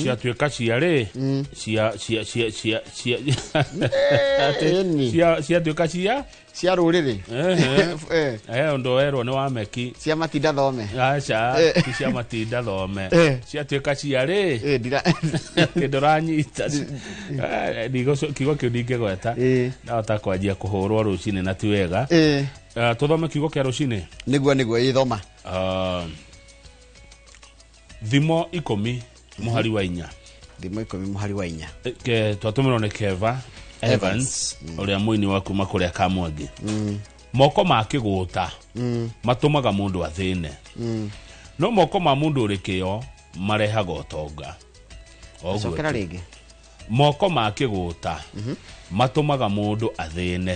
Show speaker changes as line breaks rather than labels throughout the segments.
Ciatuĩka ciarĩ cia cia cia cia cia
Ĩni.
Ciatuĩka cia
Cia rũrĩrĩ.
Ehe.
Eh,
Eh, ũndũ werwo nĩ wa meki.
Cia matinda thome.
Aca.
Eh.
Ti cia matinda thome.
Eh.
Ciatuĩka ciarĩ
Eh, ndira
kĩndũ ranyita. Eh, kiugo kĩu ndingĩgweta.
Eh.
Ndahota kwanjia kũhũrwo rũcinĩ na ti wega.
Eh,
Eh, tũthome kiugo kĩa rũcinĩ.
Nĩguo ĩthoma.
Ah, Thimo 10 mũhari wa 4.
Thimo 10 mũhari wa 4.
Twatũmĩrwo nĩ Keva Evans, ũrĩa mũini wa kuma kũrĩa Kamwangi. Moko ma kĩgũta matũmaga mũndũ athĩne, no moko ma mũndũ ũrĩ kĩyo marehaga ũtonga. O ũguo
Cokera
tu.
rĩngĩ.
Moko ma kĩgũta matũmaga mũndũ athĩne,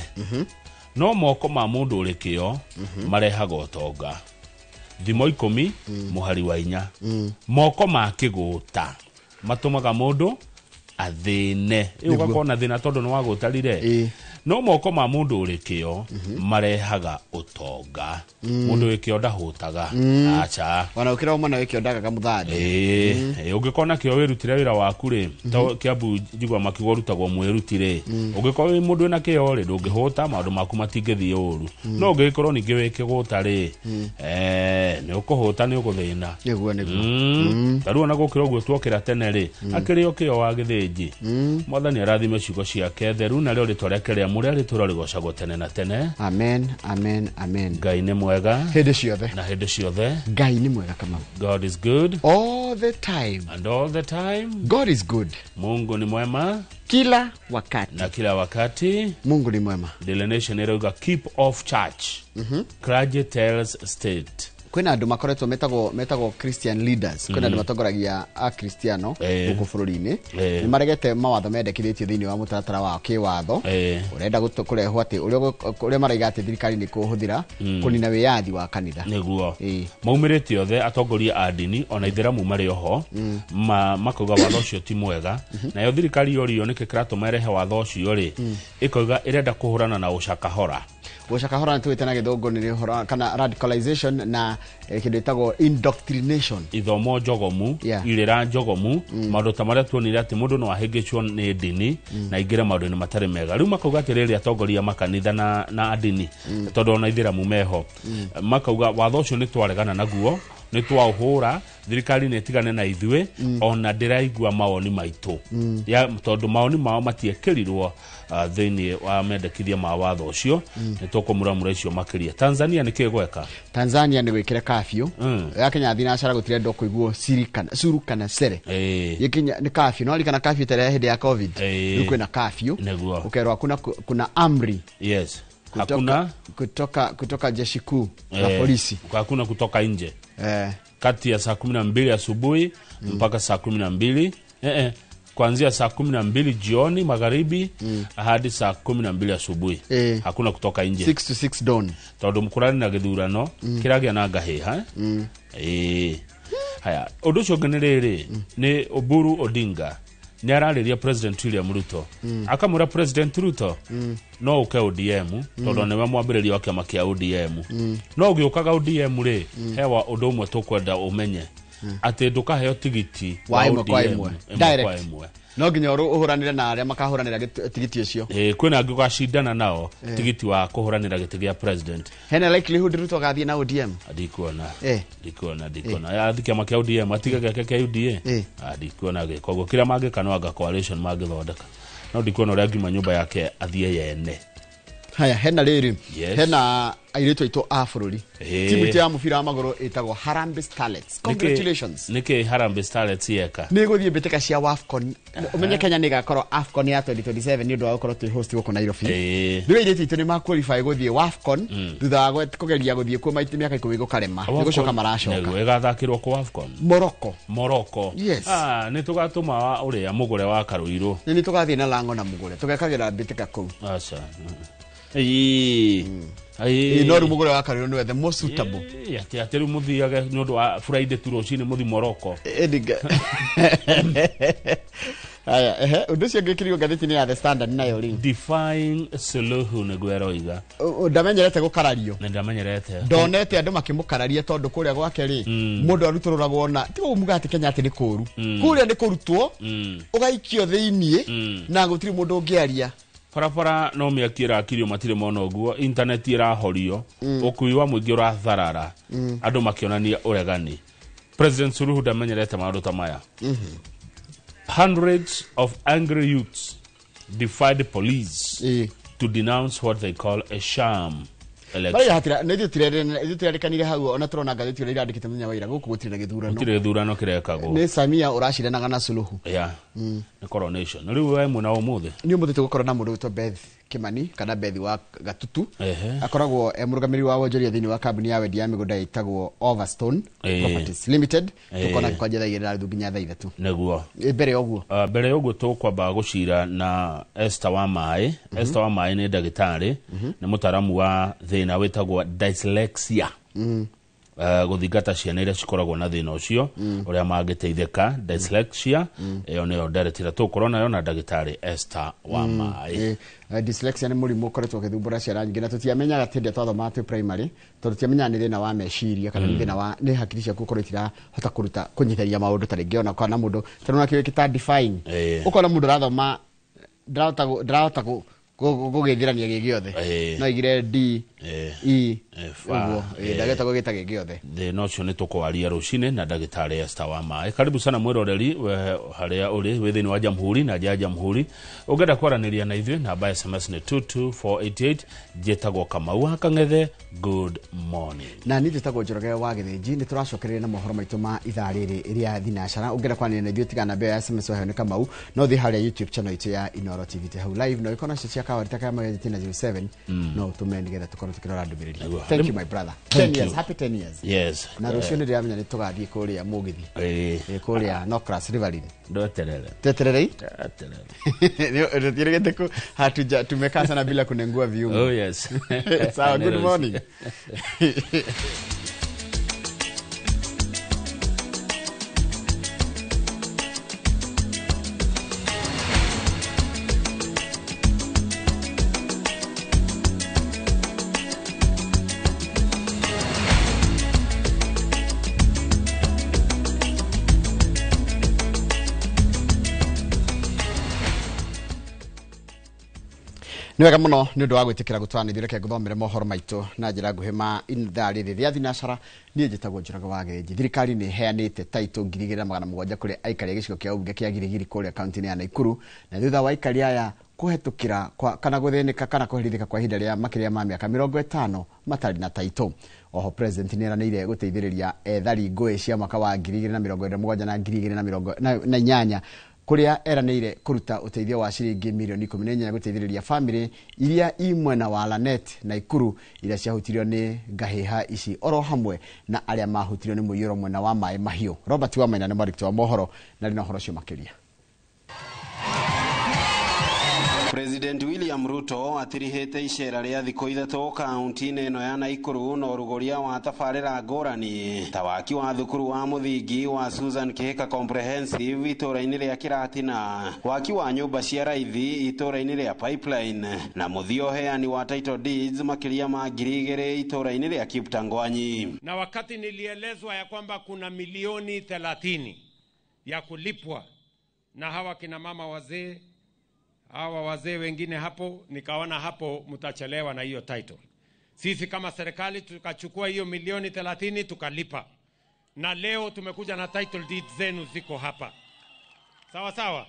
no moko ma mũndũ ũrĩ kĩyo marehaga ũtonga. Thimo 10 mũhari wa 4. Moko ma kĩgũta matũmaga mũndũ athĩne. Ĩ, ũgakorwo na thĩna tondũ nĩ wagũtarire. No moko ma mũndũ ũrĩ kĩyo marehaga ũtonga. Mũndũ wĩ kĩyo ndahũtaga, aca.
Ona ũkĩra mwana wĩkĩo ndagaga mũthande.
Ĩĩ, ũngĩkorwo na kĩo wĩrutĩre wĩra waku rĩ, to Kiambu njigua makiuga ũrutagwo mwĩruti rĩ, ũngĩkorwo wĩ mũndũ wĩna kĩyo rĩ, ndũngĩhũta, maũndũ maku matingĩthiĩ ũru. No ũngĩgĩkorwo ningĩ wĩ kĩgũta rĩ, eh, nĩ ũkũhũta, nĩ ũgũthĩna.
Nĩguo.
Ta rĩu ona gũkĩra ũguo tuokĩra tene rĩ, akĩrĩ o kĩo wa gĩthĩnji. Mwathani arathime ciugo ciake theru, narĩo rĩtwa rĩake rĩamũre rĩtũra rĩgocagwo tene na tene.
Amen, amen, amen.
Ngai nĩ mwega
hĩndĩ ciothe.
Na hĩndĩ ciothe.
Ngai nĩ mwega, Kamau.
God is good
all the time.
And all the time.
God is good.
Mungu ni mwema
kila wakati.
Na kila wakati.
Mungu ni mwema.
Daily Nation ĩrauga, "Keep off church, clergy tells state."
Kwĩna andũ makoretwo metagwo Christian leaders, kwĩna andũ matongoragia akristiano gũkũ bũrũri-inĩ. Nĩ maregete mawatho mendekithĩtio thĩinĩ wa mũtaratara wa kĩwatho ũrenda kũrehwo atĩ ũrĩa maraiga atĩ thirikari nĩ kũhũthĩra kũnina wĩyathi wa kanitha.
Nĩguo. Maumĩrĩte othe atongoria a ndini, ona ithĩramu marĩ oho, makauga watho ũcio ti mwega. Nayo thirikari yorio nĩkĩ kĩratũma ĩrehe watho ũcio rĩ, ĩkauga ĩrenda kũhũrana na ũcakahora.
Gũcakahora nĩ tũwĩte na gĩthũngũ nĩ ũhoro kana radicalization na kĩndũ ĩtagwo indoctrination.
Ithomo njogomu, irĩra njogomu, maũndũ ta marĩa tuonire atĩ mũndũ no ahĩngĩcwo nĩ ndini na aingĩre maũndũ-inĩ matarĩ mega. Rĩu makauga atĩrĩrĩ, atongoria makanitha na ndini, tondũ ona ithĩramu meho, makauga watho ũcio nĩ twaregana naguo, nĩ twaũhũra, thirikari nĩ ĩtigane na ithuĩ, ona ndĩraigua mawoni maitũ ya, tondũ mawoni mao matiekĩrirwo thĩinĩ wa mendekithia ma watho ũcio. Nĩ tũkũmuramura icio makĩria. Tanzania nĩ kĩ gweka?
Tanzania nĩ gwĩkĩra kafyu. Ya Kenya thinacara gũtirendwo kũiguo siri kana suru kana sere. Gĩkinya nĩ kafyu, no rikana kafyu tere hĩndĩ ya COVID. Rĩu kwĩna kafyu. Ũkerwo hakuna, kuna amri kutoka,
Hakuna
kutoka jeshi kuu la polisi.
Hakuna kutoka nje kati ya saa 12 asubuhi mpaka saa 12, kuanzia saa 12 jioni magharibi hadi saa 12 asubuhi. Hakuna kutoka nje.
6 to 6 dawn.
Tondũ mũkũrani na gĩthurano kĩragĩa na ngahĩha. Ĩĩ, haya, ũndũ ũcio ũngĩ nĩ rĩrĩ, nĩ Oburu Odinga nĩ ararĩria President William Ruto, akamwĩra President Ruto no ũke ODM tondũ nĩwe mwambĩrĩria wa kĩama kĩa ODM, no ũgĩũkaga ODM rĩ, hewa ũndũ ũmwe tũkwenda ũmenye atĩ ndũkaheo tigiti
wa ĩmwe kwa
ODM
ĩmwe.
Ĩmwe kwa
Direct.
ĩmwe.
No nginya ũhũranĩre na arĩa makahũranĩra tigiti ũcio.
Ĩĩ, kwĩna angĩ ũgacindana nao tigiti wa kũhũranĩra gĩtĩ gĩa president.
Hena likelihood Ruto agathiĩ na ODM?
Ndikuona. Ndikuona athi kĩama kĩa ODM atige gĩake kĩa UDA. Ah, ndikuona gĩka ũguo. Kĩrĩa mangĩka no anga coalition mangĩthondeka, no ndikuona ũrĩa angiuma nyũmba yake athiĩ yene.
Haya, hena rĩrĩ, hena airĩtu aitũ a bũrũri. Timu itũ ya mũbira wa magũrũ ĩtagwo Harambee Starlets. Congratulations.
Nĩkĩ Harambee Starlets yeka?
Nĩ gũthiĩ mbĩtĩka cia WAFCON. Ũmenye Kenya nĩ ĩgakorwo AFCON ya 2027 nĩ ũndũ wa gũkorwo twĩ host gũkũ Nairobi. Rĩu airĩtu aitũ nĩ ma qualify gũthiĩ WAFCON thutha wa kũgeria gũthiĩ kuo maita mĩaka 10 gũkarema. Nĩ gũcoka maracoka.
Nĩguo ĩgathakĩrwo kũ AFCON?
Morocco.
Morocco.
Yes.
Ah, nĩ tũgatũma wa ũrĩa mũgũre wa Karũirũ.
Nĩ tũgathiĩ na Lango na Mũgũre tũgekagĩra mbĩtĩka kũu.
Aca. Ĩĩ.
Ĩĩ, no rĩu Mũgũre wa Karũirũ nĩwe the most suitable.
Ĩĩ, atĩ rĩu mũthiage nĩ ũndũ wa Friday tu rũcinĩ mũthi Morocco.
Ĩndĩ Aya, ehe, ũndũ ũcio ngĩkĩrio ngathĩti-inĩ ya The Standard nayo rĩu.
Defying Suluhu nĩguo eroiga.
Ndamenyerete gũkarario.
Nĩ ndamenyerete.
Ndonete andũ makĩmũkararia tondũ kũrĩa gwake rĩ, mũndũ arutũrũragwo na tiga umuga atĩ Kenya atĩ nĩ kũũru. Kũrĩa nĩ kũrutwo, ũgaikio thĩiniĩ na gũtirĩ mũndũ ũngĩaria.
Barabara no mĩaki ĩrakirio matirĩ mona ũguo, intaneti ĩrahorio, ũkui wa mũingĩ ũratharara, andũ makĩonania ũregani. President Suluhu ndamenyerete maũndũ ta maya. Hundreds of angry youths defied police to denounce what they call a sham election.
Barĩa hatira nĩ ithuĩ tũtirarĩkanire hau ona tũrona ngathĩti ũrĩa irandĩkĩte mũthenya wa ira gũkũ gũtirĩ na gĩthurano.
Gũtirĩ gĩthurano kĩrekagwo.
Nĩ Samia ũracindanaga na Suluhu.
Yeah. Nĩ coronation. Rĩu we mwena wa ũmũthĩ.
Nĩ ũmũthĩ tũgũkorwo na mũndũ wĩtwo Beth Kimani kana Beth wa Gatutu. Akoragwo e mũrũgamĩrĩri wa wonjoria thĩinĩ wa kambuni ya wendia ya mĩgũnda ĩtagwo Overstone Properties Limited. Tũkona kwanja thaa igĩrĩ na nuthu nginya thaa ithatũ.
Nĩguo.
Mbere ya ũguo.
Mbere ya ũguo tũkwamba gũcira na Esther wa Maĩ. Esther wa Maĩ nĩ ndagĩtarĩ, nĩ mũtaaramu wa thĩna wĩtagwo dyslexia. Gũthingata ciana iria cikoragwo na thĩna ũcio, ũrĩa mangĩteithĩka dyslexia, ĩyo nĩyo ndereti ĩrĩa tũgũkorwo nayo na ndagĩtarĩ Esther wa Maĩ.
Dyslexia nĩ mũrimũ ũkoretwo ũgĩthumbũra ciana nyingĩ na tũtiamenyaga hĩndĩ ĩrĩa twathomaga twĩ primary, tondũ tũtiamenyaga nĩ thĩna wa meciria kana nĩ thĩna wa nĩ hakiri ciaku gũkorwo itirahota kũruta kũnyitithania maũndũ ta rĩngĩ ona kana mũndũ tondũ ona kĩndũ ta define ũkona mũndũ arathoma ndarahota gũgĩthirania gĩ gĩothe no igire D E ũguo ndagĩta gũgĩta gĩ gĩothe.
Thĩna ũcio nĩ tũkwaria rũcinĩ na ndagĩtarĩ Esther wa Maĩ. Karibu sana mwĩroreri harĩa ũrĩ wĩ thĩinĩ wa Jamhuri na nja ya Jamhuri. Ũngĩenda kwaranĩria na ithuĩ namba ya SMS nĩ 22488. Njĩtagwo Kamau wa Kang'ethe. Good morning.
Na niĩ njĩtagwo Njoroge wa Gĩthĩnji. Nĩ tũracokereria na mohoro maitũ ma ithaa rĩrĩ rĩa thinacara. Ũngĩenda kwaranĩria na ithuĩ tiga namba ya SMS waheo nĩ Kamau, no thiĩ harĩa YouTube channel itũ ya Inooro TV hau live, no ĩkorwo nacio cia kawarita kaya magĩthĩti na 07 no ũtũme nĩgetha tũkorwo tũkĩrora ndũmĩrĩri. Thank you my brother. 10 years, happy 10 years.
Yes.
Na rũciũ nĩ ndĩramenya nĩ tũgathiĩ kũrĩa mũgithi. Kũrĩa Nocras Riverine.
Ndoterere.
Tetererei? Teterere. Hatuja tumekaa sana bila kunengua viungo.
Oh yes.
Sawa, good morning. Nĩ wega mũno nĩ ũndũ wa gwĩtĩkĩra gũtwaranithio, reke ngũthomere mohoro maitũ na njĩra nguhĩ ma ithaa rĩrĩ rĩa thinacara. Niĩ njĩtagwo Njoroge wa Gĩthĩnji. Thirikari nĩ ĩheanĩte taitũ 2700 kũrĩ aikari a gĩcigo kĩa ũmbunge kĩa Girigiri kũrĩa kaunti-inĩ ya Naikuru, na thutha wa aikari aya kũhetũkĩra kana gũthĩnĩka kana kũherithĩka kwa ihinda rĩa makĩria ma mĩaka 50 matarĩ na taitũ. Oho president nĩ eranĩire gũteithĩrĩria ethari ngũĩ cia mwaka wa 2027 na 2028 kuria eranĩire kũruta ũteithio wa ciringi milioni 14 gũteithĩrĩria family iria i mwena wa Lanet na Nakuru iria ciahutirio nĩ ngahĩha ici oro hamwe na arĩa mahutirio nĩ mũiyũro mwena wa maĩ mahiũ. Robert Wamaina nĩ mwandĩki wa mohoro na rĩ na ũhoro ũcio makĩria.
President William Ruto atirihite icera ria thikũ ithatũ kaunti-inĩ ĩno ya Nakuru na ũrugũria wa tabarĩra ngũrani ta waki wa thukuru wa mũthingi wa Susan Kihika Comprehensive itũũra-inĩ rĩa Kiratina, waki wa nyũmba cia raithi itũũra-inĩ rĩa Pipeline na mũthia ũheani wa title deeds makĩria ma 2,000 itũũra-inĩ rĩa Kiptangwanyi.
Na wakati nilielezwa ya kwamba kuna milioni 30 ya kulipwa na hawa kina mama wazee, hawa wazee wengine hapo, nikaona hapo mtachelewa na hiyo title. Sisi kama serikali tukachukua hiyo milioni 30 tukalipa. Na leo tumekuja na title deed zenu ziko hapa. Sawa sawa.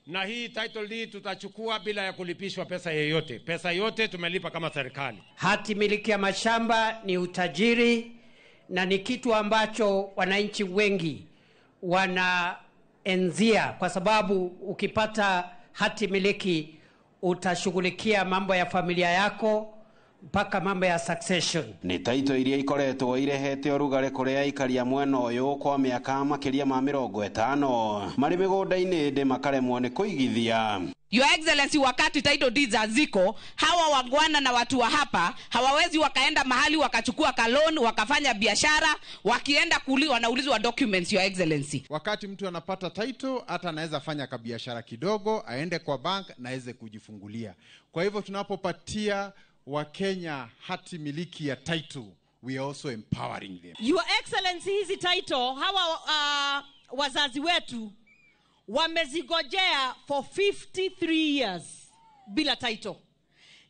Na hii title deed tutachukua bila ya kulipishwa pesa yoyote. Pesa yote tumelipa kama serikali.
Hati miliki ya mashamba ni utajiri na ni kitu ambacho wananchi wengi wanaenzia, kwa sababu ukipata hati miliki utashughulikia mambo ya familia yako mpaka mambo ya succession.
Ni taito iria ikoretwo irehete ũrugarĩ kũrĩ aikari a mwena ũyũ kwa mĩaka makĩria ma 50 marĩ mĩgũnda-inĩ ĩndĩ makaremwo nĩ kũigithia.
Your Excellency, wakati title deeds haziko, hawa wangwana na watu wa hapa hawawezi wakaenda mahali wakachukua kalon wakafanya biashara, wakienda kuli wanaulizwa documents. Your Excellency,
wakati mtu anapata title hata anaweza fanya kabiashara kidogo, aende kwa bank na aweze kujifungulia. Kwa hivyo tunapopatia Wakenya hati miliki ya title, we are also empowering them.
Your Excellency, hizi title hawa wazazi wetu wamezigojea for 53 years bila title,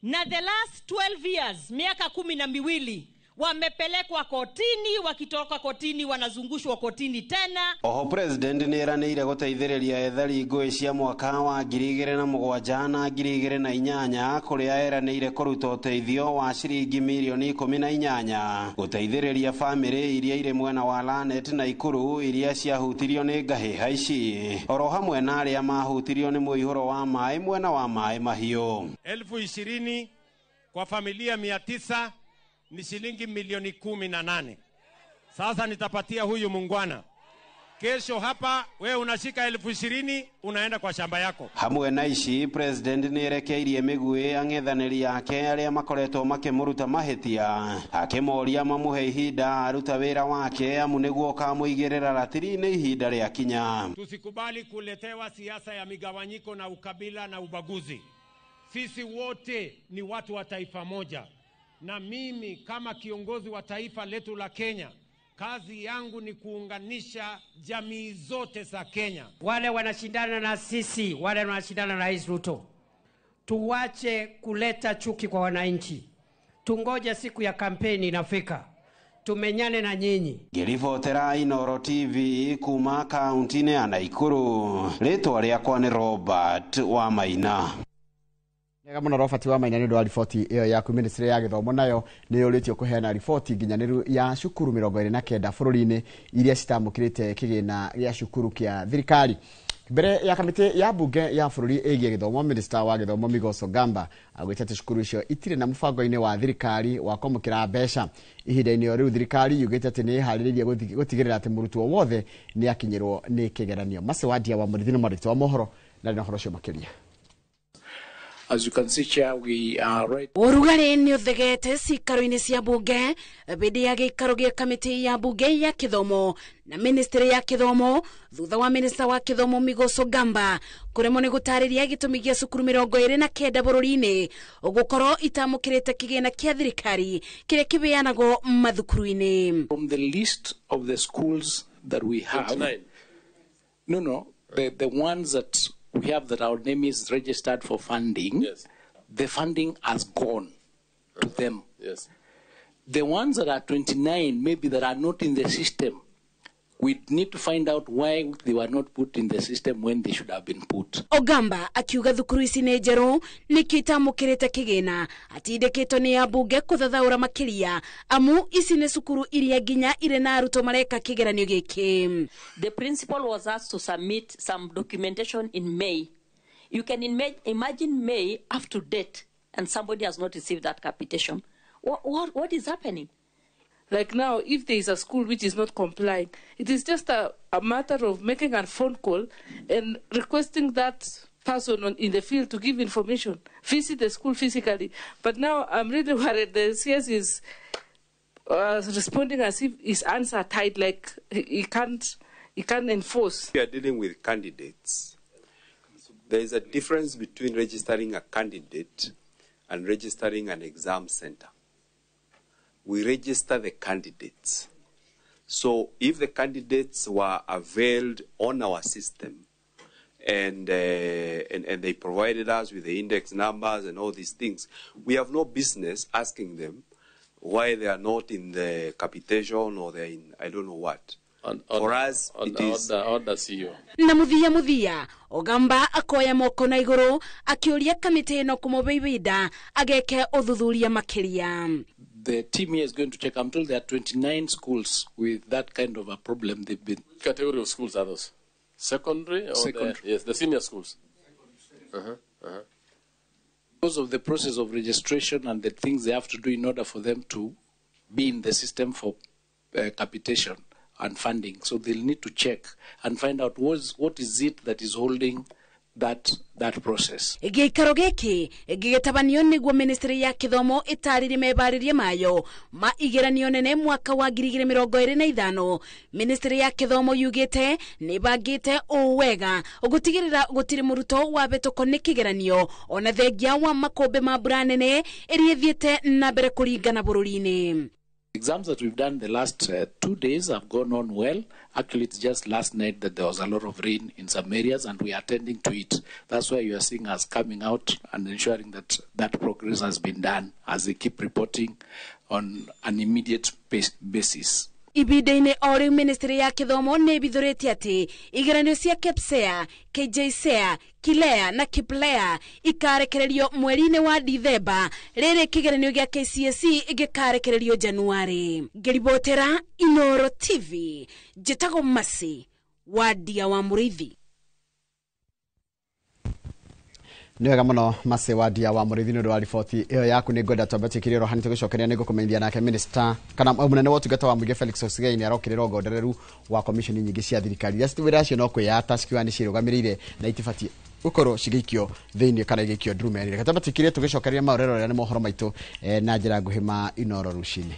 na the last 12 years, miaka 12, wamepelekwa kotini, wakitoka kotini wanazungushwa kotini tena.
Oho president nĩ eranĩire gũteithĩrĩria ethari ngũĩ cia mwaka wa 2007 na 2008 kũrĩa eranĩire kũruta ũteithio wa ciringi mirioni 18 gũteithĩrĩria bamĩrĩ iria irĩ mwena wa Lanet na Ikuru iria ciahutirio nĩ ngahĩha ici oro hamwe na arĩa mahutirio nĩ mũihũro wa maĩ mwena wa maĩ mahiũ.
20,000 kwa familia 900 ni shilingi milioni 18. Sasa nitapatia huyu mungwana. Kesho hapa we unashika 20,000 unaenda kwa shamba yako.
Hamwe na ici president nĩ erekeirie mĩguĩ ang'ethanĩri yake arĩa makoretwo makĩmũruta mahĩtia akĩmoria mamũhe ihinda aruta wĩra wake amu nĩguo ũkamũigĩrĩra ratiri-inĩ ihinda rĩa kinya.
Tusikubali kuletewa siasa ya migawanyiko na ukabila na ubaguzi. Sisi wote ni watu wa taifa moja. Na mimi kama kiongozi wa taifa letu la Kenya, kazi yangu ni kuunganisha jamii zote za Kenya.
Wale wanashindana na sisi, wale wanashindana na Rais Ruto, tuwache kuleta chuki kwa wananchi. Tungoje siku ya kampeni inafika, tumenyane na nyinyi.
Ngĩribotera Inooro TV kuma kaunti-inĩ ya Naikuru, rĩtwa rĩakwa nĩ Robert Wamaina.
Nega muno Robert Wamaina nĩ ũndũ wa riboti ĩyo yaku. Ministry ya gĩthomo nayo nĩ yũrĩtio kũheana riboti nginyanĩru ya cukuru 29 bũrũri-inĩ iria citamũkĩrĩte kĩgĩna gĩa cukuru kĩa thirikari. Mbere ya kamĩtĩ ya bunge ya bũrũri ĩgiĩ gĩthomo, Minister wa gĩthomo Migos Ogamba augĩte atĩ cukuru icio itirĩ na mũbango-inĩ wa thirikari wa kwamũkĩra mbeca. Ihinda-inĩ o rĩu thirikari yugĩte atĩ nĩ ĩharĩrĩirie gũtigĩrĩra atĩ mũrutwo wothe nĩ akinyĩrwo nĩ kĩgeranio. Macewadia wa Mũrĩithi nĩ mwandĩki wa mohoro na ndĩ na ũhoro ũcio makĩria.
As you can see, Chair, we are right.
Ũrugarĩ nĩ ũthegete cikaro-inĩ cia bunge hĩndĩ ya gĩikaro gĩa kamĩtĩ ya bunge ya kĩthomo na ministry ya kĩthomo thutha wa minista wa kĩthomo Migos Ogamba kũremwo nĩ gũtarĩria gĩtũmi gĩa cukuru 29 bũrũri-inĩ gũkorwo itamũkĩrĩte kĩgĩna kĩa thirikari kĩrĩa kĩbeanagwo mathukuru-inĩ.
From the list of the schools that we have, 29. No, the ones that we have that our name is registered for funding, yes. The funding has gone to them.
Yes.
The ones that are 29, maybe that are not in the system, we need to find out why they were not put in the system when they should have been put.
Ogamba akiuga thukuru ici nĩ njerũ nĩkĩo itamũkĩrĩte kĩgĩna atindĩkĩtwo nĩ ambunge kũthathaũra makĩria amu ici nĩ cukuru iria nginya irĩ na arutwo mareka kĩgeranio gĩkĩ.
The principal was asked to submit some documentation in May. You can imagine May up to date and somebody has not received that capitation. What is happening?
Like now, if there is a school which is not complying, it is just a matter of making a phone call and requesting that person in the field to give information, visit the school physically. But now I'm really worried. The CS is responding as if his hands are tied, like he can't enforce.
We are dealing with candidates. There is a difference between registering a candidate and registering an exam center. We register the candidates. So if the candidates were availed on our system and they provided us with the index numbers and all these things, we have no business asking them why they are not in the capitation or they're in I don't know what. For us, it is...
Na muthia Ogamba akoya moko na iguru akiuria kamĩtĩ ĩno kũmũhe ihinda ageke ũthuthuria makĩria.
The team here is going to check. I'm told there are 29 schools with that kind of a problem. They've been
category of schools are those? Secondary or
secondary?
Yes, the senior schools.
Because of the process of registration and the things they have to do in order for them to be in the system for capitation and funding. So they'll need to check and find out what is it that is holding that process.
Gĩikaro gĩkĩ gĩgĩtabanio nĩguo ministry ya gĩthomo ĩtarĩrie mebarĩrie mayo ma igeranio nene mwaka wa 2025. Ministry ya gĩthomo yugĩte nĩ bangĩte ũũ wega gũtigĩrĩra gũtirĩ mũrutwo wabĩtũkwo nĩ kĩgeranio ona thengia wa makũmbĩ ma mbura nene ĩrĩa ĩthiĩte na mbere kũringana bũrũri-inĩ.
Exams that we've done the last 2 days have gone on well. Actually, it's just last night that there was a lot of rain in some areas, and we are attending to it. That's why you are seeing us coming out and ensuring that that progress has been done as they keep reporting on an immediate basis.
Ibinda-inĩ o rĩu ministry ya gĩthomo nĩ ĩbithũrĩtie atĩ igeranio cia KPSEA, KJSEA, KILEA na KIPLEA ikarekererio mweri-inĩ wa Dithemba, rĩrĩ kĩgeranio gĩa KCSE gĩkarekererio Januari. Ngĩribotera Inoro TV, njĩtagwo Masi Wadia wa Mũrĩithi.
Nĩ wega mũno Masi Wadia wa Mũrĩithi nĩ ũndũ wa riboti ĩyo yaku. Nĩ ngwenda twambe twĩkĩre rohani tũgĩcokeria nĩ ngũkũmenyithia nake minister kana mũnene wa ũtungata wa mũingĩ Felix Koskei nĩ arokĩrĩra ongondereru wa commission nyingĩ cia thirikari iria wĩra acio no kwĩyata cikiuga nĩ ciĩrũgamĩrĩire na itibatiĩ gũkorwo cigĩikio thĩinĩ kana igĩikio ndurumeni. Reke twambe twĩkĩre tũgĩcokeria maũrero rĩrĩa nĩ mohoro maitũ na njĩra nguhĩ ma Inoro rũcinĩ.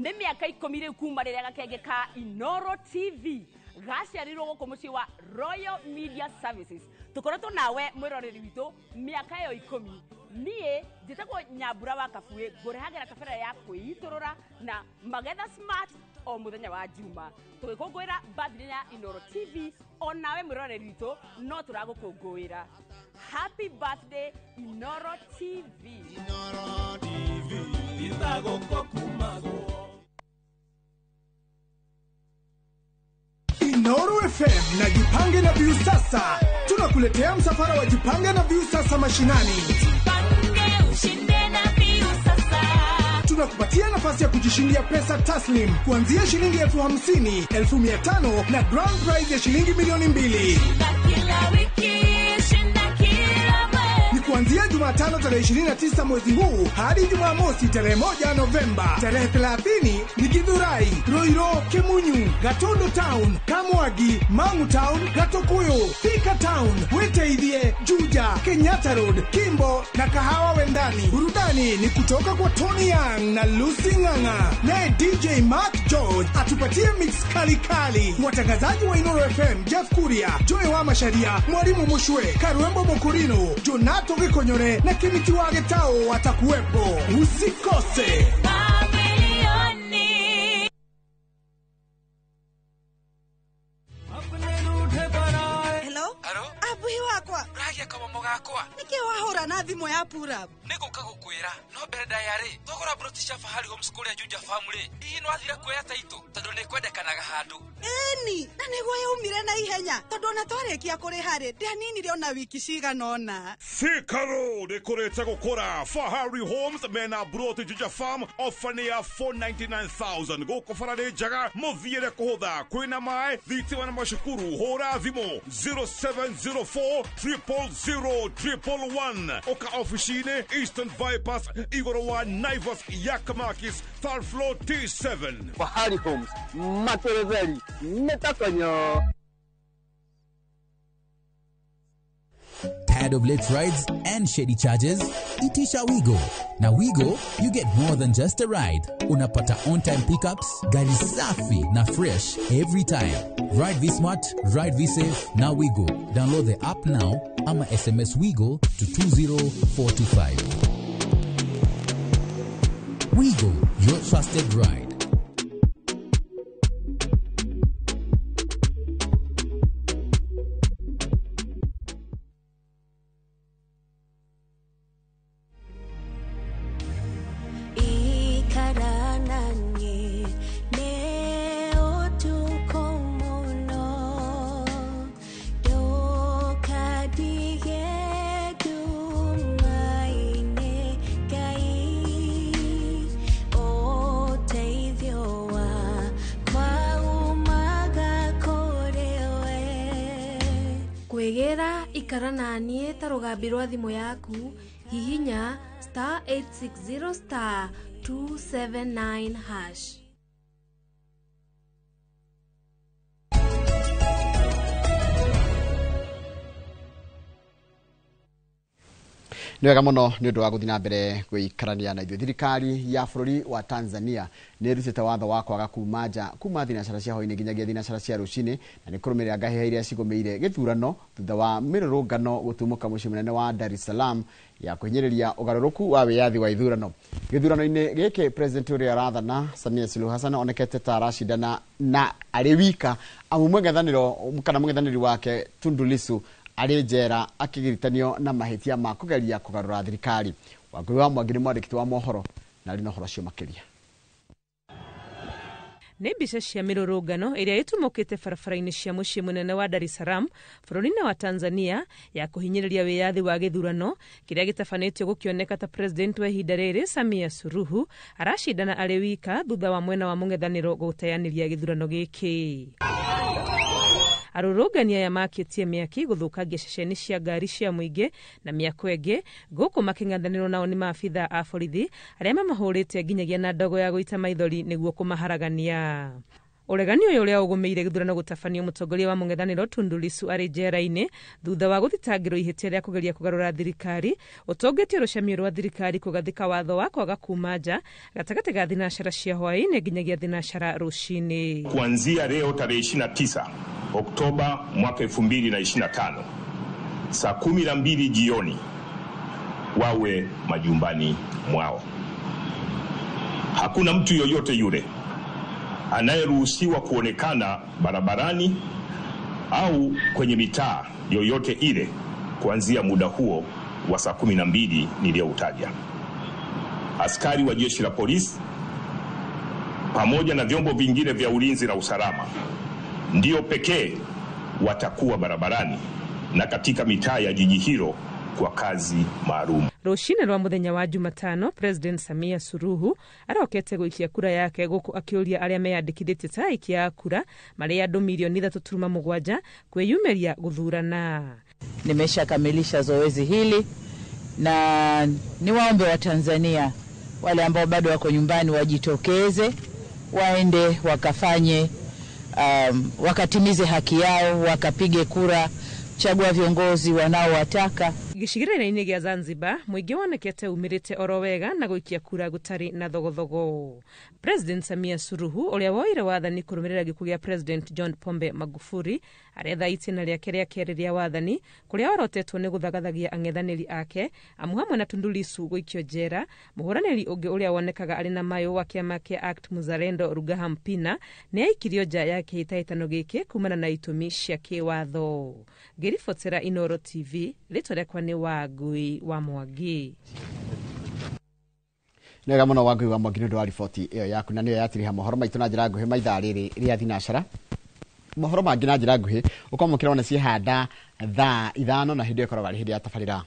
Nĩ mĩaka 10 rĩu kuma rĩrĩa gakenge ka Inoro TV gaciarirwo gũkũ mũciĩ wa Royal Media Services. Tũkoretwo nawe mwĩroreri witũ mĩaka ĩyo 10. Niĩ njĩtagwo Nyambura wa Kabuĩ, ngũrehagĩra kabera ya kwĩitũrũra na Magetha Smart o mũthenya wa Juma. Tũgĩkũngũĩra birthday ya Inoro TV, o nawe mwĩroreri witũ no tũragũkũngũĩra. Happy birthday Inoro TV.
Inoro TV. Inoro FM na Jipange na Viusasa. Tunakuletea msafara wa Jipange na Viusasa mashinani.
Jipange ushinde na Viusasa.
Tunakupatia nafasi ya kujishindia pesa taslim kuanzia shilingi 50,000, 500,000 na grand prize ya shilingi 2,000,000.
Kila wiki shinda kila mwezi.
Ni kuanzia Jumatano tarehe 29 mwezi huu hadi Jumamosi tarehe 1 Novemba. Tarehe 30 ni Githurai, Roiro, Kemunyu, Gatondo Town, Kamwagi, Mangu Town, Gatokuyu, Thika Town, Witeithie, Juja, Kenyatta Road, Kimbo na Kahawa Wendani. Burudani ni kutoka kwa Tony Young na Lucy Ng'ang'a. Naye DJ Mark George atupatie mix kali kali. Watangazaji wa Inoro FM Jeff Kuria, Joy wa Masharia, Mwalimu Mushwe, Karuembo Mokurino, Jonato Gikonyore na Kimiti wa Getao watakuwepo. Usikose.
Hello? Abuhi wakwa.
Uragia kama gakwa.
Niki wahura na thimu ya pura.
Niguka gukwira no mbere ndayari thogora broti cia Fahari Homes kuria Juja Family. Hihi no athira kuoya taito tondu ni kwendekanaga handu.
Eni, na niguo yaumire na ihenya tondu ona twarikia kuriha ri ndianinire ona wiki cigana ona.
Thika Road ikurite gukura. Fahari Homes mena broti Juja Farm ofa ni ya 499,000 guku bara ni njega muthiire kuhutha kwina mai thitima na macukuru. Hura thimu 0704 000 111. Oka ofici-inĩ Eastern Bypass igũrũ wa Naivas Yakamakis third floor T7.
Fahari Homes materetheri metakonyo.
Tired of late rides and shady charges? Itisha Wigo. Now Wigo, you get more than just a ride. Unapata on-time pickups, gari safi na fresh every time. Ride V Smart, ride V Safe, now Wigo. Download the app now ama SMS Wigo to 20425. Wigo, your trusted ride.
Take
Ikara naniĩ ta rũgambi rwa thimũ yaku, hihinya star 860 star 279 hash.
Nĩ wega mũno nĩ ũndũ wa gũthiĩ na mbere gũikarania na ithuĩ. Thirikari ya bũrũri wa Tanzania nĩ ĩrutĩte watho wa kwaga kuma nja kuma thinacara cia hwaĩ-inĩ nginyagia thinacara cia rũcinĩ, na nĩ kũrũmĩrĩra ngahĩha iria cigũmĩire gĩthurano thutha wa mĩrũrũngano gũtumũka mũciĩ mũnene wa Dar es Salaam ya kũhinyĩrĩria ũgarũrũku wa wĩyathi wa ithurano. Gĩthurano-inĩ gĩkĩ president ũrĩa arathana Samia Suluhu Hassan onekete ta aracindana na arĩ wika, amu mũng'ethanĩro kana mũng'ethanĩri wake Tundu Lissu arĩ njera akĩgiritanio na mahĩtia ma kũgeria kũgarũra thirikari. Wangũi wa Mwangi nĩ mwandĩki wa mohoro na arĩ na ũhoro ũcio makĩria.
Nĩ mbica cia mĩrũrũngano ĩrĩa ĩtumũkĩte barabara-inĩ cia mũciĩ mũnene wa Dar es Salaam bũrũri-inĩ wa Tanzania ya kũhinyĩrĩria wĩyathi wa gĩthurano kĩrĩa gĩtabanĩtio gũkĩoneka ta president wa ihinda rĩrĩ Samia Suluhu aracindana arĩ wika thutha wa mwena wa mũng'ethanĩro gũteanĩria gĩthurano gĩkĩ. Arũrũngani aya makĩtie mĩaki gũthũkangia ceceni cia ngari cia mũingĩ na mĩako ĩngĩ gũkũ makĩng'ethanĩrwo nao nĩ maabitha a borithi arĩa mamahũrĩte nginyagia na ndogo ya gũita maithori nĩguo kũmaharagania. Ũregani ũyũ ũrĩa ũgũmĩire gĩthurano gũtabanio mũtongoria wa mũng'ethanĩro Tundu Lissu arĩ njera-inĩ thutha wa gũthitangĩrwo ihĩtia rĩa kũgeria kũgarũra thirikari ũtongetie rũcemio rwa thirikari kũgathĩka watho wa kwaga kuma nja gatagatĩ ga thinacara cia hwaĩ-inĩ nginyagia thinacara rũcinĩ.
Kuanzia leo tarehe 29 Oktoba mwaka 2025 saa 12 jioni wawe majumbani mwao. Hakuna mtu yoyote yule anayeruhusiwa kuonekana barabarani au kwenye mitaa yoyote ile kuanzia muda huo wa saa 12 niliyoutaja. Askari wa jeshi la polisi pamoja na vyombo vingine vya ulinzi na usalama ndio pekee watakuwa barabarani na katika mitaa ya jiji hilo kwa kazi maalum.
Rũcinĩ rwa mũthenya wa Jumatano, President Samia Suluhu arokete gũikia kura yake gũkũ akĩũria arĩa meyandĩkithĩtie ta aikia a kura marĩ andũ milioni 3.7 kwĩyumĩria gũthurana.
Nimeshakamilisha zoezi hili na niwaombe wa Tanzania wale ambao bado wako nyumbani wajitokeze, waende wakafanye, wakatimize haki yao, wakapige kura, chagua viongozi wanaowataka.
Gĩcigĩrĩra-inĩ gĩa Zanzibar mũingĩ wonekete umĩrĩte oro wega na gũikia kura gũtarĩ na thogothogo. President Samia Suluhu ũrĩa woire wathani kũrũmĩrĩra gĩkuũ gĩa President John Pombe Magufuli aretha itĩna rĩake rĩa kerĩ rĩa wathani kũrĩa orotetwo nĩ gũthagathagia ang'ethanĩri ake amu hamwe na Tundu Lissu gũikio njera. Mũhũranĩri ũngĩ ũrĩa wonekaga arĩ na mayũ wa kĩama kĩa ACT Muzalendo Rugaha Mpina nĩ aikirio nja ya kĩhĩtahĩtano gĩkĩ kumana na itũmi cia kĩwatho. Ngĩribotera Inooro TV, rĩtwa rĩakwa nĩ Wangui wa Mwangi.
Nĩ wega mũno Wangui wa Mwangi nĩ ũndũ wa riboti ĩyo yaku, na nĩyo yatiriha mohoro maitũ na njĩra nguhĩ maithaa rĩrĩ rĩa thinacara. Mohoro mangĩ na njĩra nguhĩ ũkwamũkĩra ona ciĩhanda thaa 5 na hĩndĩ ĩyo ĩkoragwo arĩ hĩndĩ ya tabarĩra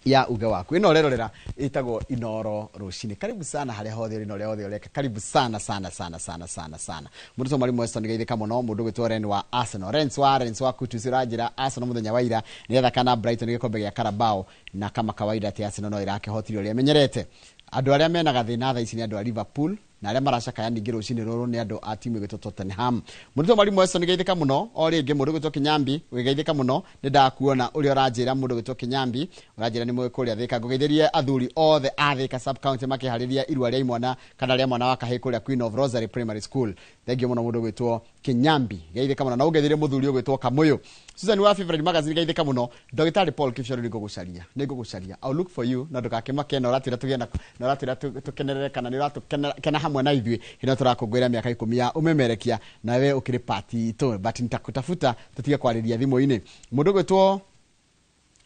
ya uge waku. Ĩno ũrerorera ĩtagwo Inooro rũcinĩ. Karibu sana harĩa hothe ũrĩ na ũrĩa hothe ũreka. Karibu sana sana sana sana sana sana. Mũndũ ũcio Mwalimu Weston geithĩka mũno. Mũndũ ũgwĩtwo Ren wa Arsenal, Rens wa Kutus ũranjĩra Arsenal mũthenya wa ira nĩathaka na Brighton gĩkombe gĩa Carabao, na kama kawaida atĩ Arsenal no ĩrakĩhotire ũrĩa ĩmenyerete. Andũ arĩa mena gathĩna thaa ici nĩ andũ a Liverpool, na arĩa maracakaya ningĩ rũcinĩ rũrũ nĩ andũ a timu ĩgwĩtwo Tottenham. Mũndũ Mwalimu Weston geithĩka mũno. O rĩngĩ mũndũ ũgwĩtwo Kĩnyambi ũgĩgeithĩka mũno, nĩ ndakuona ũrĩa ũranjĩra. Mũndũ ũgwĩtwo Kĩnyambi ũranjĩra nĩ mũĩ kũrĩa Thĩka. Ngũgeithĩrie athuri othe a Thĩka sub county makĩharĩria irua rĩa imwana kana rĩa mwana wa kahĩĩ kũrĩa Queen of Rosary Primary School. Thengiũ mũno mũndũ ũgwĩtwo Kĩnyambi, geithĩka mũno. Na ũngeithĩrie mũthuri ũgwĩtwo Kamũyũ. Susan wa Favorite Magazine geithĩka mũno. Ndagĩtarĩ Paul Kipshoru nĩngũgũcaria, nĩngũgũcaria. I'll look for you na ndũgakĩmake, na ũratwĩra tũgĩe na ũratwĩra tũkenerere kana nĩ ũratũkena hamwe na ithuĩ hĩndĩ ĩno tũrakũngũĩra mĩaka 10 ya ũmemerekia, na we ũkĩrĩ party itũ, but nitakutafuta tũtige kwarĩria thimũ-inĩ. Mũndũ ũgwĩtwo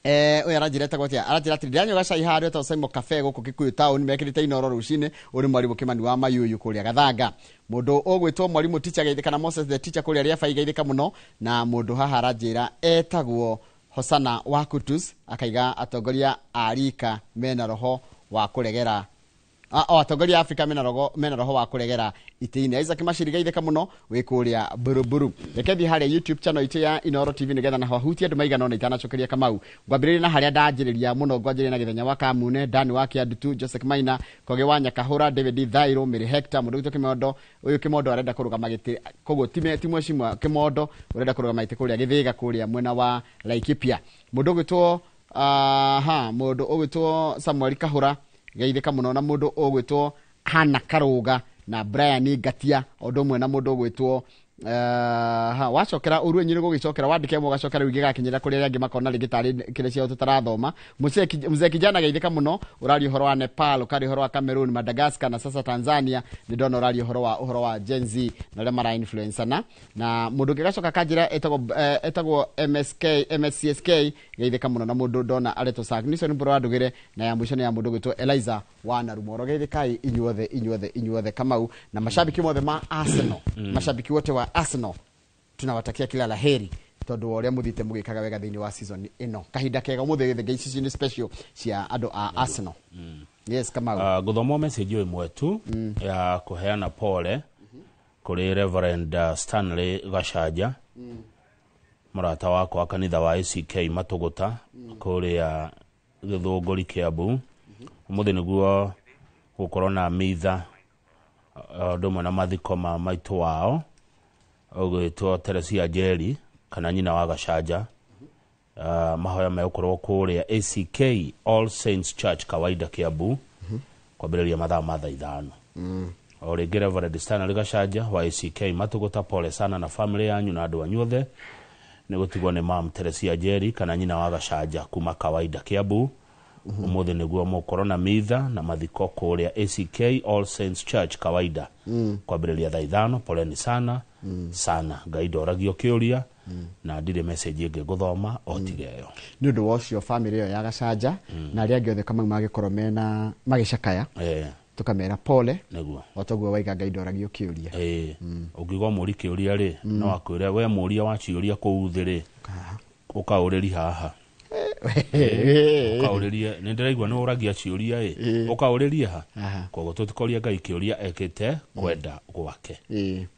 ũyũ aranjĩra etagwo atĩa? Aranjĩra atĩrĩ, ndĩranyua gacai harĩa etagwo Simon Cafe gũkũ Kikuyu town, mekĩrĩte Inooro rũcinĩ. Ũrĩ mwarimũ Kĩmani wa Mayuyu kũrĩa Gathanga. Mũndũ ũgwĩtwo mwarimũ teacher geithĩka, na Moses the teacher kũrĩa Rĩabai geithĩka mũno. Na mũndũ haha aranjĩra etagwo Hosana wa Kutus, akaiga atongoria a rika mena roho wa kũregera, atongoria a Afrika mena roho wa kũregera itĩ-inĩ. Isaac Mashiri geithĩka mũno wĩ kũrĩa Buruburu. Reke thiĩ harĩa YouTube channel itũ ya Inooro TV nĩgetha naho hutie andũ maigana ũna itanacokeria Kamau. Ngwambĩrĩria na harĩa ndanjĩrĩria mũno, ngwanjĩrĩria na Gĩthenya wa Kamune, Dani wa Kĩandutu, Joseph Maina, Koge wa Nyakahũra, David Thairo, Mary Hector, mũndũ witũ Kĩmondo. Ũyũ Kĩmondo arenda kũrũgama gĩtĩ, koguo ti mwecimwa Kĩmondo ũrenda kũrũgama gĩtĩ kũrĩa Gĩthĩga kũrĩa mwena wa Laikipia. Mũndũ ũgwĩtwo mũndũ ũgwĩtwo Samuel Kahũra geithĩka mũno, na mũndũ ũgwĩtwo Hana Karũga na Brian Ngatia, o ũndũ ũmwe na mũndũ ũgwĩtwo wacokera ũru enyu nĩgũgĩcokera wandĩke ĩmwe ũgacokera rĩu gĩgakinyĩra kũrĩ arĩa angĩ makona rĩngĩ tarĩ kĩrĩa ciao tũtarathoma. Mzee kijana geithĩka mũno, ũraria ũhoro wa Nepal, ũkaria ũhoro wa Cameroon, Madagascar na sasa Tanzania. Nĩ ndona ũraria ũhoro wa Gen Z na ũrĩa mara influencana. Na mũndũ ũngĩ gacoka kanjĩra etagwo MSK MSCSK geithĩka mũno, na mũndũ ndona aretwo Sak Nison Mbũrũ wa Ndũgĩre, na ya mũico nĩ ya mũndũ ũgwĩtwo Eliza wa Narumoro. Geithĩkai inyuothe inyuothe inyuothe Kamau, na mashabiki mothe ma Arsenal. Mashabiki wote wa Arsenal tunawatakia kila la heri tondu wa uria muthite mugikaga wega thiini wa season ino. Kahinda kega umuthi githe ici ni special cia andu a Arsenal. Yes Kamau.
Guthoma message ĩmwe tu ya kuheana pole kuri Reverend Stanley Gachanja, murata wakwa wa kanitha wa ACK Matuguta kuria Githunguri Kiambu. Umuthi niguo gukorwo na mitha ũndũ ũmwe na mathiko ma maitũ wao ũgwĩtwo Teresia Njeri kana nyina wa Gachanja. Mahoya megũkorwo kũrĩa ACK All Saints Church Kawaida Kiambu kwambĩrĩria mathaa ma thaa 5. O rĩngĩ Reverend Stanley Gachanja wa ACK Matuguta, pole sana na family yanyu na andũ anyu othe nĩ gũtigwo nĩ mam Teresia Njeri kana nyina wa Gachanja kuma Kawaida Kiambu. Umuthi nĩguo mũkorwo na mitha na mathiko kũrĩa ACK All Saints Church Kawaida kwambĩrĩria thaa 5. Poleni sana sana, Ngai ndoragio kĩũria na ndirĩ message ĩngĩ ngũthoma o tiga ĩyo.
Nĩ ũndũ wa ũcio family ĩyo ya Gachanja na arĩa angĩ othe Kamau magĩkorwo mena magĩcakaya, tũkamera pole
nĩguo
o toguo waiga Ngai ndoragio kĩũria.
Ũngiuga mũri kĩũria rĩ, no akwĩre we mũria wa ciũria kũu thĩ rĩ, ũkaũrĩri haha ũkaũrĩrie nĩ ndĩraigua nĩ ũragia ciũria ĩ, ũkaũrĩrie ha. Koguo tũtikoria Ngai kĩũria ekĩte kwenda gwake.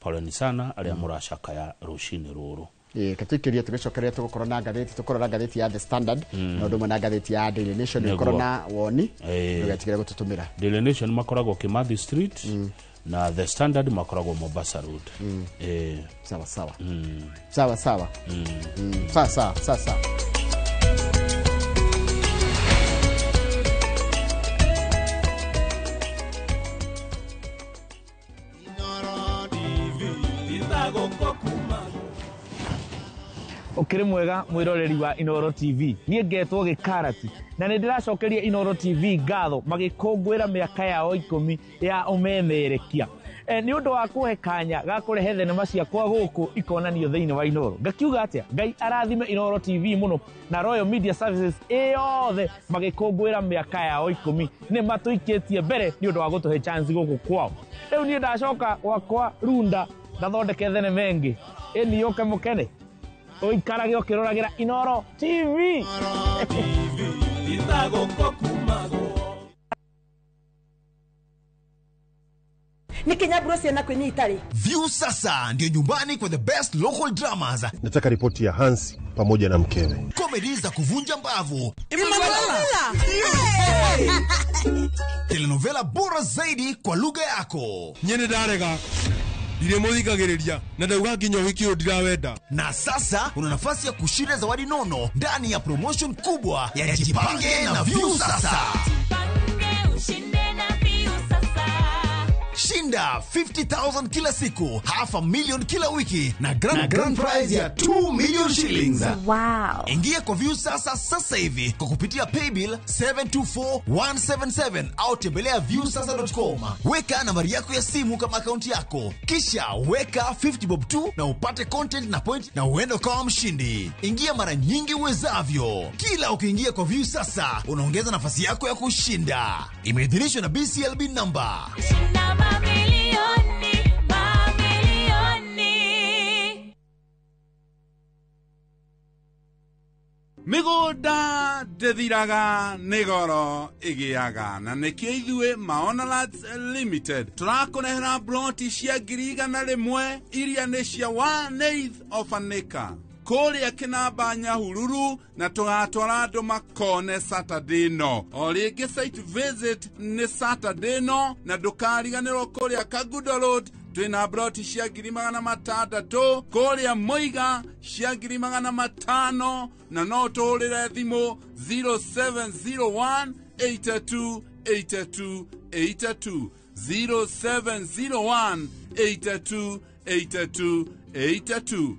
Poleni sana arĩa mũracakaya rũcinĩ rũrũ.
Katũikĩrie tũgĩcokeria tũgũkorwo na ngathĩti, tũkorwo na ngathĩti ya The Standard na ũndũ ũmwe na ngathĩti ya Daily Nation. Ũkorwo na woni ndũgetigĩre gũtũtũmĩra.
Daily Nation makoragwo Kimathi Street na The Standard makoragwo Mombasa Road.
Sawa sawa. Sawa sawa. Sawa sawa sawa sawa.
Ukiri mwega mwiroreri wa Inooro TV. Niĩ ngetwo Gĩkarati na nĩ ndĩracokeria Inooro TV ngatho magĩkũngũĩra mĩaka yao 10 ya ũmemerekia. Nĩ ũndũ wa kũhe kanya ga kũrehe thenema ciakwa gũkũ ikonanio thĩinĩ wa Inooro. Ngakiuga atĩa, Ngai arathime Inooro TV mũno na Royal Media Services ĩyothe magĩkũngũĩra mĩaka yao 10. Nĩ matũikĩtie mbere nĩ ũndũ wa gũtũhe chance gũkũ kwao. Rĩu niĩ ndacoka gwakwa Runda ndathondeke thenema ĩngĩ ĩni yũke mũkene ũikarage ũkĩroragĩra Inooro TV.
Nikinyaburo ciana kwĩnyita rĩ.
View sasa ndio nyumbani kwa the best local dramas.
Nataka ripoti ya Hansi pamoja na mkewe.
Comedy za kuvunja mbavu. Telenovela bora zaidi kwa lugha yako.
Nyene ndarega. Ndiremuthikagiriria na ndauga nginya ũhiki ũyũ ndirawenda.
Na sasa una nafasi ya kushinda zawadi nono ndani ya promotion kubwa ya Jipange na View Sasa.
Jipange ushinde na View Sasa.
Shinda 50,000 kila siku, 500,000 kila wiki na grand prize ya 2 million shillings.
Wow.
Ingia kwa View Sasa sasa hivi kwa kupitia paybill 724177 au tembelea viewsasa.com. Weka nambari yako ya simu kama akaunti yako, kisha weka 50 bob tu na upate content na point na uende ukawa mshindi. Ingia mara nyingi uwezavyo. Kila ukiingia kwa View Sasa unaongeza nafasi yako ya kushinda. Imeidhinishwa na BCLB number.
Shinda mamilioni, mamilioni.
Mĩgũnda ndĩthiraga nĩ goro ĩgĩaga na nĩkĩo ithuĩ Maona Lands Limited tũrakũrehera broti cia 100,000 iria nĩ cia 1/8 of an acre kũrĩa Kĩnamba Nyahururu na tũgatwara andũ makone Saturday no o rĩngĩ site visit nĩ Saturday no na ndũkariganĩrwo kũrĩa Kagudo Road twĩna broti cia 600,000 kũrĩa Mũiga cia 500,000 na no tũhũrĩre thimũ 0701 82 82 82 0701 82 82 82.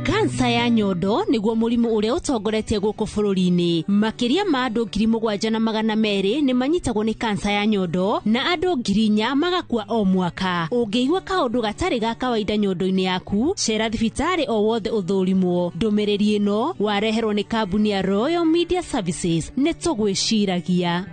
Kansa ya nyondo niguo mũrimũ ũrĩa ũtongoretie gũkũ bũrũri-inĩ. Makĩria ma andũ 7,200 nĩ manyitagwo nĩ kansa ya nyondo na andũ 4,000 magakua o mwaka. Ũngĩigua kaũndũ gatarĩ ga kawaida nyondo-inĩ yaku, cera thibitarĩ o wothe ũthũrimwo. Ndũmĩrĩri ĩno wareherwo nĩ kambuni ya Royal Media Services. Nĩ tũgwĩciragia.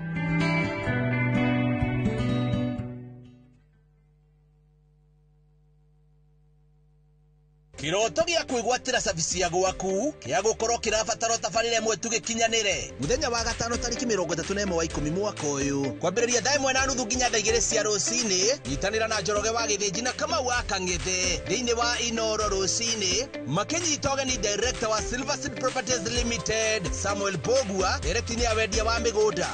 Kiroto gĩa kwĩgwatĩra cabici ya gwaku kĩa gũkorwo kĩrabatara tabarĩra ĩmwe tu gĩkinyanĩre mũthenya wa gatano tarĩki 31 wa 10 mwaka ũyũ kwambĩrĩria thaa 1:30 nginya thaa 2 cia rũcinĩ. Nyitanĩra na Njoroge wa Gĩthĩnji na Kamau wa Kang'ethe thĩinĩ wa Inoro rũcinĩ makĩnyita ũgeni director wa Silver Seed Properties Limited Samuel Bogua director ya wendia wa mĩgũnda.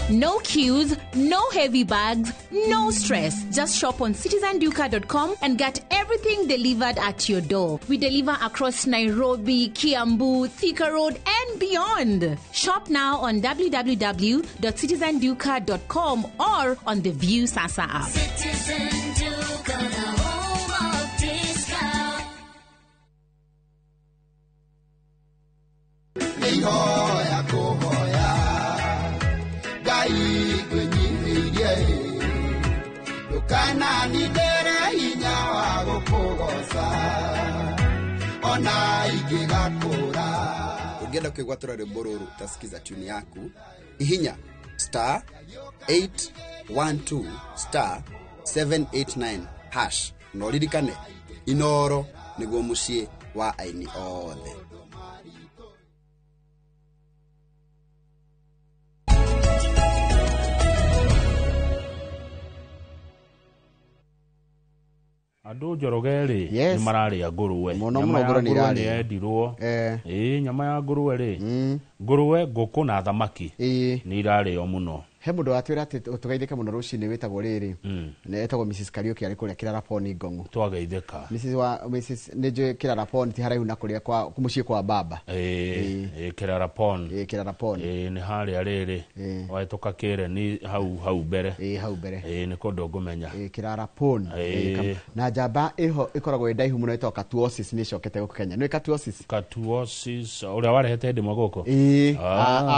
No queues, no heavy bags, no stress. Just shop on citizenduka.com and get everything delivered at your door. We deliver across Nairobi, Kiambu, Thika Road, and beyond. Shop now on www.citizenduka.com or on the View Sasa app.
Citizen Duka, the home of discount.
Ũngĩenda kwĩgwatĩra rwĩmbo rũrũ utasikiza tune yaku ihinya star 812 star 789 hash na ũririkane Inoro nĩguo mũciĩ wa aini othe.
Andũ Njoroge rĩ nĩ mararĩa ngũrũwe.
Mũno ngũrũwe nĩ
irarĩo. Yendirwo. Ĩĩ nyama ya ngũrũwe rĩ, ngũrũwe, ngũkũ na thamaki nĩ irarĩo mũno.
He mũndũ watwĩra atĩ tũgeithĩke mũno rũcinĩ wĩtagwo rĩrĩ nĩ etagwo Mrs Kariuki arĩ kũrĩa Kĩraraponi Ngong'o.
Twageithĩka.
Mrs wa Mrs nĩ njũĩ Kĩraraponi ti haraihu na kũrĩa kwa mũciĩ kwa baba.
Ĩĩ Kĩraraponi.
Ĩĩ Kĩraraponi.
Ĩĩ nĩ harĩa rĩrĩ wahĩtũka Kĩreni hau hau mbere.
Ĩĩ hau mbere.
Ĩĩ nĩ kũndũ ngũmenya.
Ĩĩ Kĩraraponi. Na njamba ĩho ĩkoragwo ĩ ndaihu mũno ĩtagwo Katuosis nĩ ĩcokete gũkũ Kenya. Nĩ Katuosis?
Katuosis ũrĩa warehete hĩndĩ ĩmwe gũkũ?
Ĩĩ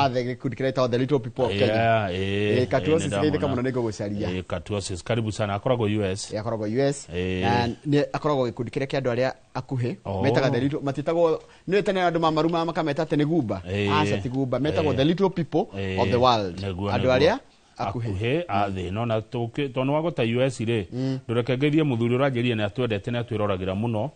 athe gĩkundi kĩrĩa gĩtagwo The Little People of Kenya. Katuosis geithĩka mũno nĩ ngũgũcaria.
Katuosis karibu sana, akoragwo US.
Akoragwo US na nĩ akoragwo gĩkundi kĩrĩa kĩa andũ arĩa akuhĩ metaga the little, matitagwo nĩ tene andũ mamaruma makameta atĩ nĩ gumba. Aca ti gumba, metagwo the little people of the world, andũ arĩa
akuhĩ a thĩ no na tondũ wa gũta US rĩ ndũreke ngeithie mũthuri ũranjĩrire nĩ atwendete nĩ atwĩroragĩra mũno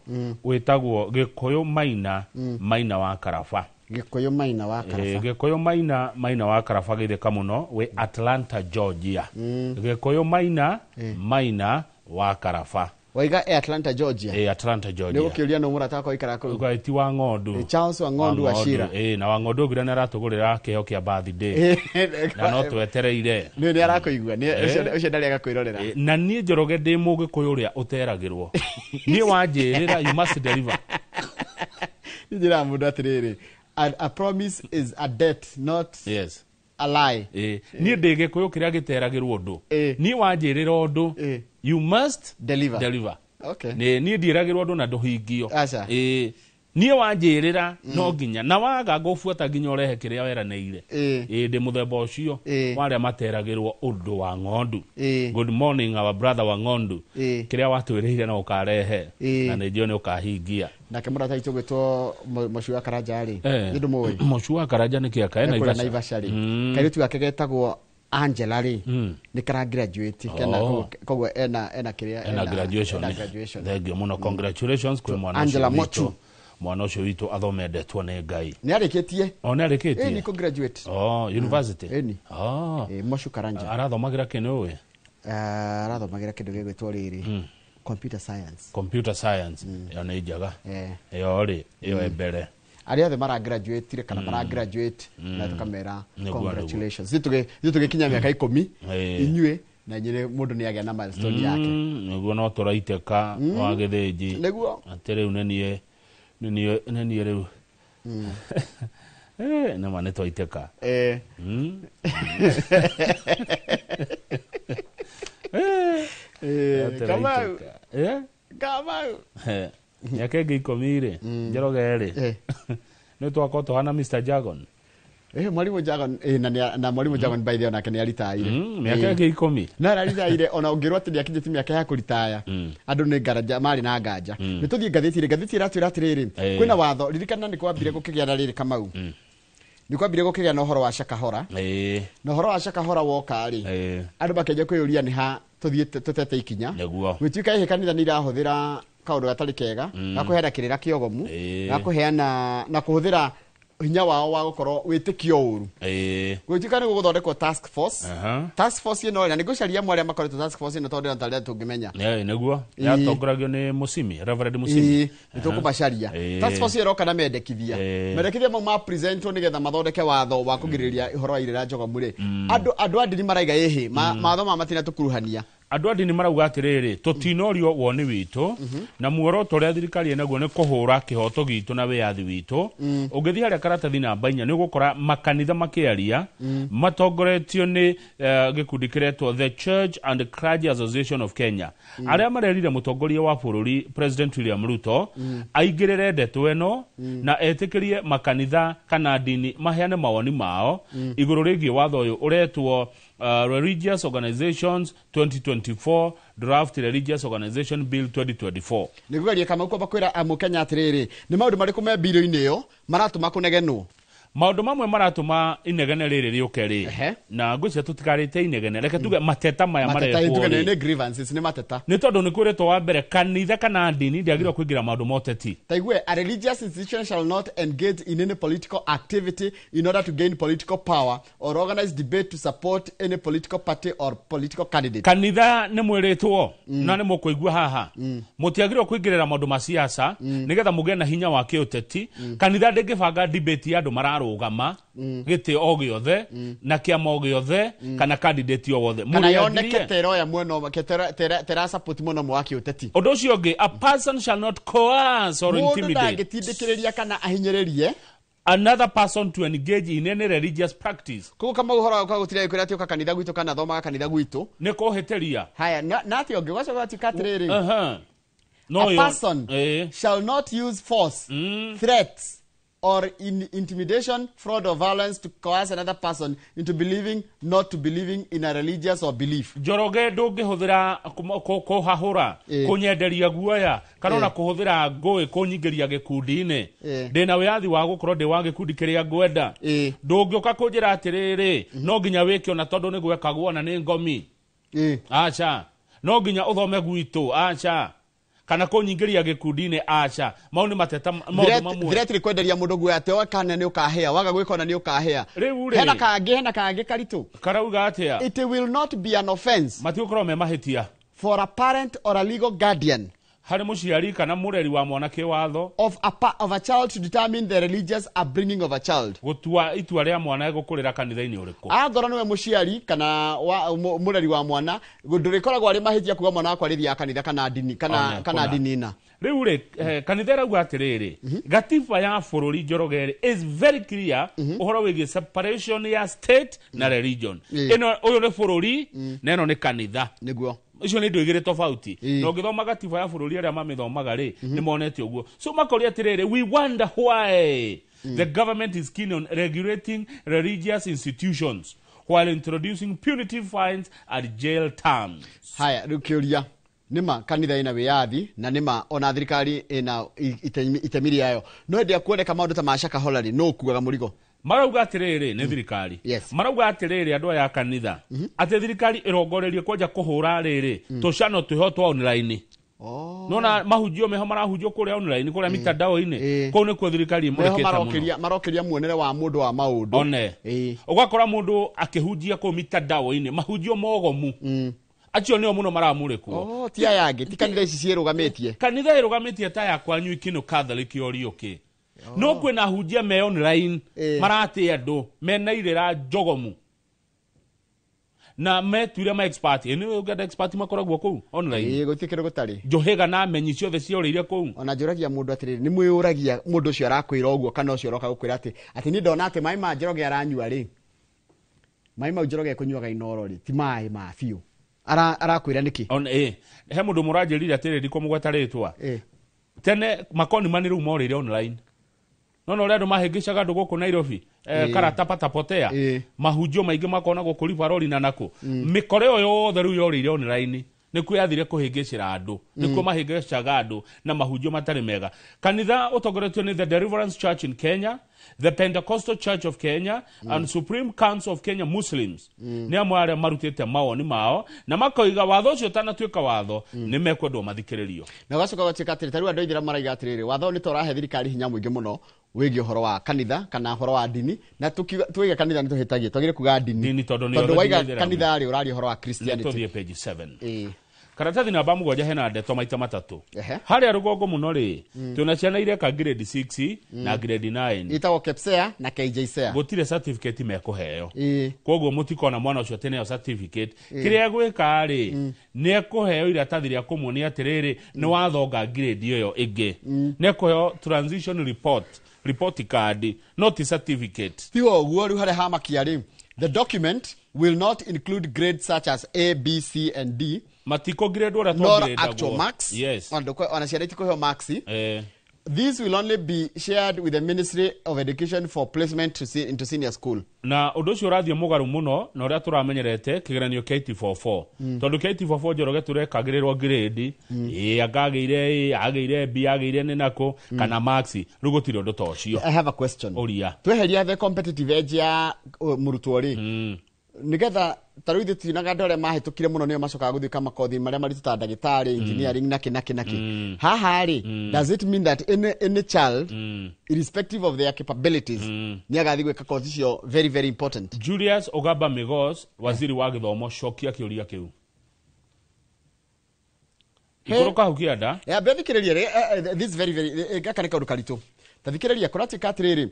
wĩtagwo Gĩkũyũ Maina Maina wa Karaba.
Gĩkũyũ Maina wa Karaba.
Gĩkũyũ Maina Maina wa Karaba geithĩka mũno wĩ Atlanta Georgia. Gĩkũyũ Maina Maina wa Karaba.
Waiga e Atlanta Georgia.
E Atlanta Georgia.
Nĩ gũkĩũria no mũrata wakwa ikara kũu.
Ũgaĩ ti wa ng'ondu.
Charles wa Ng'ondu wa Shira.
Na wa ng'ondu ũngĩra nĩ aratũgũrĩra kĩheo kĩa birthday. Na no twetereire.
Nĩ arakũigua, ũcio ndarĩ agakwĩrorera.
Na niĩ Njoroge ndĩ mũgĩkũyũ ũrĩa ũteragĩrwo. Niĩ wanjĩrĩra you must deliver.
Njĩra mũndũ atĩrĩrĩ, a promise is a debt, not
yes
a lie.
Niĩ ndĩ gĩkũyũ kĩrĩa gĩteragĩrwo ũndũ. Niĩ wanjĩrĩra ũndũ you must
deliver.
Deliver.
Okay.
Niĩ ndiĩragĩrwo ũndũ na ndũhingio.
Aca.
Niĩ wanjĩrĩra no nginya na waga ngũbuata nginya ũrehe kĩrĩa weranĩire. Ĩĩ ndĩ mũthemba ũcio wa arĩa materagĩrwo ũndũ wa ng'ondu. Good morning our brother wa ng'ondu. Kĩrĩa watwĩrĩire no ũkarehe na nĩ njũĩ nĩ ũkahingia.
Nake mũrata witũ ũgwĩtwo Mũciĩ wa Karanja rĩ, nĩ ndũmũĩ?
Mũciĩ wa Karanja nĩ kĩaka ena
Kũrĩa Naivasha rĩ, kairĩtu gake getagwo Angela rĩ, nĩ kara graduate kena koguo ena kĩrĩa
ena graduation.
Ena graduation.
Thank you mũno, congratulations kwĩ mwana
Angela
ũcio witũ.
Mochu.
Mwana ũcio witũ athomendetwo nĩ Ngai.
Nĩ arĩkĩtie?
O nĩ arĩkĩtie?
Ĩni kũ graduate.
Oh, university.
Ĩni.
Oh.
Mochu Karanja.
Arathomagĩra kĩ nĩ ũĩ?
Arathomagĩra kĩndũ gĩgwĩtwo rĩrĩ. Computer science.
Computer science. Ĩyo nĩ njega. Ĩyo rĩ, ĩyo ĩ mbere.
Arĩa othe maragraduate kana maragraduate na tũkamera
Nĩguo,
congratulations. Ithuĩ tũgĩkinya mĩaka 10 inyuĩ na inyuĩ mũndũ nĩ agĩa na milestone yake.
Nĩguo no tũraitĩka wa gĩthĩnji.
Nĩguo.
Atĩ rĩu nĩ niĩ rĩu. Nĩma nĩ twaitĩka.
Kamau. Kamau.
Mĩaka ĩngĩ 10 rĩ, Njoroge rĩ, nĩ twakorwo tũhana Mr. Jagon.
Mwalimu Jagon, na Mwalimu Jagon by the way onake nĩ aritaire.
Mĩaka ĩngĩ 10.
Na aritaire ona ũngĩrwo atĩ nĩakinyĩtie mĩaka ya kũritaya. Andũ nĩ ngaraja marĩ na nganja. Nĩ tũthiĩ ngathĩti-inĩ, ngathĩti ĩratwĩra atĩrĩrĩ, kwĩna watho, ririkana nĩ kwambire gũkĩgĩa na rĩrĩ Kamau. Nĩ kwambire gũkĩgĩa na ũhoro wa Shakahora. Na ũhoro wa Shakahora woka rĩ, andũ makĩanjia kwĩyũria nĩ ha tũthiĩte tũtete ikinya.
Nĩguo.
Gwĩtuĩka ĩhĩ kanitha nĩ irahũthĩra kaũndũ gatarĩ kega, gakũheana kĩrĩra kĩogomu, gakũheana na kũhũthĩra hinya wao wa gũkorwo wĩtĩkio ũru. Gwĩtuĩka nĩ gũgũthondekwo task force. Task force ĩno na nĩngũcaria amwe arĩa makoretwo task force ĩno tondũ ndĩrona tũngĩmenya.
Nĩguo. Yatongoragio nĩ Musimi, Reverend Musimi.
Nĩ tũkũmacaria. Task force ĩyo ĩroka na mendekithia. Mendekithia mau ma presentwo nĩgetha mathondeke watho wa kũgirĩrĩria ũhoro wa irĩra njogomu rĩ. Andũ a ndini maraiga ĩhĩ, mawatho maya matina tũkuruhania.
Andũ a ndini marauga atĩrĩrĩ, tũtinorio woni witũ na muoroto ũrĩa thirikari ĩnaguo nĩ kũhũra kĩhoto gitũ na wĩyathi witũ. Ũngĩthiĩ harĩa karatathi namba 4 nĩ ũgũkora makanitha makĩaria matongoretio nĩ gĩkundi kĩretwo The Church and Clergy Association of Kenya. Arĩa marerire mũtongoria wa bũrũri President William Ruto aingĩrĩre ndeto ĩno na etĩkĩrie makanitha kana ndini maheane mawoni mao igũrũ rĩgiĩ watho ũyũ ũretwo Religious Organizations 2024 Draft Religious Organization Bill 2024.
Nĩngũgeria Kamau kwamba kwĩra Amũkenya atĩrĩrĩ, nĩ maũndũ marĩkũ me mbirũ-inĩ ĩyo maratũma kũnegenwo?
Maũndũ mamwe maratũma inegene rĩrĩ rĩũke rĩ, na ngwĩciria tũtikarĩte inegene, reke tuge mateta maya marehwo rĩ.
Nĩ grievances, nĩ mateta.
Nĩ tondũ nĩ kwĩrĩtwo wa mbere kanitha kana ndini ndĩagĩrĩirwo kũingĩra maũndũ ma ũteti.
Ta igue, a religious institution shall not engage in any political activity in order to gain political power or organize debate to support any political party or political candidate.
Kanitha nĩ mwĩrĩtwo na nĩ mũkũigua haha, mũtiagĩrĩirwo kũingĩrĩra maũndũ ma siasa nĩgetha mũgĩe na hinya wa kĩũteti. Kanitha ndĩngĩbanga debate ya andũ mararũgama gĩtĩ o gĩothe na kĩama o gĩothe kana candidate o wothe.
Kana yoneke teroya mwena ũmwe, tera support mwena ũmwe wa kĩũteti.
Ũndũ ũcio ũngĩ, a person shall not coerce or intimidate.
Mũndũ ndangĩtindĩkĩrĩria kana ahinyĩrĩrie
another person to engage in any religious practice.
Koguo Kamau ũhoro wa gũtirĩ kwĩra atĩ ũka kanitha gwitũ kana thomaga kanitha gwitũ
nĩ kũhĩtĩria.
Haya, na atĩ ũngĩ ũgacoka ũgatuĩka atĩrĩrĩ, a person shall not use force, threats or in intimidation, fraud or violence to coerce another person into believing not to believing in a religious or belief.
Njoroge ndũngĩhũthĩra kũhahũra, kũnyenderia guoya, kana ona kũhũthĩra ngũĩ kũnyingĩria gĩkundi-inĩ. Ndĩna wĩyathi wa gũkorwo ndĩ wa gĩkundi kĩrĩa ngwenda. Ndũngĩũka kũnjĩra atĩrĩrĩ, no nginya wĩke ona tondũ nĩ gwekagwo na nĩ ngomi. Aca. No nginya ũthome gwitũ. Aca. Kana kũnyingĩria gĩkundi-inĩ. Aca. Mau nĩ mateta maũndũ mamwe.
Threat nĩ kwenderia mũndũ guoya atĩ oe kana nĩ ũkahĩa, waga gwĩka ona nĩ ũkahĩa.
Rĩu rĩ,
hena kangĩ karitũ.
Karauga atĩa?
It will not be an offense.
Matigũkorwo me mahĩtia.
For a parent or a legal guardian.
Harĩ mũciari kana mũreri wa mwana kĩwatho.
Of a child to determine the religious upbringing of a child.
Gũtua itua rĩa mwana egũkũrĩra kanitha-inĩ ũrĩkũ.
Angorwo nĩwe mũciari kana mũreri wa mwana, ndũrĩkoragwo arĩ mahĩtia kuga mwana wakwa arĩthiaga kanitha kana ndini kana ndini na.
Rĩu rĩ, kanitha ĩrauga atĩrĩrĩ, gatiba ya bũrũri Njoroge rĩ is very clear ũhoro wĩgiĩ separation ya state na religion. Ĩno ũyũ nĩ bũrũri na ĩno nĩ kanitha.
Nĩguo.
Icio nĩ indo igĩrĩ tofauti. Na ũngĩthoma gatiba ya bũrũri, arĩa mamĩthomaga rĩ, nĩ monete ũguo. So makoria atĩrĩrĩ, we wonder why the government is keen on regulating religious institutions while introducing punitive fines and jail terms.
Haya, rĩu kĩũria, nĩma kanitha ĩna wĩyathi na nĩma ona thirikari ĩna itemi rĩayo, no hĩndĩ ĩrĩa kuoneka maũndũ ta ma Shakahola rĩ, no ũkuaga mũrigo?
Marauga atĩrĩrĩ, nĩ thirikari. Marauga atĩrĩrĩ, andũ aya a kanitha, atĩ thirikari ĩrongoreirie kwanja kũhũra rĩrĩ tũcano twĩho twa online. Nona mahunjio meho marahunjio kũrĩa online, kũrĩa mitandao-inĩ, kũu nĩkuo thirikari
Meho
ĩmũrĩkĩte mũno.
Marokĩria muonere wa mũndũ wa maũndũ.
One ũgakora mũndũ akĩhunjia kũu mitandao-inĩ mahunjio mogomu, acio nĩo mũno maramũrĩkwo.
Oh, ti aya angĩ, ti kanitha ici ciĩrũgamĩtie.
Kanitha ĩrũgamĩtie ta ya kwanyu Ikino Catholic Oriũkĩ, no kwĩna ahunjia me online maratĩ andũ mena irĩra njogomu na metuire ma expert. Ĩ nĩ ũngĩenda expert makoragwo kũu online.
Ĩĩ, gũtirĩ kĩndũ gũtarĩ.
Njũhĩga na menyi ciothe ciorĩire kũu.
Ona njũragia mũndũ atĩrĩrĩ, nĩ mwĩyũragia mũndũ ũcio arakwĩra ũguo kana ũcio ũroka gũkwĩra atĩ niĩ ndona atĩ maĩ ma Njoroge aranyua rĩ, maĩ mau Njoroge ekũnyuaga Inooro rĩ, ti maĩ ma biũ. Arakwĩra nĩkĩ?
Ona ĩ he mũndũ mũranjĩrire atĩrĩrĩ, ndikũmũgweta rĩtwa, tene makoni mani rĩu morĩire online, no na ũrĩa andũ mahĩngĩcaga andũ gũkũ Nairobi, karata patapotea, mahunjio maingĩ makona gũkũ Rivaroli na nakũ, mĩkora ĩyo yothe rĩu yorĩire online, nĩkuo yathire kũhĩngĩcĩra andũ, nĩkuo mahĩngĩcaga andũ na mahunjio matarĩ mega. Kanitha ũtongoretio nĩ The Deliverance Church in Kenya, The Pentecostal Church of Kenya and Supreme Council of Kenya Muslims nĩ amwe arĩa marutĩte mawoni mao na makoiga watho ũcio ũtanatuĩka watho nĩ mekwendwo mathikĩrĩrio.
Na ũgacoka ũgatuĩka atĩrĩ, ta rĩu andũ aithĩramu maraiga atĩrĩrĩ, watho nĩ ta ũrahe thirikari hinya mũingĩ mũno wĩgiĩ ũhoro wa kanitha kana ũhoro wa ndini, na tuiga kanitha nĩ tũhĩtagie, twagĩrĩire kuga ndini.
Ndini, tondũ nĩ
tondũ
othe
waiga
nginya Aithĩramu.
Kanitha rĩ, ũraria ũhoro wa Christianity.
Nĩ tũthiĩ page 7, karatathi namba 7, hena ndeto maita matatũ harĩa rũgongo mũno rĩ. Twĩna ciana ireka grade 6 na grade 9.
Ĩtagwo KPSEA na KJSEA.
Gũtirĩ certificate mekũheo, koguo mũtikona mwana ũcio atĩ nĩyo certificate. Kĩrĩa egwĩka rĩ, nĩ ekũheo iratathi rĩa kũmuonia atĩrĩrĩ, nĩ wathonga grade ĩyo ĩngĩ. Nĩ ekũheo transition report card, not certificate.
Tiga ũguo, rĩu harĩa hamakia rĩ, the document will not include grades such as A, B, C and D
matikũ grade ũrĩa
nor
twangĩrĩndagwo.
actual marks. Ona ciana itikũheo marks. This will only be shared with the Ministry of Education for placement into senior school.
Na ũndũ ũcio ũrathiĩ mũgarũ mũno na ũrĩa tũramenyerete kĩgeranio kĩa 844, tondũ kĩa 844, Njoroge, tũrekagĩrĩrwo grade, ĩ angagĩire A, agĩire B, agĩire nĩ nakũ, kana marks. Rĩu gũtirĩ ũndũ ta ũcio.
I have a question.
Ũria.
Tweheria the competitive edge ya mũrutwo rĩ, nigetha ta rĩu ithuĩ tuinaga andũ arĩa mahĩtũkire mũno nĩo macokaga gũthiĩ makothi marĩa maritũ ta ndagĩtarĩ, engineering na kĩ na kĩ na kĩ. Haha rĩ, does it mean that any child, irrespective of their capabilities, nĩ agathiĩ gwĩka kothi icio very very important?
Julius Ogamba Migos, waziri wa gĩthomo, cokia kĩũria kĩu. Ikũrũka hau kĩanda.
Ya mbe thikĩrĩria rĩ, this very very gaka nĩ kaũndũ karitũ. Ta thikĩrĩria, kũratuĩka atĩrĩrĩ,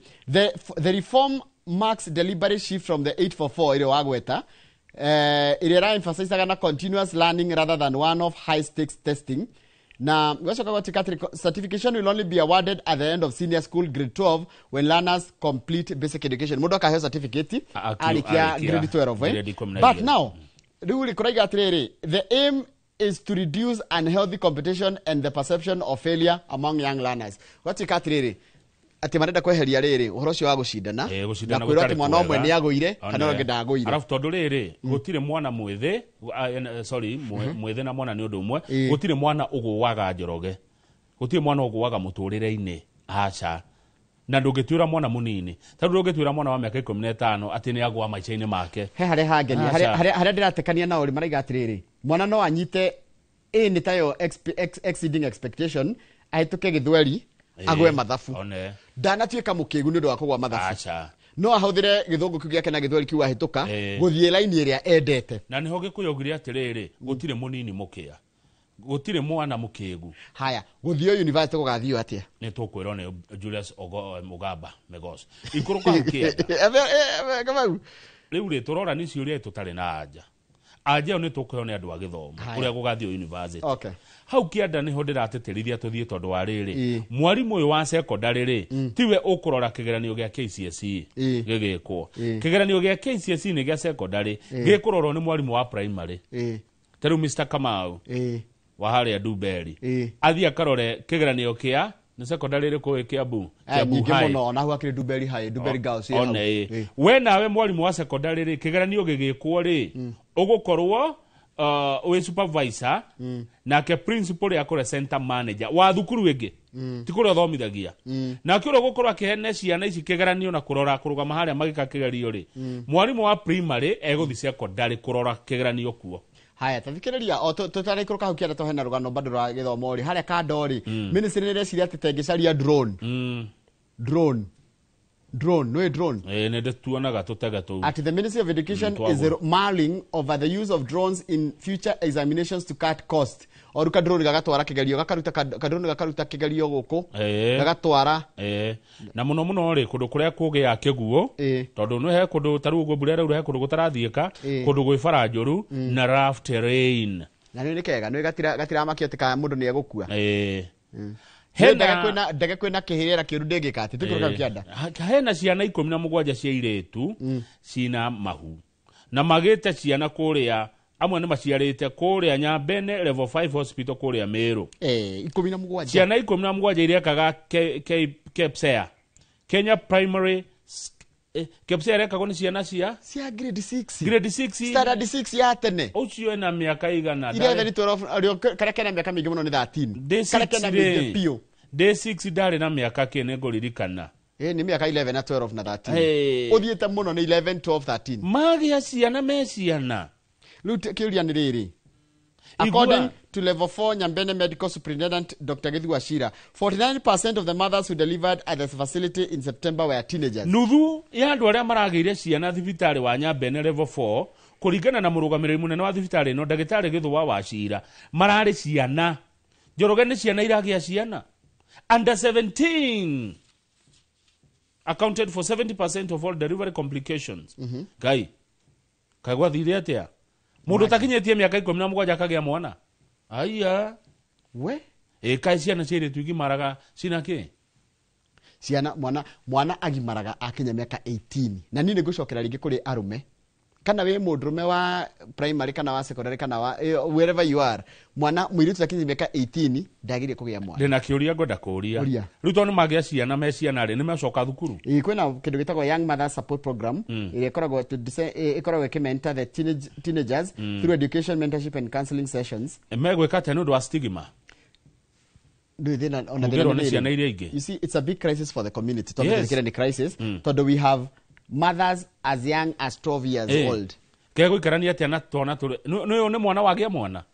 the reform marks deliberate shift from the 844 ĩrĩa wagweta, ĩrĩa ĩra-emphasizaga na continuous learning rather than one of high stakes testing, na gwacoka gwatuĩka atĩrĩ, certification will only be awarded at the end of senior school, grade 12, when learners complete basic education. Mũndũ akaheo certificate arĩkia
arĩkia
grade 12, eh?
Grade 12.
But now rĩu rĩ, kũraiga atĩrĩrĩ, the aim is to reduce unhealthy competition and the perception of failure among young learners. Gwatuĩka atĩrĩrĩ, atĩ marenda kweheria rĩrĩ ũhoro ũcio wa gũcindana
gũcindana
na kwĩrwo atĩ
gũtarĩ
mwana ũmwe
kwega.
nĩ agũire kana
One.
ũngĩ ndagũire.
Arabu tondũ rĩrĩ, gũtirĩ mwana mwĩthĩ, sorry, mwĩthĩ na mwana nĩ ũndũ ũmwe. Gũtirĩ mwana ũgũaga, Njoroge, gũtirĩ mwana ũgũaga mũtũrĩre-inĩ, aca. Na ndũngĩtuĩra mwana mũnini, tondũ ndũngĩtuĩra mwana wa mĩaka 15 atĩ nĩ agũa maica-inĩ make.
He harĩa hangenia,
Aca.
harĩa ndĩratekania nao rĩ, maraiga atĩrĩrĩ, mwana no anyite A nĩ tayo exceeding expectation, ahĩtũke gĩthweri, agwe mathabu.
One.
Ndanatuĩka mũkĩgu nĩ ũndũ wa kũgwa mathabu.
Aca.
No ahũthĩre gĩthũngũ kĩu gĩake na gĩthweri kĩu ahĩtũka gũthiĩ laini ĩrĩa endete.
Na nĩho Gĩkũyũ augire atĩrĩrĩ, gũtirĩ mũnini mũkĩa, gũtirĩ mwana mũkĩgu.
Haya, gũthio university gũgathio atĩa?
Nĩ tũkwĩrwo nĩ Julius Ogamba Migos. Ikũrũka hau kĩanda.
Kamau.
Rĩu rĩ, tũrora nĩ ciũria tũtarĩ na anja. Anja ĩyo nĩ tũkũheo nĩ andũ a gĩthomo
Haya.
ũrĩa gũgathiĩ university.
Okay.
Hau kĩanda nĩho ndĩratĩtĩrithia tũthiĩ, tondũ wa rĩrĩ, mwarimũ ũyũ wa secondary rĩ, tiwe ũkũrora kĩgeranio gĩa KCSE gĩgĩkwo. Kĩgeranio gĩa KCSE nĩ gĩa secondary, gĩkũrorwo nĩ mwarimũ wa primary. Ta rĩu Mr. Kamau wa harĩa Ndumberi athiĩ akarore kĩgeranio kĩa nĩ secondary ĩrĩkũ ĩ Kiambu? Kiambu
Nyingĩ
High.
mũno, ona hau hakĩrĩ Ndumberi High, Ndumberi Girls ĩ hau.
One ĩ we nawe mwarimũ wa secondary rĩ, kĩgeranio gĩgĩkwo rĩ, ũgũkorwo wĩ supervisor, nake principal akore center manager wa thukuru ĩngĩ, ti kũrĩa ũthomithagia. Nake ũrĩa ũgũkorwo akĩhene ciana ici kĩgeranio na kũrora kũrũgama harĩa magĩka kĩgerio rĩ, mwarimũ wa primary egũthiĩ secondary kũrora kĩgeranio kuo.
Haya, tathikĩrĩria o tũtaraikũrũka hau kĩanda, tũhena rũgano bado rwa gĩthomo rĩ, harĩa kando rĩ, ministry nĩ ĩreciria atĩ tengĩcaria drone. Drone, nĩ drone.
Ĩ, nĩ ndĩtuonaga tũtege tũu.
At the Ministry of Education is mulling over the use of drones in future examinations to cut cost. Oru ka drone gagatwara kĩgerio, gakaruta ka drone gakaruta kĩgerio gũkũ, gagatwara.
Na mũno mũno rĩ, kũndũ kũrĩa kũgĩa kĩguũ, tondũ nĩ he kũndũ ta rĩu ũguo mbura ĩraura, he kũndũ gũtarathiĩka, kũndũ gwĩ bara njũru na rough terrain.
Na nĩ kega nĩ gatiramakia atĩ kana mũndũ nĩ egũkua. Ndege kwĩna kĩhĩrĩra kĩũru ndĩngĩka atĩ tũikũrũka kĩanda.
Hena ciana 17 cia irĩtu cina mahu na magĩte ciana kũrĩa, amwe nĩ maciarĩte kũrĩa Nyambene level 5 hospital kũrĩa Meru.
17.
Ciana 17 irekaga KPSEA, Kenya Primary KPSEA irekagwo nĩ ciana cia
grade 6.
Grade 6.
Standard 6 ya tene.
Ũcio ena mĩaka igana?
11, 12, karĩa kena mĩaka mĩingĩ mũno nĩ 13.
Day
Karĩa kena mĩingĩ
6
biũ.
Day 6 ndarĩ na mĩaka kĩ, nĩ ngũririkana.
Nĩ mĩaka 11 na 12 na 13. Ũthiĩte mũno nĩ 11, 12, 13.
Magĩa ciana me ciana.
Rĩu kĩũria nĩ rĩrĩ. According to level 4 Nyambene Medical Superintendent Dr. Githu Wachira, 49% of the mothers who delivered at the facility in September were teenagers.
Nuthu ya andũ arĩa maragĩire ciana thibitarĩ wa Nyambene level 4, kũringana na mũrũgamĩrĩri mũnene wa thibitarĩ ĩno ndagĩtarĩ Githu wa Wachira, mararĩ ciana. Njoroge, nĩ ciana iragĩa ciana under 17 accounted for 70% of all delivery complications. Ngai, kaĩ gwathire atĩa mũndũ ũtakinyĩtie mĩaka 17 akagĩa mwana? Aya.
We?
Ĩ, kaĩ ciana cia airĩtu igimaraga cina kĩ?
Ciana, mwana agimaraga akinya mĩaka 18. Na niĩ nĩ ngũcokera rĩngĩ kũrĩ arũme, kana wĩ mũndũrũme wa primary kana wa secondary kana wa wherever you are, mwana mũirĩtu akinya mĩaka 18 ndagĩrĩire kũgĩa mwana.
Ndĩna kĩũria ngwenda kũũria.
Ũria.
Rĩu tondũ nĩ magĩa ciana me ciana rĩ, nĩ mecoka thukuru?
Ĩ, kwĩna kĩndũ gĩtagwo Young Mothers Support Program ĩrĩa ĩkoragwo ĩkoragwo ĩkĩmentor the teenagers through education, mentorship and counseling sessions.
Megwĩka atĩa nĩ ũndũ wa stigma?
Ndũĩ thĩna ona thĩna
Kũgerwo
nĩ
nĩ
rĩrĩ.
ciana iria ingĩ.
You see, it's a big crisis for the community. Tondũ yes, nĩ crisis, tondũ we have mothers as young as 12 years old.
Kegũikarania atĩa na twana tũrĩ nĩ ũyũ nĩ mwana wagĩa mwana?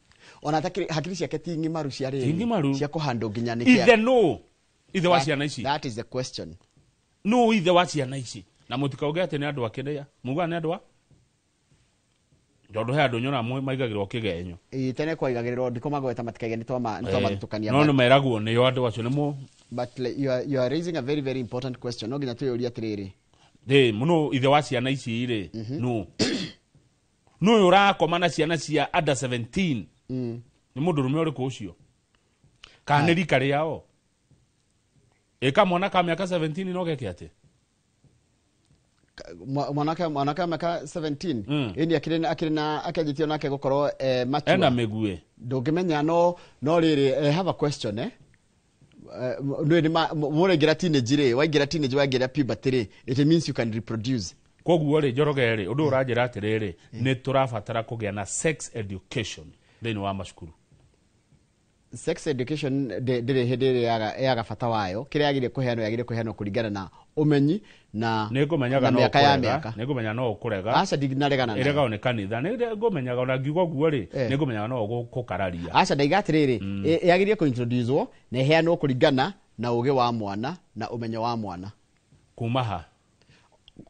Ona hakiri ciake ti ng'imaru cia rĩrĩ.
Ti ng'imaru.
Cia kũhandwo nginya nĩ kĩa.
Ithe nũ? Ithe wa ciana ici?
That is the question.
Nũ ithe wa ciana ici? Na mũtikauge atĩ nĩ andũ a kĩrĩa. Mugaga nĩ andũ a? Tondũ he andũ nyonaga maigagĩrwo kĩgenyo.
Ĩ, tene kwaigagĩrĩrwo ndikũmagweta matikaige nĩ twamathutũkania.
No nĩ meragwo nĩo andũ acio nĩ mũ.
But like, you are raising a very, very important question. No nginya twĩyũrie atĩrĩrĩ.
Ĩ, mũno ithe wa ciana ici rĩ, nũ? Nũ ũyũ ũrakoma na ciana cia under 17? Nĩ mũndũrũme ũrĩkũ ũcio? Kana nĩ rika rĩao? Ĩ, mwana ka mĩaka 17 no geke atĩ?
Mwanake wa mĩaka 17 ĩni akĩrĩ na akĩanjĩtio nake gũkorwo mature.
Ena mĩguĩ.
Ndũngĩmenya, no rĩrĩ, have a question. Nĩ mũraingĩra teenage rĩ, waingĩra teenage, waingĩra puberty rĩ, it means you can reproduce.
Koguo rĩ, Njoroge rĩ, ũndũ ũranjĩra atĩrĩrĩ, nĩ tũrabatara kũgĩa na sex education thĩinĩ wa macukuru.
Sex education ndĩrĩ hĩndĩ ĩrĩa yaga bata wayo. Kĩrĩa yagĩrĩire kũheanwo, yagĩrĩire kũheanwo kũringana na ũmenyi na
Nĩngũmenyaga no
mĩaka ya
ũkũrega,
mĩaka.
nĩngũmenya no ũkũrega.
Aca, ndinaregana nayo.
Ĩregagwo nĩ kanitha. Nĩngũmenyaga ona ngiuga ũguo rĩ, nĩngũmenyaga no ũgũkararia.
Aca, ndaiga atĩrĩrĩ, yagĩrĩire kũ-introduce-wo na ĩheanwo kũringana na ũgĩ wa mwana na ũmenyo wa mwana.
Kuma ha?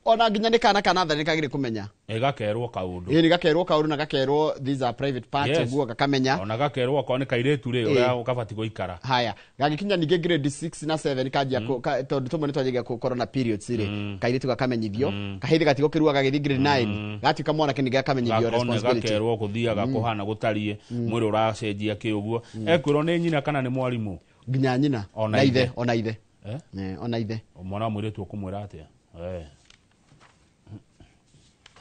Ona nginya nĩ kana kana natharĩ nĩ kagĩrĩire kũmenya.
Ĩ, gakerwo kaũndũ.
Ĩ, nĩ gakerwo kaũndũ na gakerwo these are private parts, ũguo gakamenya.
Ona gakerwo okorwo nĩ kairĩtu rĩ, ũrĩa gabatiĩ gũikara.
Haya, gagĩkinya ningĩ grade 6 na 7 kanjia tondũ tũmwe nĩ twanjagia gũkorwo na periods rĩ, kairĩtu gakamenyithio, kahĩndĩ gatigũkĩrua gagĩthiĩ grade 9, gatuĩka mwanake ningĩ gakamenyithio responsibility.
Gakerwo gũthiaga kũhana gũtariĩ, mwĩrĩ ũracenjia kĩ ũguo. Ekwĩrwo nĩ nyina kana nĩ mwarimũ?
Nginya nyina.
Ona
Na ithe,
ithe.
ona ithe.
Eh?
Ona ithe.
Mwana wa mũirĩtu ũkũmwĩra atĩa?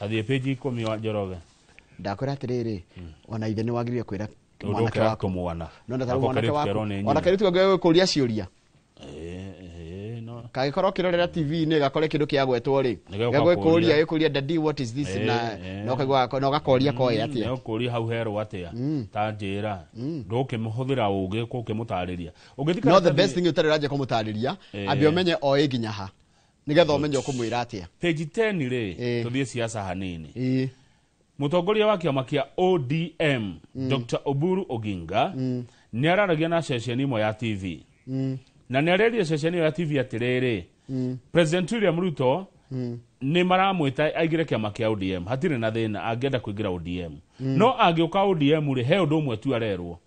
Tathiĩ page 10 wa Njoroge.
Ndakwĩra atĩrĩrĩ, ona ithe nĩ wagĩrĩire kwĩra mwanake waku.
Mwana.
No na
Nako
mwanake
kairĩtu
waku
kerwo nĩ
ona
nyina.
kairĩtu kangĩgũkũria ciũria,
Eh, no.
kangĩkorwo kĩrorera TV-inĩ gakore kĩndũ kĩagwetwo rĩ,
Nĩgegũka
gegũkũria
kũũria.
gĩkũria, "Daddy, what is this?" Na
Eh.
na ũkaigua na ũgakoria koĩ atĩa.
Nĩũkũria hau herwo atĩa, ta njĩra ndũkĩmũhũthĩra ũgĩ kũkĩmũtarĩria. Ũngĩthi
No the
karatathi-
best thing ũtarĩ ũranjia kũmũtarĩria, ambe ũmenye oĩ nginya ha, nĩgetha ũmenye ũkũmwĩra atĩa.
Page 10 rĩ, tũthiĩ siasa hanini. Mũtongoria wa kĩama kĩa ODM, Dr. Oburu Oginga, nĩ araragia na ceceni ĩmwe ya TV, na nĩ areria ceceni ĩyo ya TV atĩrĩrĩ, President William Ruto nĩ maramwĩta aingĩre kĩama kĩa ODM, hatirĩ na thĩna angĩenda kũingĩra ODM. No angĩũka ODM rĩ, he ũndũ ũmwe tu arerwo: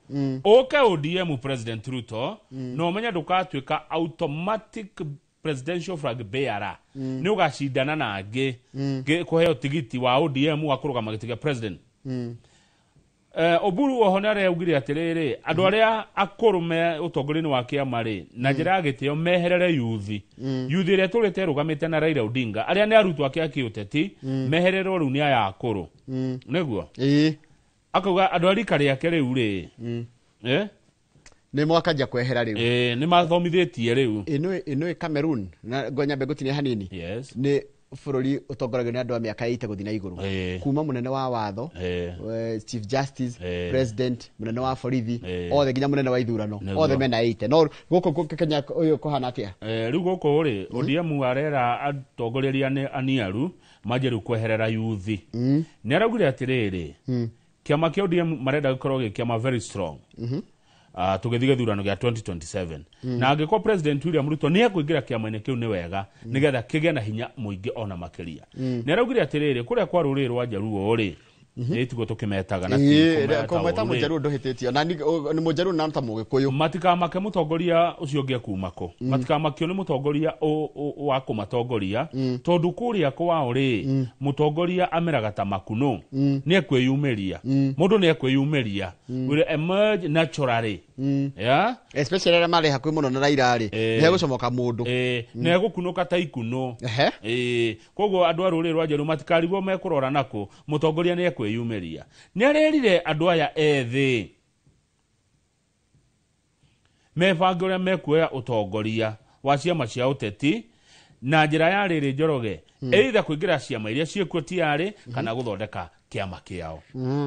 ũke ODM, President Ruto, na ũmenye ndũgatuĩka automatic presidential flag bearer. Nĩ ũgacindana na angĩ kũheo tigiti wa ODM wa kũrũgama gĩtĩ kĩa president. Oburu oho nĩ areugire atĩrĩrĩ, andũ arĩa akũrũ me ũtongoria-inĩ wa kĩama rĩ, na njĩra ya gĩtĩo meherere yuthi, yuthi ĩrĩa tũrĩte ĩrũgamĩte na Raila Odinga, arĩa nĩ arutwo ake a kĩũteti, mehererwo rĩu nĩ aya akũrũ. Nĩguo akauga andũ a rika rĩake rĩu rĩ, eh?
Nĩ mwakanjia kwehera rĩu.
Nĩ mathomithĩtie rĩu.
Ĩnũĩ Cameroon, na ngonyambe ngũtinie hanini,
Yes.
nĩ bũrũri ũtongoragio nĩ andũ a mĩaka 80 gũthiĩ na igũrũ, kuma mũnene wa watho, chief justice, president, mũnene wa borithi, othe nginya mũnene wa ithurano, othe mena 80. No gũkũ Kenya ũyũ kũhana atĩa?
Rĩu gũkũ rĩ, ODM arera atongoria aniaru manjie rĩu kweherera yuthi. Nĩ araugire atĩrĩrĩ, kĩama kĩa ODM marenda gĩkorwo gĩ kĩama very strong tũgĩthiĩ gĩthurano gĩa 2027, na angĩkorwo President William Ruto nĩ ekũingĩra kĩama-inĩ kĩu nĩ wega, nĩgetha kĩgĩe na hinya mũingĩ ona makĩria. Nĩ araugire atĩrĩrĩ, kũrĩa kwa rũrĩrĩ rwa Njaruo rĩ, nĩ tiguo tũkĩmetaga na ti kũmeta
Kũmweta
ũru rĩ.
mũnjaruo ndũhĩtĩtio na nĩ mũnjaruo na ta mũgĩkũyũ.
Matikamake mũtongoria ũcio ũngĩ ekuma kũ, matikamakio nĩ mũtongoria wa kũmatongoria, tondũ kũrĩa kwao rĩ, mũtongoria ameraga ta makunũ, nĩ ekwĩyumĩria, mũndũ nĩ ekwĩyumĩria, will emerge naturally, yeah?
Especially arĩa marĩ hakuhĩ mũno na Raila rĩ, nĩ hegũcomoka mũndũ.
Na egũkunũka ta ikunũ. Koguo andũ a rũrĩrĩ rwa Njerũ matikarigwo mekũrora nakũ, mũtongoria nĩ ekwĩyumĩria. Nĩ arerire andũ aya ethĩ mebange ũrĩa mekuoya ũtongoria wa ciama cia ũteti na njĩra ya rĩrĩ, Njoroge, either kũingĩra ciama iria ciĩkuo tiarĩ kana gũthondeka kĩama kĩao,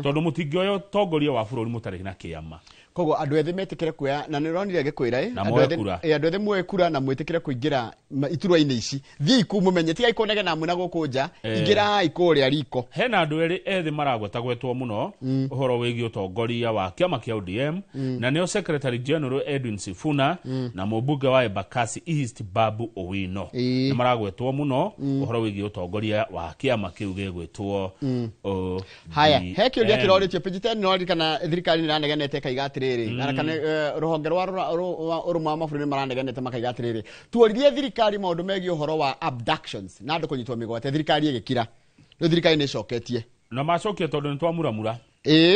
tondũ mũtingĩoya ũtongoria wa bũrũri mũtarĩ na kĩama.
Koguo andũ ethĩ metĩkĩre kuoya, na nĩ ũronire ngĩkwĩra
Na
andũ
moe
ethĩ
kura.
Andũ ethĩ muoe kura na mwĩtĩkĩre kũingĩra iturwa-inĩ ici. Thiĩi kuu mũmenye, tigai kũnegena mwĩna gũkũ nja. Ingĩrai kũrĩa riko.
Hena andũ erĩ ethĩ maragwetagwetwo mũno ũhoro wĩgiĩ ũtongoria wa kĩama kĩa ODM, na nĩo Secretary General Edwin Sifuna na mũmbunge wa Embakasi East Babu Owino. Nĩ maragwetwo mũno ũhoro wĩgiĩ ũtongoria wa kĩama kĩu gĩgwĩtwo ODM.
Haya, he kĩũria kĩrorĩtio page 10. No ririkana thirikari nĩ ĩranegenete ĩkaiga atĩrĩrĩ, kana rũhonge rwa ũrũmwe wa mabũrũri nĩ maranegenete makaiga atĩrĩrĩ, tuoririe thirikari maũndũ megiĩ ũhoro wa abductions na andũ kũnyitwo mĩgwate, thirikari ĩgĩkira. Rĩu thirikari nĩ ĩcoketie.
Na macokia tondũ nĩ twamuramura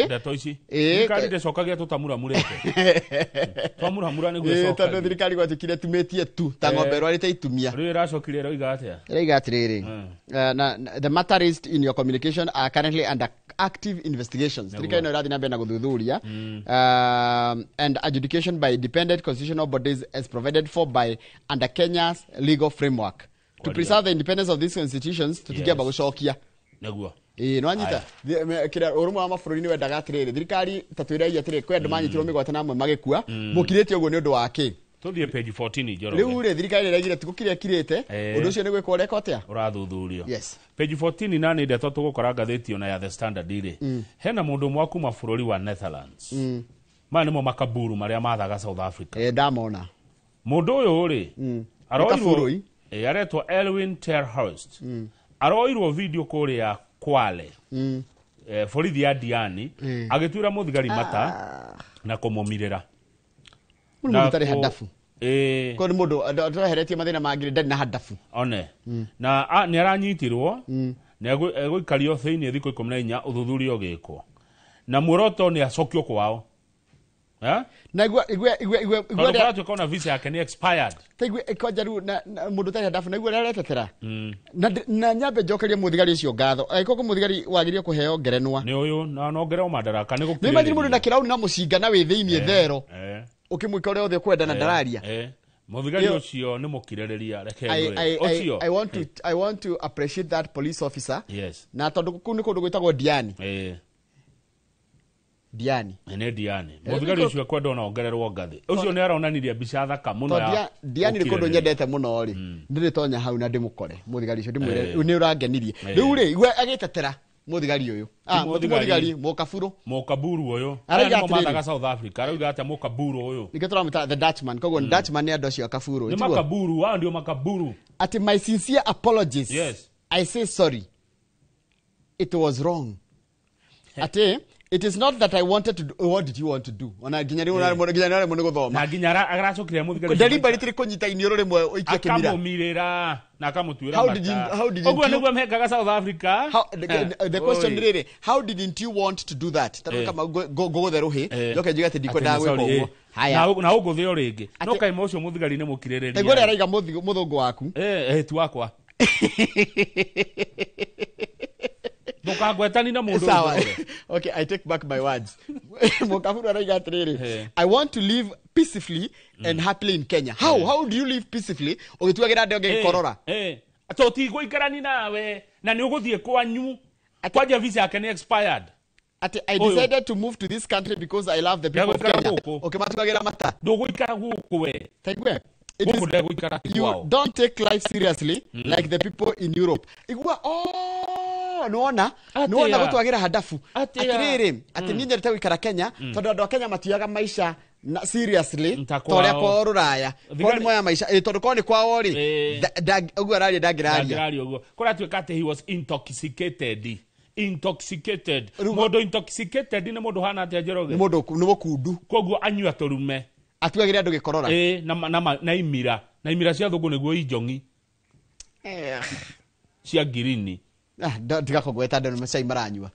ndeto ici. Thirikari ndĩcokagia tũtamuramurĩte, twamuramura nĩguo
Tondũ
ĩcokagia.
Thirikari gwatuĩkire tumĩtie tu ta ng'ombe ĩrwarĩte itumia.
Rĩu ĩracokire ĩroiga atĩa?
Ĩraiga atĩrĩrĩ, na the matter raised in your communication are currently under active investigations. Thirikari no ĩrathiĩ na mbere na gũthuthuria and adjudication by independent constitutional bodies as provided for by under Kenya's legal framework to
Kwaria.
preserve the independence of these institutions. Tũtingĩamba gũcokia.
Nĩguo.
Ĩĩ, nĩwanyita.
Aya.
Kĩrĩa ũrũmwe wa mabũrũri nĩ wendaga atĩrĩrĩ, thirikari ta twĩrei atĩrĩrĩ, kwĩ andũ manyitirwo mĩgwate na amwe magĩkua, mũkirĩte ũguo nĩ ũndũ wa kĩ?
Tũthiĩ page 14, Njoroge.
Rĩu rĩ, thirikari nĩ ĩraigire tigũkira ĩkirĩte. Ũndũ ũcio nĩ gwĩkwo ũreka atĩa?
Ũrathuthurio.
Yes.
Page 14, na nĩ ndeto tũgũkora ngathĩti ona ya The Standard rĩ, hena mũndũ ũmwe wa kuma bũrũri wa Netherlands. Maya nĩmo makaburu marĩa mathaga South Africa.
Ndamona.
Mũndũ ũyũ rĩ,
Nĩ
aroirwo
kaburũi.
Aretwo Elwin Terhorst. Aroirwo video kũrĩa Kwale, borithi ya Diani, agĩtuĩra mũthigari mata na kũmũmirĩra.
Mũndũ
Na
ũtarĩ handabu. Ko nĩ mũndũ atweheretie mathĩna mangĩ, ndarĩ na handabu.
One na nĩ aranyitirwo, nĩ egũikario thĩinĩ thikũ 14 ũthuthuria ũgĩkwo, na muoroto nĩ acokio kwao. Eh?
Na igua igua igua igua
Tondũ kũratuĩka ona visa yake nĩ expired.
Ta igua kwanja rĩu na mũndũ ũtarĩ handabu na igua ũrĩa aretetera. Na nyambe njokerie mũthigari ũcio ngatho. Angĩkorwo kwĩ mũthigari wagĩrĩire kũheo ngerenwa.
Nĩ ũyũ na nongererwo madaraka nĩ
Nĩ imagine mũndũ na
gũkirĩrĩria.
kĩrauni na mũcinga na wĩ thĩiniĩ thero. Ũkĩmwĩka ũrĩa othe ũkwenda na ndararia.
Mũthigari
Ĩyo-
ũcio nĩ mũkirĩrĩria reke
I,
ngwĩre.
I, I,
Ũcio.
I want to appreciate that police officer.
Yes.
Na tondũ kũu nĩ kũndũ gwĩtagwo Diani. Diani.
Nĩ Diani. Mũthigari ũcio ekwenda ona ongererwo ngathĩ. Ũcio nĩ aronanirie mbica thaka mũno
Tondũ
ya
Diani nĩ kũndũ
ũkirĩrĩria.
nyendete mũno rĩ. Ndĩrĩtonya hau na ndĩmũkore mũthigari ũcio ndĩmwĩre nĩ ũrangenirie. Rĩu rĩ igua agĩtetera mũthigari ũyũ. Ah,
Ti
ti
mũthigari.
mũthigari mũkaburu.
Mũkaburu ũyũ.
Arauga
Aya nĩmo
atĩrĩrĩ.
mathaga South Africa. Arauga atĩa mũkaburu ũyũ.
Nĩkĩo tũramwĩta the Dutchman. Koguo Dutchman nĩ andũ acio a kaburu.
Nĩ
Tiguo?
makaburu, hao ndio makaburu.
Ati my sincere apologies.
Yes.
I say sorry. It was wrong. Ati it is not that I wanted to do, what did you want to do? Ona nginya rĩu ũraremwo nginya nĩ ũraremwo nĩ gũthoma.
Na nginya aracokire mũthigari ũcio
Deliberately kũnyita iniũrũ rĩmwe ũikie kĩmira.
akamũmirĩra na akamũtuĩra
How did you-
mata.
how did
Ũguo
you-
nĩguo mekaga South Africa.
How, the question
Oi.
rĩrĩ, how didn't you want to do that? Tondũ kama ngũgũthe rũhĩ, njoke njuge atĩ ndikwendaga
Atĩ
gwĩka
sorry,
ũguo. Haya.
Na ũngũthĩ o rĩngĩ. No kaima ũcio mũthigari nĩ mũkirĩrĩria.
Ta igua ũrĩa araiga mũthũngũ waku.
Ti wakwa. Ndũkangwetani na mũndũ
Sawa.
ũyũ.
Okay, I take back my words. Mũkaburu araiga atĩrĩrĩ, I want to live peacefully and happily in Kenya. How do you live peacefully ũgĩtuagĩra andũ angĩ gĩkorora?
Tũtigũikarani nawe na nĩ ũgũthiĩ kwanyu. Kwanja visa yake nĩ expired.
Ati I
Ũyũ.
decided to move to this country because I love the people of
Ndegũikara
Kenya.
gũkũ.
Ũkĩmatuagĩra mata.
Ndũgũikara gũkũ we.
Taigue. It
Gũkũ
is,
ndegũikara ti
you
kwao.
don't take life seriously like the people in Europe. Igua, oh, nĩwona
Atĩa?
nĩwona gũtwagĩra handabu
Atĩa?
atĩrĩrĩ atĩ niĩ nyendete gũikara Kenya tondũ andũ a Kenya matioyaga maica na seriously
Ta
ta ũrĩa
kwao.
kwao rũraya kwao nĩ moya maica tondũ kwao nĩ kwao rĩ ũguo araria ndangĩraria
Ndangĩraria ũguo. Kũratuĩka atĩ he was intoxicated. Intoxicated. Mũndũ intoxicated nĩ mũndũ hana atĩa Njoroge?
Nĩ mũndũ nĩ mũkundu.
Koguo anyua tũrume.
Atuagĩre andũ gĩkorora.
Na imira. Na imira cia thũngũ nĩguo injong'i. Cia ngirini.
Tiga kũgweta andũ nĩ cai maranyua.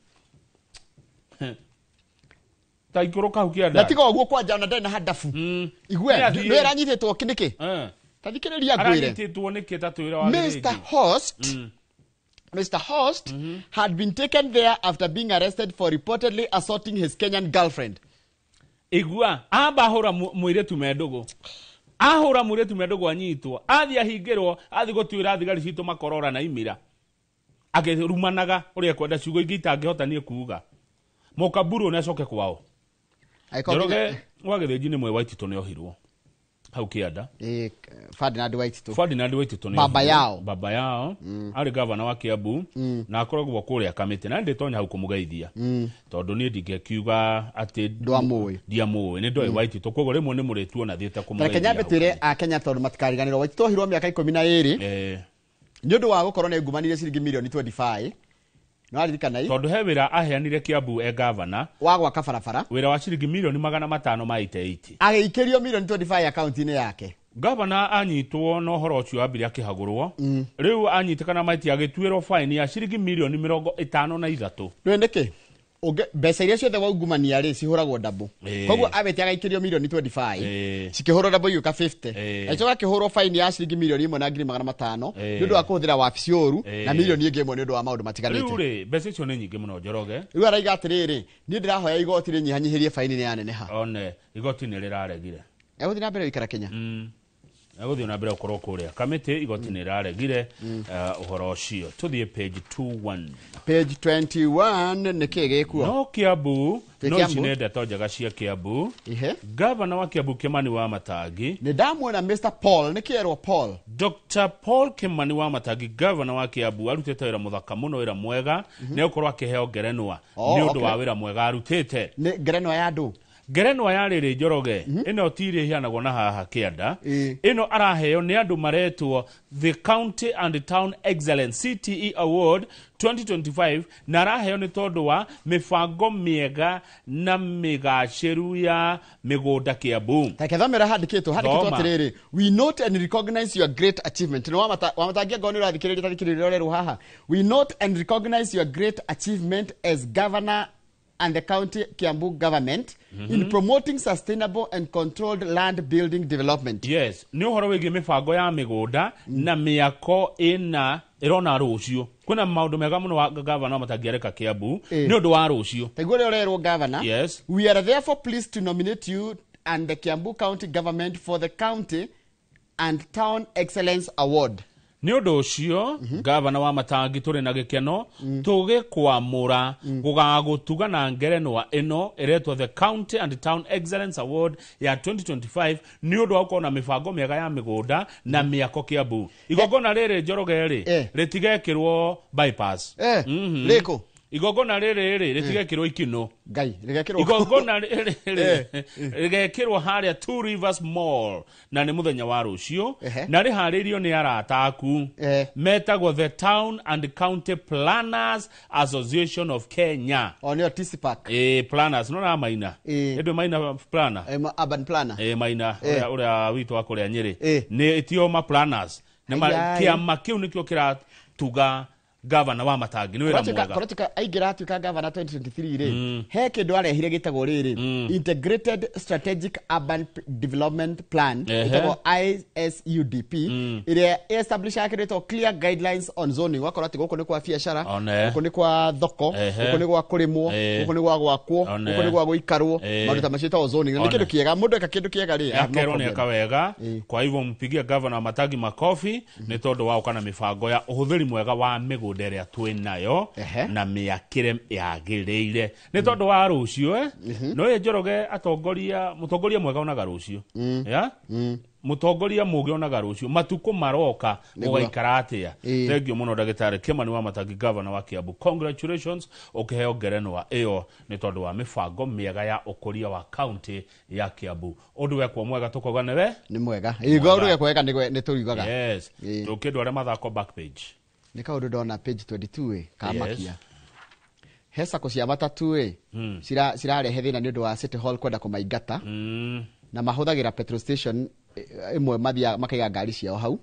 Ta ikũrũka hau kĩanda.
Na tiga ũguo kwanja ona ndarĩ na handabu. Igue,
Nĩ athiĩ.
nĩ aranyitĩtwo nĩkĩ? Ta thikĩrĩria ngwĩre.
Aranyitĩtwo nĩkĩ ta twĩre wa
Mr. Host Mr. Host had been taken there after being arrested for reportedly assaulting his Kenyan girlfriend.
Igua, amba ahũra mũirĩtu me ndũgũ. Ahũra mũirĩtu me ndũgũ anyitwo, athiĩ ahingĩrwo, athiĩ gũtuĩra thigari citũ makorora na imira. Akĩrumanaga ũrĩa ekwenda ciugo ingĩ itangĩhota niĩ kuuga. Mũkaburu nĩ acoke kwao. Njoroge wa Gĩthĩnji nĩ mwe Waititũ nĩ ohirwo. Hau kĩanda.
Ferdinand Waititũ.
Ferdinand Waititũ nĩ
Baba
ohirwo.
yao.
Baba yao. Arĩ gavana wa Kiambu na akoragwo kũrĩa Kamĩtĩ na ndĩtonya hau kũmũgeithia. Tondũ niĩ ndingĩkiuga atĩ
Ndwamũĩ.
Ndiamũĩ, nĩ ndoĩ Waititũ koguo rĩmwe nĩ mũrĩtuona thiĩte
Tareke
kũmũgeithia.
nyambe twĩre akenya tondũ matikariganĩrwo Waititũ ohirwo mĩaka 12 nĩ ũndũ wa gũkorwo nĩ ngumanire ciringi mirioni 25. Nĩwaririkana
Tondũ he wĩra aheanire Kiambu e gavana
wa gwaka barabara
wĩra wa ciringi mirioni 588.
Agĩikĩrio mirioni 25 akaunti-inĩ yake.
Gavana anyitwo na ũhoro ũcio ambire akĩhagũrwo. Rĩu anyitĩkana maiti agĩtuĩrwo faini ya ciringi mirioni 53.
Nĩũĩ nĩkĩ? Mbeca iria ciothe waungumania rĩ cihũragwo ndabũ. Koguo abete agaikĩrio mirioni 25 cikĩhũrwo ndabũ igĩũka 50. Agĩcoka akĩhũrwo faini ya ciringi mirioni 1,500,000 nĩ ũndũ wa kũhũthĩra wabici ũru na mirioni ĩngĩ ĩmwe nĩ ũndũ wa maũndũ matiganĩte.
Rĩu rĩ mbeca icio nĩ nyingĩ mũno Njoroge.
Rĩu araiga atĩrĩrĩ, niĩ ndĩrahoya igoti rĩnyihanyihĩrie faini nĩ yaneneha.
One igoti nĩ rĩraregire.
Egũthiĩ na mbere gũikara Kenya.
Egũthiĩ na mbere gũkorwo kũrĩa Kamĩtĩ igoti nĩ rĩraregire ũhoro ũcio. Tũthiĩ page 21.
Page 21 nĩ kĩĩ gĩkuo?
No Kiambu,
Twĩ
no ici
Kiambu?
nĩ ndeto njega cia Kiambu. Gavana wa Kiambu Kimani wa Matangi.
Nĩ ndamuona Mr. Paul, nĩ kĩerwo Paul.
Dr. Paul Kimani wa Matangi, gavana wa Kiambu, arutĩte wĩra mũthaka mũno, wĩra mwega, nĩ egũkorwo akĩheo ngerenwa nĩ ũndũ wa wĩra mwega arutĩte.
Nĩ ngerenwa ya ndũ?
Ngerenwa ya rĩrĩ Njoroge, ĩno ti ĩrĩa ĩheanagwo na haha kĩanda, ĩno araheo nĩ andũ maretwo The County and Town Excellence CTE Award 2025, na araheo nĩ tondũ wa mĩbango mĩega na mĩgacĩru ya mĩgũnda Kiambu.
Take thomera handĩkĩtwo
Thoma.
atĩrĩrĩ, we note and recognize your great achievement. Nĩ wamatangia ngoro nĩ ũrathikĩrĩria tathikĩrĩria ũrerwo haha. We note and recognize your great achievement as governor and the county Kiambu government in promoting sustainable and controlled land building development.
Yes, nĩ ũhoro wĩgiĩ mĩbango ya mĩgũnda na mĩako ĩna ĩrona rũciũ. Kwĩna maũndũ mega mũno wa gavana matangĩareka Kiambu nĩ ũndũ wa rũciũ.
Taiguo ũrĩa ũrerwo governor.
Yes.
We are therefore pleased to nominate you and the Kiambu County government for the County and Town Excellence Award.
Nĩ ũndũ ũcio gavana wa Matangi tũrĩ na gĩkeno tũgĩkwamũra gũgagũtuga na ngerenwa ĩno ĩretwo the County and Town Excellence Award ya 2025 nĩ ũndũ wa gũkorwo na mĩbango mĩega ya mĩgũnda na mĩako Kiambu. Igongona rĩrĩ Njoroge rĩ rĩtigekĩrwo bypass.
Rĩkũ?
Igongona rĩrĩ rĩ rĩtigekĩrwo Ikino.
Ngai, rĩgekĩrwo.
Igongona rĩrĩ rĩgekĩrwo harĩa Two Rivers Mall na nĩ mũthenya wa rũciũ na rĩharĩirio nĩ arata aku metagwo the Town and County Planners Association of Kenya.
O nĩo TCPAC.
Planners no na maina. Ĩndũ maina planner.
Urban planner.
Maina ũrĩa witũ wa kũrĩa Nyĩrĩ. Nĩ tio ma planners. Nĩ kĩama kĩu nĩkĩo kĩratuga gavana wa Matangi nĩ wĩra mwega.
Kũratuĩka aingĩra atuĩka gavana 2023 rĩ he kĩndũ arehire gĩtagwo rĩrĩ Integrated Strategic Urban Development Plan ĩtagwo ISUDP ĩrĩa establishaga kĩndũ gĩtagwo clear guidelines on zoning. Wakorwo atĩ gũkũ nĩ kwa biacara, gũkũ nĩ kwa thoko, gũkũ nĩ gwa kũrĩmwo, gũkũ nĩ gwa gwakwo, gũkũ nĩ gwa gũikarwo, maũndũ ta macio ĩtagwo zoning. Na nĩ kĩndũ kĩega, mũndũ eka kĩndũ kĩega rĩ, I have no
akerwo nĩ
problem.
eka wega. Kwa hivyo mpigie gavana wa Matangi makofi nĩ tondũ wa gũka na mĩbango ya ũhũthĩri mwega wa mĩgũnda ĩrĩa twĩ nayo na mĩakĩre yagĩrĩire nĩ tondũ wa rũciũ. No ĩ Njoroge atongoria mũtongoria mwega onaga rũciũ, ya mũtongoria mũgĩ onaga rũciũ, matukũ maroka ũgaikara atĩa. Thengiũ mũno ndagĩtarĩ Kimani wa Matangi gavana wa Kiambu, congratulations ũkĩheo ngerenwa ĩyo nĩ tondũ wa mĩbango mĩega ya ũkũria wa county ya Kiambu. Ũndũ wekwo mwega tũkauga nĩwe
nĩ mwega. Ũndũ wekwo wega nĩ tũriugaga.
Yes. Tũkĩndware mathako back page.
Nĩ kaũndũ ndona page 22 kamakia. He sacco cia matatu cirarehe thĩna nĩ ũndũ wa City Hall kwenda kũmaingata na mahũthagĩra petrol station ĩmwe mathiaga makaiga ngari ciao hau.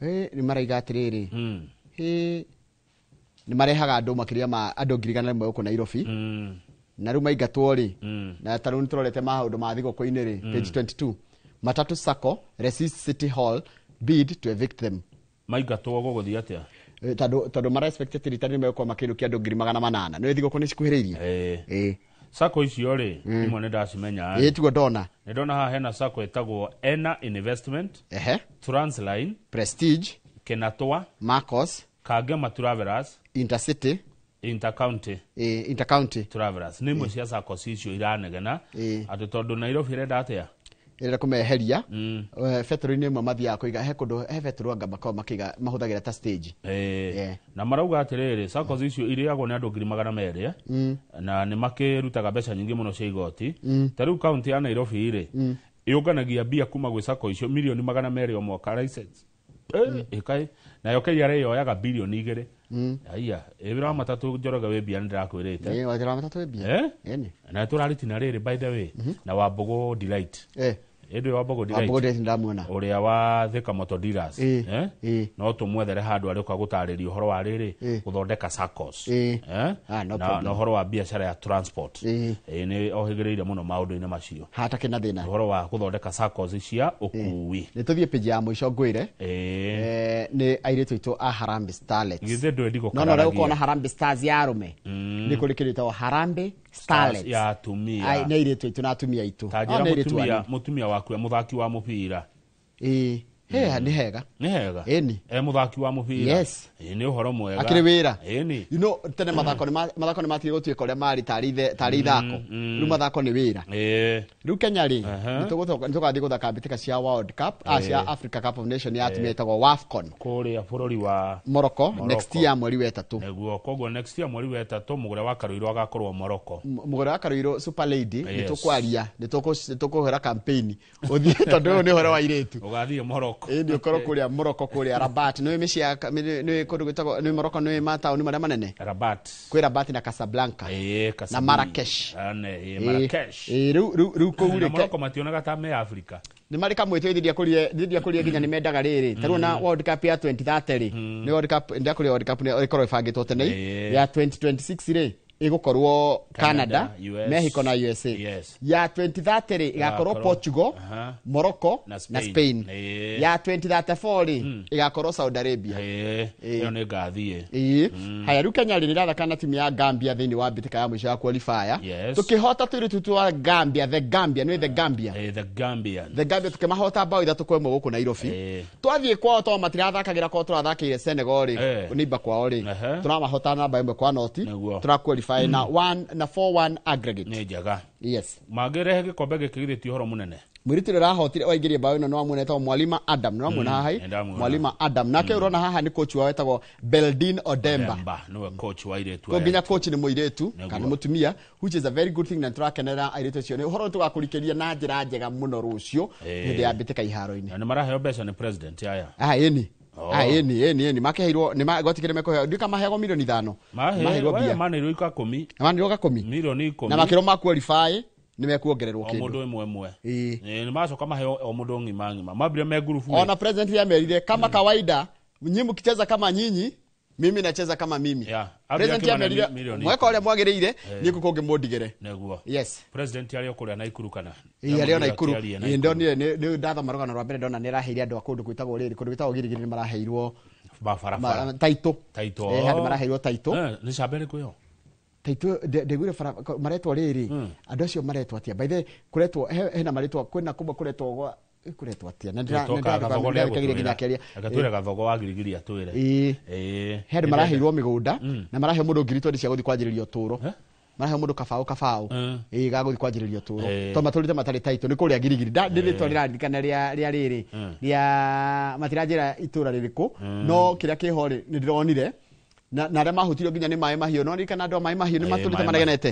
Nĩ maraiga atĩrĩrĩ, nĩ marehaga andũ makĩria ma andũ 100,000 gũkũ Nairobi na rĩu maingatwo rĩ, na ta rĩu nĩ tũrorete maũndũ ma thigũkũ-inĩ rĩ, page 22 Matatu Sacco resist City Hall bid to evict them.
Maingatwo gũgũthiĩ atĩa?
Tondũ mara expect atĩ rita rĩmwe gũkorwo makĩinũkia andũ 800,000. Nĩ thigũkũ nĩ cikuhĩrĩirie.
Sacco icio rĩ imwe nĩ ndacimenya.
Tiguo ndona.
Nĩ ndona haha hena sacco ĩtagwo Ena Investment, Transline,
Prestige,
Kenatoa,
Marcos,
Kangema Travelers,
Intercity,
Intercounty,
Intercounty
Travelers. Nĩ imwe cia sacco icio iranegena atĩ tondũ Nairobi ĩrenda atĩa?
Ĩrenda kũmeheria betũrũ-inĩ ĩmwe mathiaga kũiga he kũndũ he betũrũ anga makoragwo makĩiga mahũthagĩra ta stage.
Na marauga atĩrĩrĩ sacco icio irĩagwo nĩ andũ 200,000 na nĩ makĩrutaga mbeca nyingĩ mũno cia igoti. Ta rĩu kaunti ya Nairobi rĩ yũnganagia mbia kuma gwĩ sacco icio mirioni 200 o mwaka license. Ĩkai nayo KRA yoyaga bilioni 2. Aya, wĩra wa matatũ Njoroge wĩ mbia nĩ ndĩrakwĩrĩte.
Wĩra wa matatũ wĩ mbia.
Na tũraritina rĩrĩ by the way na Wambũgũ Delight. Ĩndũ Wambũgũ Delight.
Wambũgũ Delight ndamuona.
Ũrĩa wa Thika Motor Dealers. No tũmwethere handũ arĩũka gũtarĩria ũhoro wa rĩrĩ gũthondeka saccos. Na ũhoro wa biacara ya transport. Nĩ ohĩgĩrĩire mũno maũndũ-inĩ macio.
Hatakĩ na thĩna.
Ũhoro wa gũthondeka saccos cia ũkui.
Nĩ tũthiĩ page ya mũico ngwĩre. Nĩ airĩtu aitũ a Harambee Starlets.
Githĩ ndwendi gũkararagia.
No no ũkona Harambee Stars ya arũme. Nĩ kũrĩ kĩndũ gĩtagwo Harambee Starlets
ya atumia.
Nĩ airĩtu aitũ na atumia aitũ.
Ta njĩra mũtumia waku e mũthaki wa mũbira.
Nĩ hega.
Nĩ hega.
Ĩni.
E mũthaki wa mũbira.
Yes.
Nĩ ũhoro mwega.
Akĩrĩ wĩra.
Ĩni.
You know tene mathako nĩ matigire gũtuĩka ũrĩa marĩ tarĩ ithako. Rĩu mathako nĩ wĩra. Rĩu Kenya rĩ nĩ tũgathiĩ gũthaka mbĩtĩka cia World Cup, cia Africa Cup of Nations ya atumia ĩtagwo WAFCON.
Kũrĩa bũrũri wa
Morocco next year mweri wa 3.
Nĩguo, koguo next year mweri wa 3 mũgũre wa Karuirũ agakorwo Morocco.
Mũgũre wa Karuirũ Super Lady nĩ tũkwaria, nĩ tũkũhũra campaign. Ũthiĩ tondũ ũyũ nĩ ũhoro wa airĩtu.
Ũgathiĩ Morocco.
Ĩni ũkorwo kũrĩa Morocco kũrĩa Rabat. Nĩ mĩciĩ ya nĩ kũndũ gwĩtagwo nĩ Morocco nĩ mataũni marĩa manene.
Rabat.
Kwĩ Rabat na Casablanca. Na Marrakesh.
Marrakesh.
Rĩu kũu rĩ
Morocco mationaga ta me Africa.
Nĩ marĩ kamwĩtĩ ndithia kũrĩa nginya nĩ mendaga rĩrĩ. Ta rĩu na World Cup ya 2030 rĩ. Nĩ World Cup ndakũrĩa World Cup nĩ ĩkorwo ĩbangĩtwo tene. Ya 2026 rĩ Ĩgũkorwo Canada,
US,
Mexico na USA.
Yes.
Ya 2030 rĩ, ĩgakorwo
Ĩgakorwo-
Portugal,
Aha.
Morocco
na
na
Spain.
Spain. Ya 2034 rĩ, ĩgakorwo Saudi Arabia.
Ĩyo nĩ ngathiĩ.
Ĩĩ. Haya, rĩu Kenya rĩ, rĩrathaka na timu ya Gambia thĩinĩ wa mbĩtĩka ya mũico ya qualifier.
Yes.
Tũkĩhota tũirĩtu twa Gambia, the Gambia, nĩ the Gambia.
The Gambian.
The Gambia tũkĩmahota bao 3-1 gũkũ Nairobi. Twathiĩ kwao to matirathakagĩra kwao, tũrathakĩire Senegal rĩ, nĩimba kwao rĩ, tũramahota namba 1-0, tũra qualify na 1 na 4-1 aggregate.
Nĩ njega.
Yes.
Mangĩrehe gĩkombe gĩkĩ githĩ ti ũhoro mũnene?
Mũirĩtu ũrĩa ũrahotire waingĩria bao ĩno nĩ wamuona, etagwo Mwalima Adam, nĩ wamuona haha
Nĩ ndamuona.
Mwalima Adam nake ũrona haha nĩ coach wao wetagwo Beldin Odemba.
Demba nĩwe coach wa airĩtu
Ko
aya.
nginya coach nĩ mũirĩtu
Nĩguo.
kana mũtumia, which is a very good thing, na tũrakenera airĩtu acio. Nĩ ũhoro tũgakũrikĩria na njĩra njega mũno rũciũ hĩndĩ ya mbĩtĩka iharo-inĩ.
Na nĩ maraheo mbeca nĩ president aya?
Ah, ĩni.
Oh.
Ah, ĩni, ĩni, ĩni, makeheirwo nĩ gwatikĩrĩ mekũheo, ndiũĩ kana maheagwo milioni 5. Maheirwo mbia.
Manĩirwo ikakũmi.
Manĩirwo gakũmi.
Milioni 10.
Na makĩrwo ma qualify nĩ mekuongererwo
O mũndũ
kĩndũ.
ĩmwe ĩmwe. Ĩĩ, nĩ macoka maheo o mũndũ ng'ima ng'ima, mambire me ngurubu rĩ.
Ona president amerire kama kawaida, nyinyi mkicheza kama nyinyi, mimi nacheza kama mimi.
Ambire
President
akĩmane
amerire
milioni
mweka ũrĩa mwagĩrĩire, niĩ kũngĩ mũndigĩre.
Nĩguo.
Yes.
President arĩ o kũrĩa Naikuru kana?
Ĩĩ, arĩ o Naikuru.
Akĩaria.
Ĩĩ, ndonire nĩ ndathoma rũgano rwa mbere, ndona nĩ araheire andũ a kũndũ gwĩtagwo rĩrĩ, kũndũ gwĩtagwo Girigiri, nĩ maraheirwo
Mabarabara.
Taitũ.
Taitũ.
Ĩĩ, handũ maraheirwo taitũ.
Nĩ camba ĩrĩkũ ĩyo?
Taitũ ndaiguire bara maretwo rĩrĩ, andũ acio maretwo atĩa? By the way, kũretwo hena marĩtwa, kwĩna kũmwe kũretwo gwa kũretwo atĩa? Na
Tũka Gathogo
ndĩrathikagĩrĩria nginya
nĩegũtwĩra.
akĩaria.
Reke twĩre Gathogo wa Girigiri atwĩre.
Ĩĩ.
Ĩĩ.
He andũ maraheirwo mĩgũnda na maraheo mũndũ 20,000 cia gũthiĩ kwanjĩrĩria ũtũũro, maraheo mũndũ kabaũ kabaũ, ĩĩ, ga gũthiĩ kwanjĩrĩria ũtũũro tondũ matũrĩte matarĩ taitũ nĩ kũrĩa Girigiri. Nĩ rĩtwa rĩraririkana rĩa rĩrĩ rĩa matiranjĩra itũũra rĩrĩkũ, no kĩrĩa kĩho rĩ, nĩ ndĩronire na arĩa mahutirio nginya nĩ maĩ mahiũ, no ririkana andũ a maĩ mahiũ nĩ matũrĩte maregenete,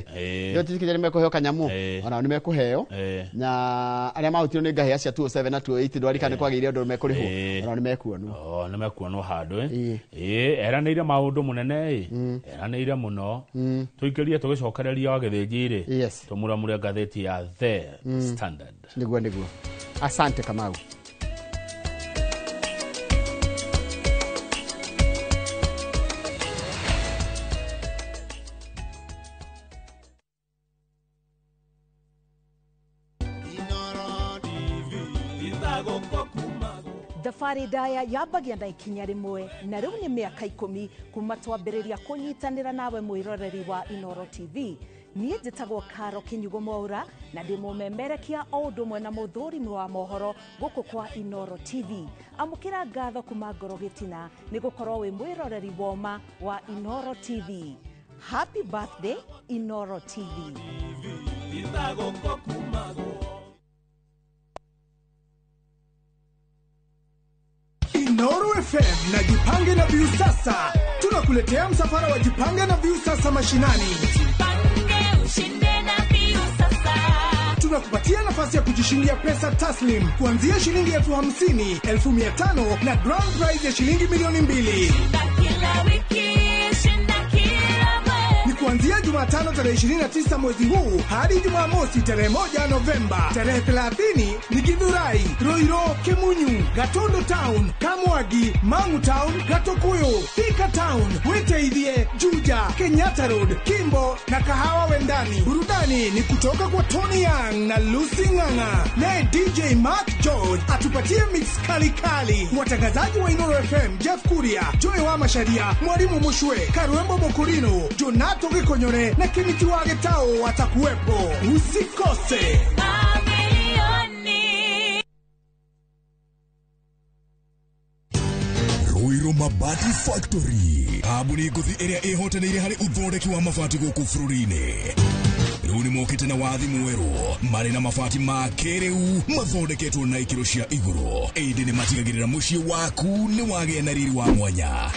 nĩ tĩkĩria nĩ mekũheo kanyamũ, onao nĩ mekũheo, na arĩa mahutirio nĩ ngahĩha cia 207 na 208, ndwarikana nĩ kwagĩire andũ mekũrĩhwo, onao nĩ mekuonwo.
Oh, nĩ mekuonwo handũ ĩ. Ĩĩ, eranĩire maũndũ mũnene ĩ, eranĩire mũno. Tũikĩrie tũgĩcokereria wa Gĩthĩnji rĩ,
Yes.
tũmuramure ngathĩti ya The Standard.
Nĩguo, nĩguo, asante Kamau.
Thabarĩ ndaya yambagia na ikinya rĩmwe, na rĩu nĩ mĩaka 10 kuma twambĩrĩria kũnyitanĩra nawe mwĩroreri wa Inoro TV. Niĩ njĩtagwo Karo Kĩnyugo Mwaura na ndĩ mũmemerekia o ũndũ ũmwe na mũthũrimi wa mohoro gũkũ kwa Inoro TV. Amũkĩra ngatho kuma ngoro gĩtina nĩ gũkorwo wĩ mwĩroreri woma wa Inoro TV. Happy birthday, Inoro TV.
Inoro FM na Jipange na Viusasa tunakuletea msafara wa Jipange na Viusasa mashinani.
Ushinde na Viusasa.
Tunakupatia nafasi ya kujishindia pesa taslim kuanzia shilingi 50,000, 500,000 na grand prize ya shilingi 2,000,000.
Kila wiki, shinda kila mwezi.
Ni kuanzia Jumatano tarehe 29 mwezi huu hadi Jumamosi tarehe 1 Novemba. Tarehe 30 ni Githurai, Roiro, Kimunyu, Gatondo Town, Kamwagi, Mangu Town, Gatokuyu, Thika Town, Witeithie, Juja, Kenyatta Road, Kimbo na Kahawa Wendani. Burudani ni kutoka kwa Tony Young na Lucy Ng'ang'a, naye DJ Mark George atupatie mix kali kali. Watangazaji wa Inoro FM Jeff Kuria, Joy wa Masharia, Mwalimu Mushwe, Karwembo Mokurino, Jonato Gikonyore na Kimiti wa Gitao watakuwepo. Usikose.
Mamilioni.
Ruiru Mabati Factory, kambuni ngũthi ĩrĩa ĩhotanĩire harĩ ũthondeki wa mabati gũkũ bũrũri-inĩ. Rĩu nĩ mokĩte na wathi mwerũ marĩ na mabati ma kĩrĩu mathondeketwo na ikĩro cia igũrũ, ĩndĩ nĩ matigagĩrĩra mũciĩ waku nĩ wagĩa na riri wa mwanya.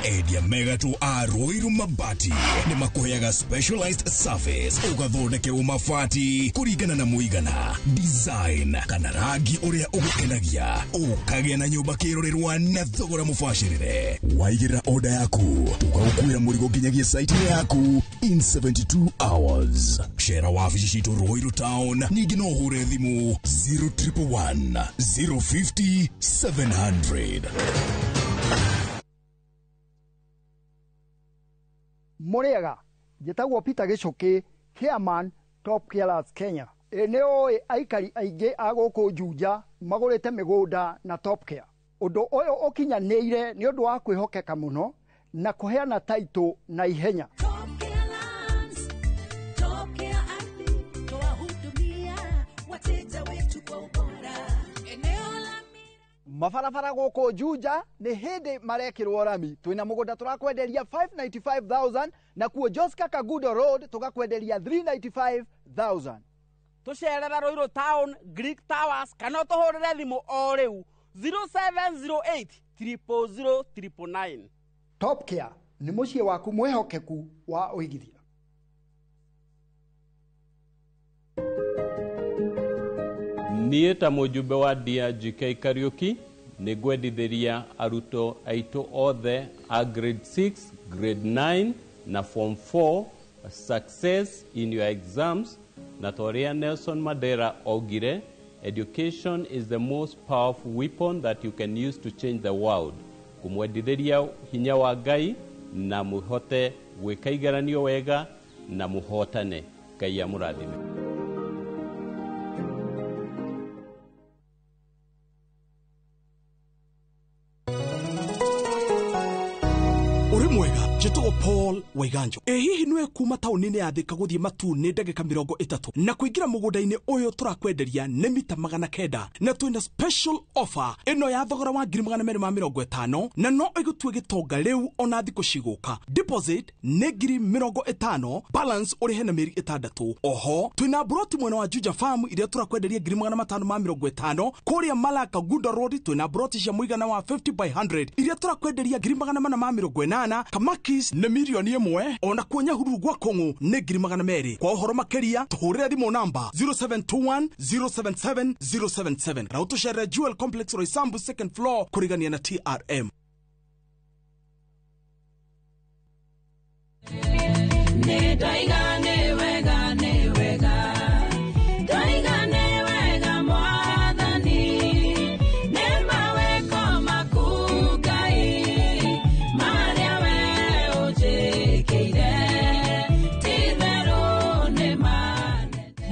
Endia megatũ a Ruiru Mabati nĩ makũheaga specialized service ũgathondekerwo mabati kũringana na mũigana, design kana rangi ũrĩa ũgũkenagia, ũkagĩa na nyũmba kĩrorerwa na thogora mũbacĩrĩre. Waigĩrĩra order yaku tũgagũkuĩra mũrigo nginyagia site yaku in 72 hours. Cera wabici citũ Ruiru Town, ningĩ no ũhũre thimũ 0111 050 700.
Mũrĩega, Njĩtagwo Peter Gĩcũkĩ, chairman Top Carers Kenya. Ĩ nĩ ũĩ aikari aingĩ a gũkũ Juja magũrĩte mĩgũnda na Top Care. Ũndũ ũyũ ũkinyanĩire nĩ ũndũ wa kwĩhokeka mũno na kũheana taitũ na ihenya. Mabarabara gũkũ Juja nĩ hĩndĩ marekĩrwo rami. Twĩna mũgũnda tũrakwenderia 595,000 na kuo Joska Kagudo Road tũgakwenderia 395,000.
Tũcerera Ruiru Town, Greek Towers kana ũtũhũrĩre thimũ o rĩu 0708 000 999.
Top Care nĩ mũciĩ waku mwĩhokeku wa ũigithia.
Niĩ ta mũjumbe wa DRGK Kariuki nĩ ngwendithĩria arutwo aitũ othe a grade 6, grade 9 na form 4 success in your exams, na ta ũrĩa Nelson Mandela augire, education is the most powerful weapon that you can use to change the world. Kũmwendithĩria hinya wa Ngai na mũhote gwĩka igeranio wega na mũhotane. Ngai amũrathime.
Uri mwega, njĩtagwo Paul Waiganjo. Ĩ hihi nĩwe kuma taũni-inĩ ya Thika gũthiĩ Matuu nĩ ndagĩka 30 na kũingĩra mũgũnda-inĩ ũyũ tũrakwenderia nĩ mita 900 na twĩna special offer ĩno ya thogora wa 250,000 na no ĩgũtue gĩtonga rĩu ona thikũ cigũka. Deposit nĩ 50,000, balance ũrĩhe na mĩeri 6. Oho twĩna broti mwena wa Juja Farm iria tũrakwenderia 550,000. Kũrĩa Malaka Gundo Road twĩna broti cia mũigana wa 50 by 100 iria tũrakwenderia 480,000. Kamakis nĩ 1,000,000, ona kuo Nyahururu gwa Kũng'ũ nĩ 200,000. Kwa ũhoro makĩria tũhũrĩre thimũ namba 0721 077 077 na ũtũcerere Jewel Complex Roysambu second floor kũrigania na TRM.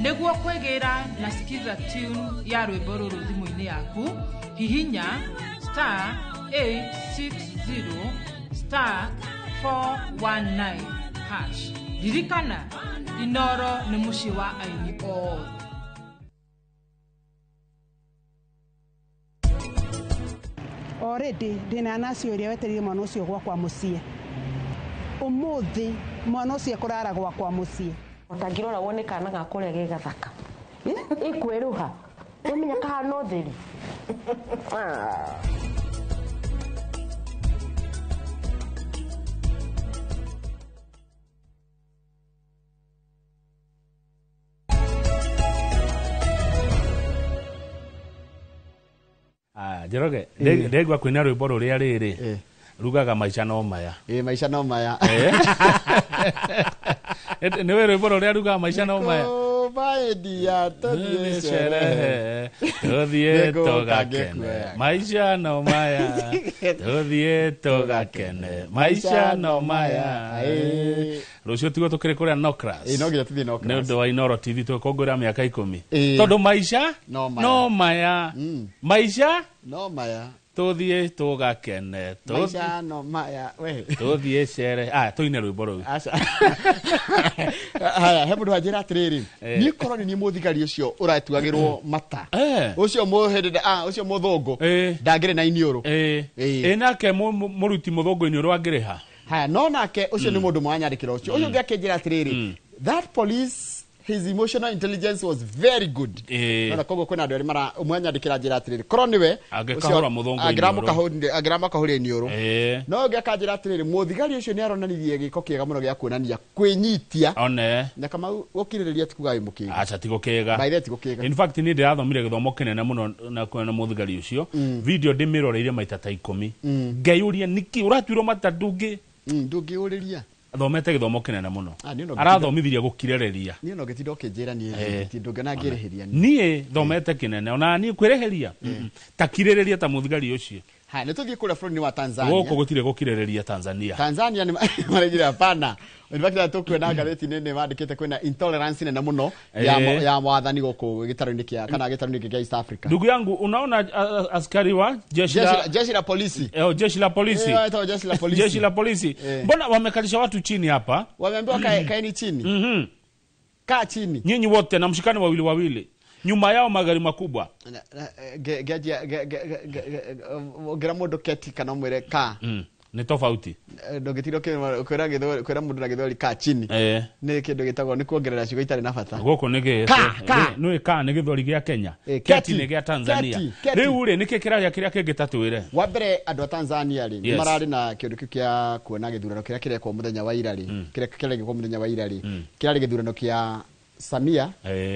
Nĩguo kwĩgĩra na skiza tune ya rwĩmbo rũrũ thimũ-inĩ yaku, hihinya star 860 star 419 hash. Ririkana, Inoro nĩ mũciĩ wa aini othe.
Already ndĩna naci ũrĩa wetereire mwana ũcio gwakwa mũciĩ. Ũmũthĩ mwana ũcio ekũrara gwakwa mũciĩ.
Ũtangĩrora wone kana gakwa ũrĩa ge gathaka. Ĩkwĩrũha. Ũmenya kahana ũtheri.
Njoroge, ndegwa kwĩna rwĩmbo rũrĩa rĩrĩ rugaga maica no maya.
Ĩ maica no maya.
Nĩwe rwĩmbo rũrĩa rugaga maica no maya.
Baendia tũthiĩ
sherehe, tũthiĩ tũgakene, maica no maya, tũthiĩ tũgakene, maica no maya. Rũciũ tiguo tũkĩrĩ kũrĩa Nocras.
Ĩ no nginya tũthiĩ Nocras.
Nĩ ũndũ wa Inoro TV tũgĩkũngũĩra mĩaka 10. Tondũ maica no maya. Maica
no maya.
Tũthiĩ tũgakene,
maica no maya, we
tũthiĩ cere. Tũine rwĩmbo rũu.
Aca. Haya, he mũndũ wanjĩra atĩrĩrĩ, niĩ korwo nĩ niĩ mũthigari ũcio ũratuagĩrwo mata, ũcio mũhĩndĩ, ũcio mũthũngũ, ndangĩrĩ na iniũrũ.
Ĩ nake mũruti mũthũngũ iniũrũ angĩrĩha.
Haya, no nake ũcio nĩ mũndũ mwanyandĩkĩra ũcio. Ũcio ũngĩ akĩnjĩra atĩrĩrĩ, that police, his emotional intelligence was very good. No koguo kwĩna andũ erĩ mara ũmwe anyandĩkĩra njĩra atĩrĩrĩ, korwo nĩwe
angĩkahũra mũthũngũ
angĩramũkahũria iniũrũ. No ũngĩ akanjĩra atĩrĩrĩ, mũthigari ũcio nĩ aronanirie gĩko kĩega mũno gĩa kuonania kwĩnyitia.
One.
Na Kamau gũkirĩrĩria ti kuga wĩ mũkĩgu.
Aca ti gũkĩga.
By the way, ti gũkĩga.
In fact niĩ ndĩrathomire gĩthomo kĩnene mũno na kwĩna mũthigari ũcio. Video ndĩmĩroreire maita ta 10. Ngeyũria nĩkĩ ũratuirwo mata ndũngĩ.
Ndũngĩũrĩria.
Athomete gĩthomo kĩnene mũno. Arathomithirie gũkirĩrĩria.
Niĩ no ngĩtinda ũkĩnjĩra niĩ ndũngĩona ngĩrĩhĩria.
Niĩ thomete kĩnene ona niĩ kwĩrĩhĩria. Ta kirĩrĩria ta mũthigari ũcio.
Haya, nĩ tũthiĩ kũrĩa bũrũri-inĩ wa Tanzania.
Gũkũ gũtirĩ gũkirĩrĩria Tanzania.
Tanzania nĩ maraigire hapana. In fact tũkuona ngathĩti-inĩ nĩ mandĩkĩte kwĩna intolerance nene mũno ya wathani gũkũ gĩtarũ-inĩ kĩa kana gĩtarũ-inĩ kĩa East Africa.
Ndugu yangu, unaona askari wa jeshi la
jeshi la polisi.
Jeshi la polisi.
Jeshi la polisi.
Jeshi la polisi. Mbona wamekalisha watu chini hapa?
Wameambiwa kaeni chini. Kaa chini.
Nyinyi wote na mshikane wawili wawili. Nyuma yao magari makubwa.
Ngera mundu keti kana mwire ka.
Ni tofauti.
Ndũngĩtinda kwĩra kwĩra mũndũ na gĩthweri ka chini. Nĩ kĩndũ gĩtagwo nĩ kuongerera ciugo itarĩ na bata.
Gũkũ nĩ gĩ nĩ ka nĩ gĩthweri gĩa Kenya. Keti nĩ gĩa Tanzania. Rĩu rĩ nĩkĩ kĩraria kĩrĩa kĩngĩ tatwĩre?
Wa mbere andũ a Tanzania rĩ nĩ mararĩ na kĩũndũ kĩu kĩa kuona gĩthurano kĩrĩa kĩrekwo mũthenya wa ira rĩ. Kĩrĩa kĩrekwo mũthenya wa ira rĩ. Kĩrarĩ gĩthurano kĩa Samia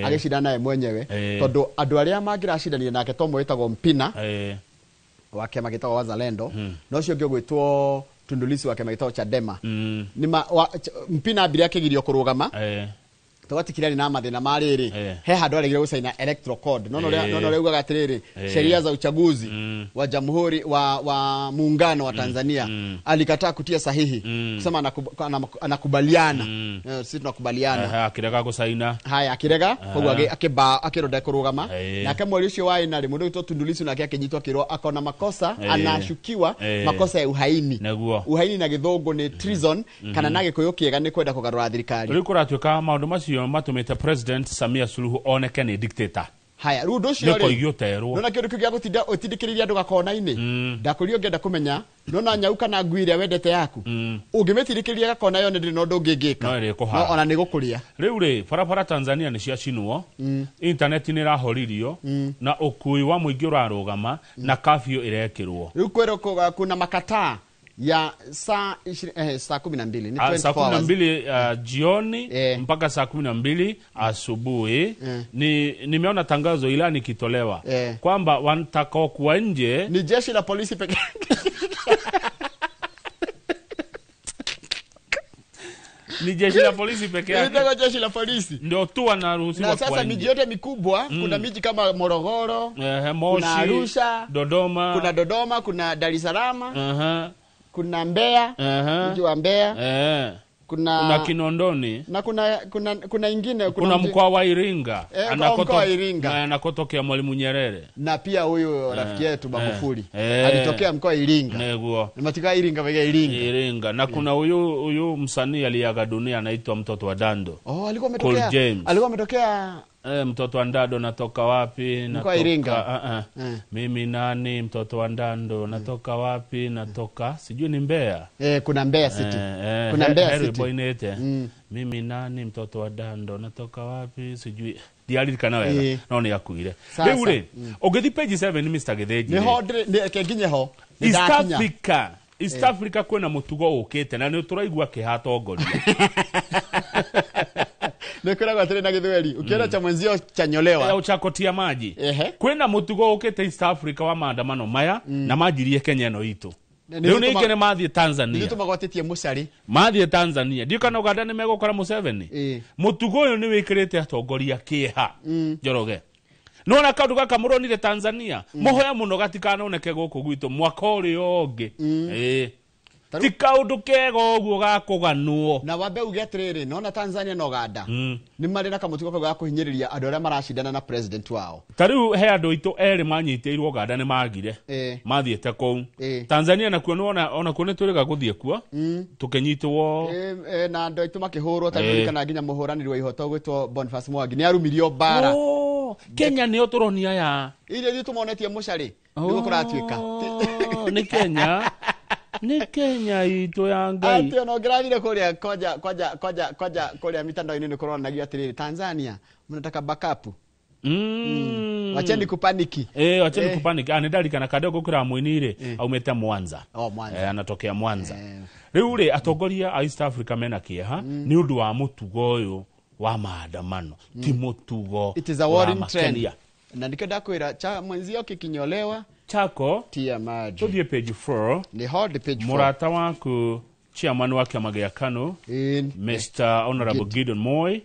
agĩcindana naye mwenyewe tondũ andũ arĩa mangĩracindanire nake to mwĩtagwo Mpina wa kĩama gĩtagwo Wazalendo na ũcio ũngĩ ũgwĩtwo Tundu Lissu wa kĩama gĩtagwo Chadema. Mpina ambire akĩgirio kũrũgama tondũ na mathĩna ma rĩrĩ he handũ aregire gũcaina electoral code no no ugaga atĩrĩrĩ sheria za uchaguzi wa jamhuri wa muungano wa Tanzania alikataa kutia sahihi kusema anakubaliana. Sisi tunakubaliana.
Akirega gũcaina.
Haya akirega koguo akĩronda kũrũgama nake mweri ũcio wa ĩna rĩ mũndũ ũgwĩtwo Tundu Lissu nake akĩnyitwo akĩrwo akona makosa anashukiwa makosa ya uhaini. Uhaini na gĩthũngũ nĩ treason kana na gĩkũyũ kĩega nĩ kwenda kũgarũra thirikari.
Rĩu kũratuĩka maũndũ macio matumite President Samia Suluhu oneke ni dictator.
Haya, rĩu ũndũ ũcio
rĩ nĩ
nona kĩndũ kĩu gĩa gũtinda ũtindĩkĩrĩria andũ gakona-inĩ ndakũria ũngĩenda kũmenya nona nyau kana ngui ĩrĩa wendete yaku ũngĩmĩtindĩkĩrĩria gakona yone ndĩrĩ na ũndũ ũngĩngĩka no ona nĩ gũkũrĩa.
Rĩu rĩ barabara Tanzania nĩ ciacinwo, internet nĩ ĩrahoririo na ũkui wa mũingĩ ũrarũgama na curfew ĩrekĩrwo.
Rĩu kwĩrwo kuna makataa ya saa 12 ni 24
saa 12 jioni mpaka saa 12 asubuhi. Nimeona tangazo ilani kitolewa kwamba watakao kuwa nje
ni jeshi la polisi pekee.
Ni jeshi la polisi pekee yake.
Ni jeshi la polisi
ndio tu wanaruhusiwa.
Na sasa miji yote mikubwa kuna miji kama Morogoro,
Moshi,
kuna Arusha,
Dodoma,
kuna Dodoma, kuna Dar es Salaam, kuna Mbeya, mji wa Mbeya,
kuna Kinondoni
na kuna ingine,
kuna mkoa wa Iringa,
anakotokea
Mwalimu Nyerere
na pia huyu rafiki yetu Magufuli alitokea mkoa wa Iringa.
Neguo.
Matika Iringa vega Iringa.
Iringa. Na kuna huyu msanii aliaga dunia anaitwa Mtoto wa Dando.
Oh, alikuwa ametokea. Alikuwa ametokea
mtoto wa Ndando natoka wapi?
Natoka Iringa.
Mimi nani mtoto wa Ndando natoka wapi? Natoka sijui ni Mbeya.
Kuna Mbeya City. Kuna Mbeya City.
Boinete. Mimi nani mtoto wa Ndando natoka wapi? Sijui. Ndiaririkana wega. No ni akuire. Rĩu rĩ, ũngĩthiĩ page 7 Mr. Gĩthĩnji.
Nĩho nginye ho.
East Africa. East Africa kwĩna mũtugo ũkĩte na nĩ tũraigua kĩhatongoria.
Nĩkwĩragwo atĩrĩ na gĩthweri ukiona cha mwenzio chanyolewa
au chakotia maji. Kwĩna mũtugo ũkĩte East Africa wa maandamano maya na manjirie Kenya ĩno itũ. Rĩu nĩ ikene mathiĩ Tanzania.
Nĩ tũmagwatĩtie mũcari.
Mathiĩ Tanzania. Ndiũ kana Uganda nĩ megũkora Museveni. Mũtugo ũyũ nĩ wĩkĩrĩte atongoria kĩeha. Njoroge. Nona kaundu gaka mũronire Tanzania. Mũhoya mũno gatikanoneke gũkũ gwitũ mwaka ũrĩa ũngĩ. Ti kaundu kega ũguo gakũganwo.
Na wambe uge atĩrĩrĩ, nona Tanzania na Uganda nĩ marĩ na kamũtugo kau ga kũhinyĩrĩria andũ arĩa maracindana na president wao.
Ta rĩu he andũ aitũ erĩ manyitĩirwo Uganda nĩ magire mathiĩte kũu. Tanzania nakuo nĩwona onakuo nĩ twĩrĩga gũthiĩ kuo tũkĩnyitwo
na andũ aitũ makĩhũrwo ta rĩu kana nginya mũhũranĩri wa ihoto ũgwĩtwo Boniface Mwangi nĩ arumirio mbara.
Kenya nĩyo tũronia ya
iria ithuĩ tũmonetie mũcarĩ nĩguo kũratuĩka.
Nĩ Kenya. Nĩ Kenya itũ ya Ngai.
Atĩ ona ũngĩrathire kũrĩa kwanja kũrĩa mitandao-inĩ nĩ kũronanagia atĩrĩrĩ Tanzania mnataka backup. Wacheni kupaniki.
Wacheni kupaniki. Nĩ ndarikana Kadogo kũra mũini rĩ aumĩte Mwanza.
Mwanza.
Anatokea Mwanza. Rĩu rĩ atongoria a East Africa mena kĩeha nĩ ũndũ wa mũtugo ũyũ wa maandamano. Ti mũtugo.
It is a worrying trend. Na ndikenda kwĩra cha mwenzio kikinyolewa
chako
tia maji.
Tũthiĩ page 4.
Ni hold page 4.
Mũrata waku chairman wa kĩama gĩa KANU Mr. Honorable Gideon Moi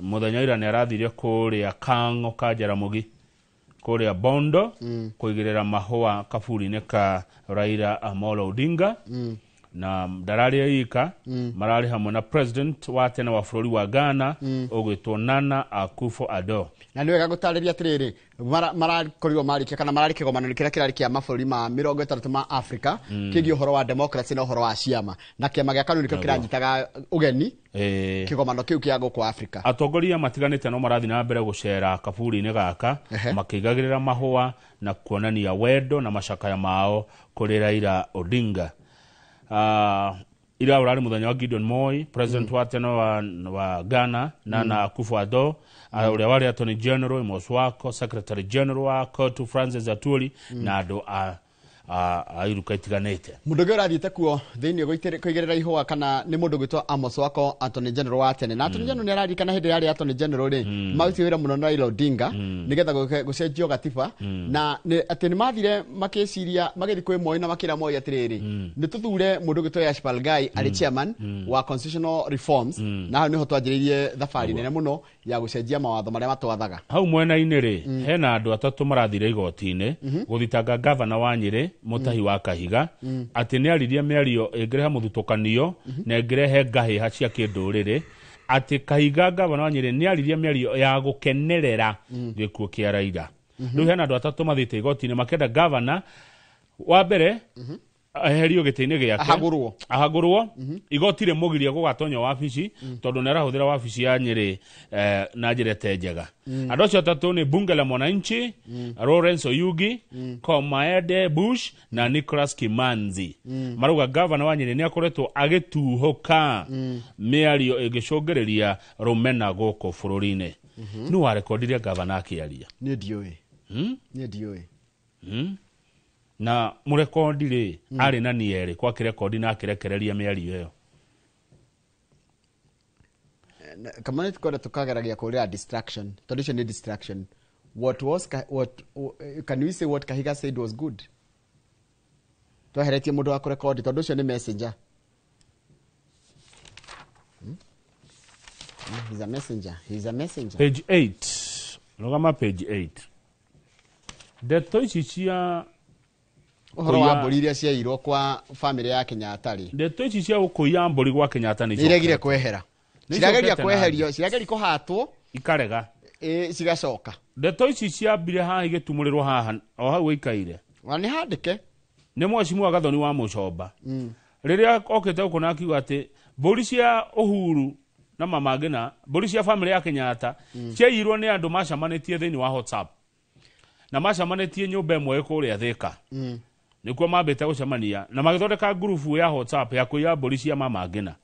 mũthenya ira nĩ arathire kũrĩa Kang'o ka Jaramogi Kũrĩa Bondo kũigĩrĩra mahũa kaburi-inĩ ka Raila Amolo Odinga. Na ndararĩ ika, mararĩ hamwe na president wa tene wa bũrũri wa Ghana ũgwĩtwo Nana Akufo-Addo.
Na nĩ wega gũtarĩria atĩrĩrĩ, marakorirwo marĩkia kana mararĩ kĩgomano kĩrĩa kĩrarĩ kĩa mabũrũri ma 60 ma Africa kĩgiĩ ũhoro wa democracy na ũhoro wa ciama, na kĩama gĩa KANU nĩkĩo kĩranyitaga ũgeni kĩgomano kĩu kĩa gũkũ Africa.
Atongoria matiganĩte no marathiĩ na mbere gũcera kaburi-inĩ gaka makĩigagĩrĩra mahũa na kuonania wendo na macakaya mao kũrĩ Raila Odinga. Ira ũrarĩ mũthenya wa Gideon Moi, president wa tene wa Ghana, Nana Akufo-Addo, ũrĩa warĩ Attorney General Amos Wako, Secretary General wa COTU Francis Atwoli, na andũ a iruka itiganĩte.
Mũndũ ũngĩ ũrathiĩte kuo thĩinĩ kũigĩrĩra ihũa kana nĩ mũndũ ũgwĩtwo Amos Wako, Attorney General wa tene. Na Attorney General nĩ araririkana hĩndĩ ĩrĩa arĩ Attorney General rĩ, marutire wĩra mũno na Raila Odinga nĩgetha gũcenjio gatiba, na atĩ nĩ mathire makĩciria magĩthiĩ kwĩ Moi na makĩra Moi atĩrĩrĩ, nĩ tũthure mũndũ ũgwĩtwo Yashpal Ghai arĩ chairman wa constitutional reforms, na hau nĩho twanjĩrĩirie thabarĩ nene mũno ya gũcenjia mawatho marĩa matwathaga.
Hau mwena-inĩ rĩ, hena andũ atatũ marathire igoti-inĩ gũthitanga gavana wa Nyĩrĩ Mutahi wa Kahiga atĩ nĩ aririe mĩario ĩngĩrehe mũthutũkanio na ĩngĩrehe ngahĩha cia kĩndũrĩrĩ, atĩ Kahiga gavana wa Nyĩrĩ nĩ aririe mĩario ya gũkenerera gĩkuũ kĩa Raila. Rĩu hena andũ atatũ mathiĩte igoti-inĩ makĩenda gavana wa mbere eherio gĩtĩ-inĩ gĩake, ahagũrwo, igoti rĩmũgirie gũgatonya wabici tondũ nĩ arahũthĩra wabici ya Nyĩrĩ na njĩra ĩte njega. Andũ acio atatũ nĩ Bunge la Mwananchi, Lawrence Oyugi, Komaede Bush na Nicholas Kimanzi. Marauga gavana wa Nyĩrĩ nĩ akoretwo agĩtuhũka mĩario ĩngĩcũngĩrĩria rũmena gũkũ bũrũri-inĩ. Nũ warekondire gavana akĩaria?
Niĩ ndiũĩ. Niĩ ndiũĩ.
Na mũrekondi rĩ, arĩ na nierĩ kwa kĩrekondi na akĩrekereria mĩario ĩyo.
Kamana tukwenda tukageragia kũrĩra distraction, tondũ icio nĩ distraction. What was what can we say what Kahiga said was good? Tweheretie mũndũ wa kũrekondi tondũ ũcio nĩ messenger. He's a messenger. He's a messenger.
Page 8. Rũgama page 8. Ndeto ici cia
ũhoro wa mbũri iria ciairwo kwa family ya Kenyatta rĩ,
ndeto ici cia gũkũiya mbũri gwa Kenyatta nĩ
iregire kwehera, cirageria kweherio, cirageria kũhatwo
ikarega,
cigacoka.
Ndeto ici ciambire haha igĩtumũrĩrwo haha o hau ĩikaire,
na nĩ handĩke
nĩ mheshimiwa Gathoni wa Mũcomba rĩrĩa okĩte gũkũ na akiuga atĩ mbũri cia Uhuru na Mama Ngina, mbũri cia family ya Kenyatta ciaiyirwo nĩ andũ macamanĩtie thĩinĩ wa WhatsApp na macamanĩtie nyũmba ĩmwe kũrĩa Thika. Nĩkuo mambĩte gũcemania na magĩthondeka ngurubu ya WhatsApp ya kũiya mbũri cia Mama Ngina.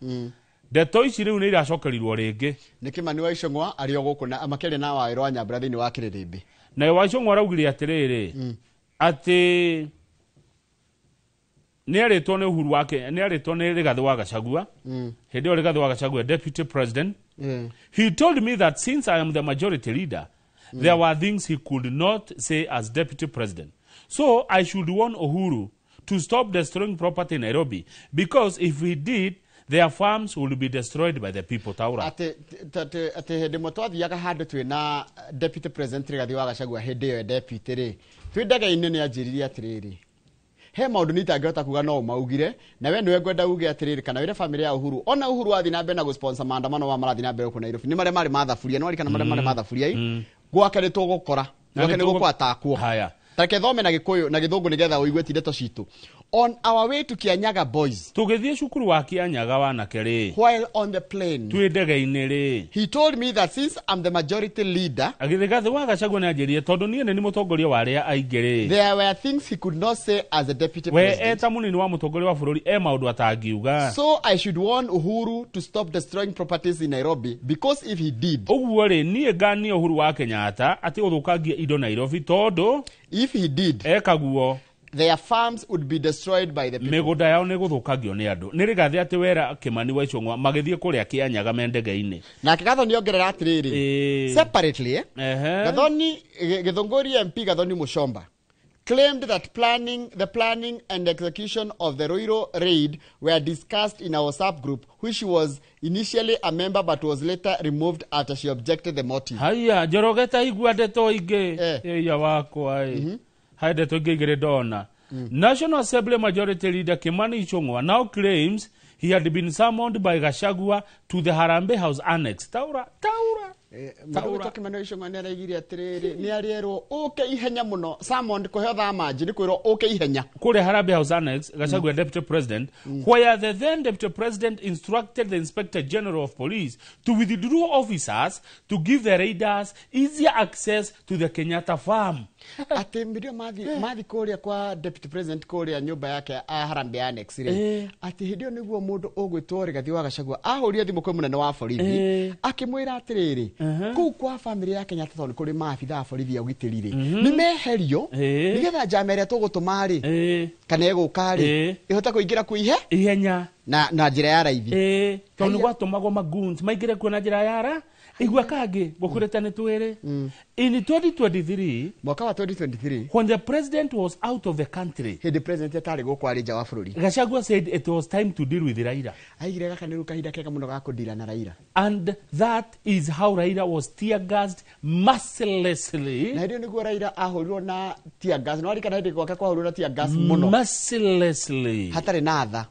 Ndeto ici rĩu nĩ iracokerirwo rĩngĩ.
Nĩ Kĩmani wa Icũng'wa arĩ o gũkũ na makĩaria na Wawerũ wa Nyambura thĩinĩ wa Kĩrĩrĩmbĩ.
Na wa Icũng'wa araugire atĩrĩrĩ, atĩ nĩ arĩtwo nĩ Uhuru wake, nĩ arĩtwo nĩ Rigathĩ wa Gachagua. Hĩndĩ ĩyo Rigathĩ wa Gachagua deputy president. He told me that since I am the majority leader, there were things he could not say as deputy president. So I should warn Uhuru to stop destroying property in Nairobi, because if he did, their farms will be destroyed by the people. Taura.
Ate hĩndĩ ĩmwe twathiaga handũ twĩ na deputy president Rigathĩ wa Gachagua hĩndĩ ĩyo deputy rĩ, twĩ ndege-inĩ nĩ anjĩrire atĩrĩrĩ, he maũndũ niĩ itangĩhota kuga no maugire, na we nĩwe ngwenda uge atĩrĩrĩ, kana wĩre family ya Uhuru, ona Uhuru athiĩ na mbere na gũsponsor maandamano ma marathiĩ na mbere gũkũ Nairobi, nĩ marĩa marĩ mathaburia, nĩ warikana marĩa marĩ mathaburia i, gwake nĩ tũgũkora, gwake nĩ gũkwatakwo. Tareke thome na Gĩkũyũ na Gĩthũngũ nĩgetha ũigue ti ndeto citũ. On our way to Kianyaga boys,
tũgĩthiĩ cukuru wa Kianyaga wanake rĩ,
while on the plane,
twĩ ndege-inĩ rĩ,
he told me that since I'm the majority leader,
Rigathĩ wa Gachagua nĩ anjĩrire tondũ niĩ nĩ mũtongoria wa arĩa aingĩ rĩ,
there were things he could not say as a deputy president.
We eta mũnini wa mũtongoria wa bũrũri e maũndũ atangiuga.
So I should warn Uhuru to stop destroying properties in Nairobi, because if he did,
ũguo rĩ, niĩ nganie Uhuru wa Kenyatta atĩ gũthũkangia indo Nairobi tondũ
if he did,
ekaguo,
their farms would be destroyed by the people.
Mĩgũnda yao nĩ gũthũkangio nĩ andũ. Nĩ Rigathĩ atĩ wera Kĩmani wa Icũng'wa magĩthiĩ kũrĩa Kĩanyaga me ndege-inĩ.
Nake Gathoni ongerera atĩrĩrĩ, separately, Gathoni Gĩthũngũri MP Gathoni Mũcomba claimed that the planning and execution of the Ruiru raid were discussed in our subgroup, which she was initially a member but was later removed after she objected the motive.
Haya, Njoroge ta igua ndeto ingĩ ĩya wakwa ĩ. Hai ndeto ingĩ igĩrĩ ndona. National Assembly Majority Leader Kimani Ichung'wa now claims he had been summoned by Gachagua to the Harambee House Annex. Taura, taura.
Mũndũ Kimani Ichung'wa nĩ araigire atĩrĩrĩ, nĩ arĩerwo ũke ihenya mũno. Summoned kũheo thamanji nĩ kwĩrwo ũke ihenya.
Kũrĩa Harambee House Annex, Gachagua Deputy President, where the then Deputy President instructed the Inspector General of Police to withdraw officers to give the raiders easier access to the Kenyatta farm.
Atĩ mbĩrĩo mathi kũrĩa kwa Deputy President kũrĩa nyũmba yake a Harambee Annex rĩ, atĩ hĩndĩ ĩyo nĩguo mũndũ ũgwĩtwo Rigathi wa Gachagua ahũrire thimũ kwĩ mũnene wa borithi akĩmwĩra atĩrĩrĩ, kũu kwa bamĩrĩ ya Kenyatta tondũ kũrĩ maabitha a borithi a ũgitĩri rĩ, nĩ meherio nĩgetha njama ĩrĩa tũgũtũma rĩ kana ĩgũka rĩ ĩhote kũingĩra kuo
ihenya
na njĩra ya raithi.
Tondũ nĩ gwatũmagwo magoons maingĩre kuo na njĩra ya ra igua kangĩ gũkũrĩte nĩ twĩrĩ. In 2023,
mwaka wa 2023,
when the president was out of the country,
hĩndĩ president atarĩ gũkũ arĩ nja wa bũrũri,
Gachagua said it was time to deal with Raila.
Aigire gaka nĩ rĩu kahinda kega mũno ga kũndira na Raila.
And that is how Raila was tear gassed mercilessly.
Na hĩndĩ ĩyo nĩguo Raila ahũrirwo na tear gas. No arikana hĩndĩ gwake kwahũrirwo na tear gas mũno.
Mercilessly.
Hatarĩ na tha.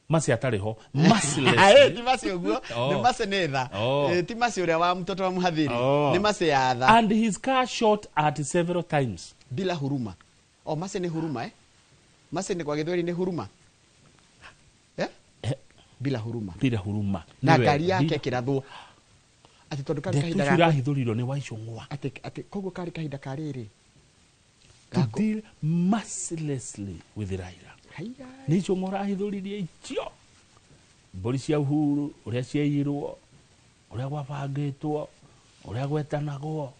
Masi atarĩ ho. Mercilessly.
Ti masi ũguo, nĩ masi nĩ tha. Ti masi ũrĩa wa mtoto wa mhadhiri. Nĩ masi ya tha.
And his car shot at several times.
Bila huruma. Oh, masi nĩ huruma eh? Masi nĩ kwa Gĩthweri nĩ huruma. Eh? Bila huruma.
Bila huruma.
Na ngari yake ĩkĩrathwo. Atĩ tondũ karĩ kahinda
ga irahithũrirwo nĩ Waicũng'wa.
Atĩ koguo karĩ kahinda ka rĩrĩ.
To deal mercilessly with Raila. Nĩ Ichung'wa ũrahithũririe icio mbũri cia Uhuru ũrĩa ciaiyirwo, ũrĩa gwabangĩtwo, ũrĩa gwetanagwo.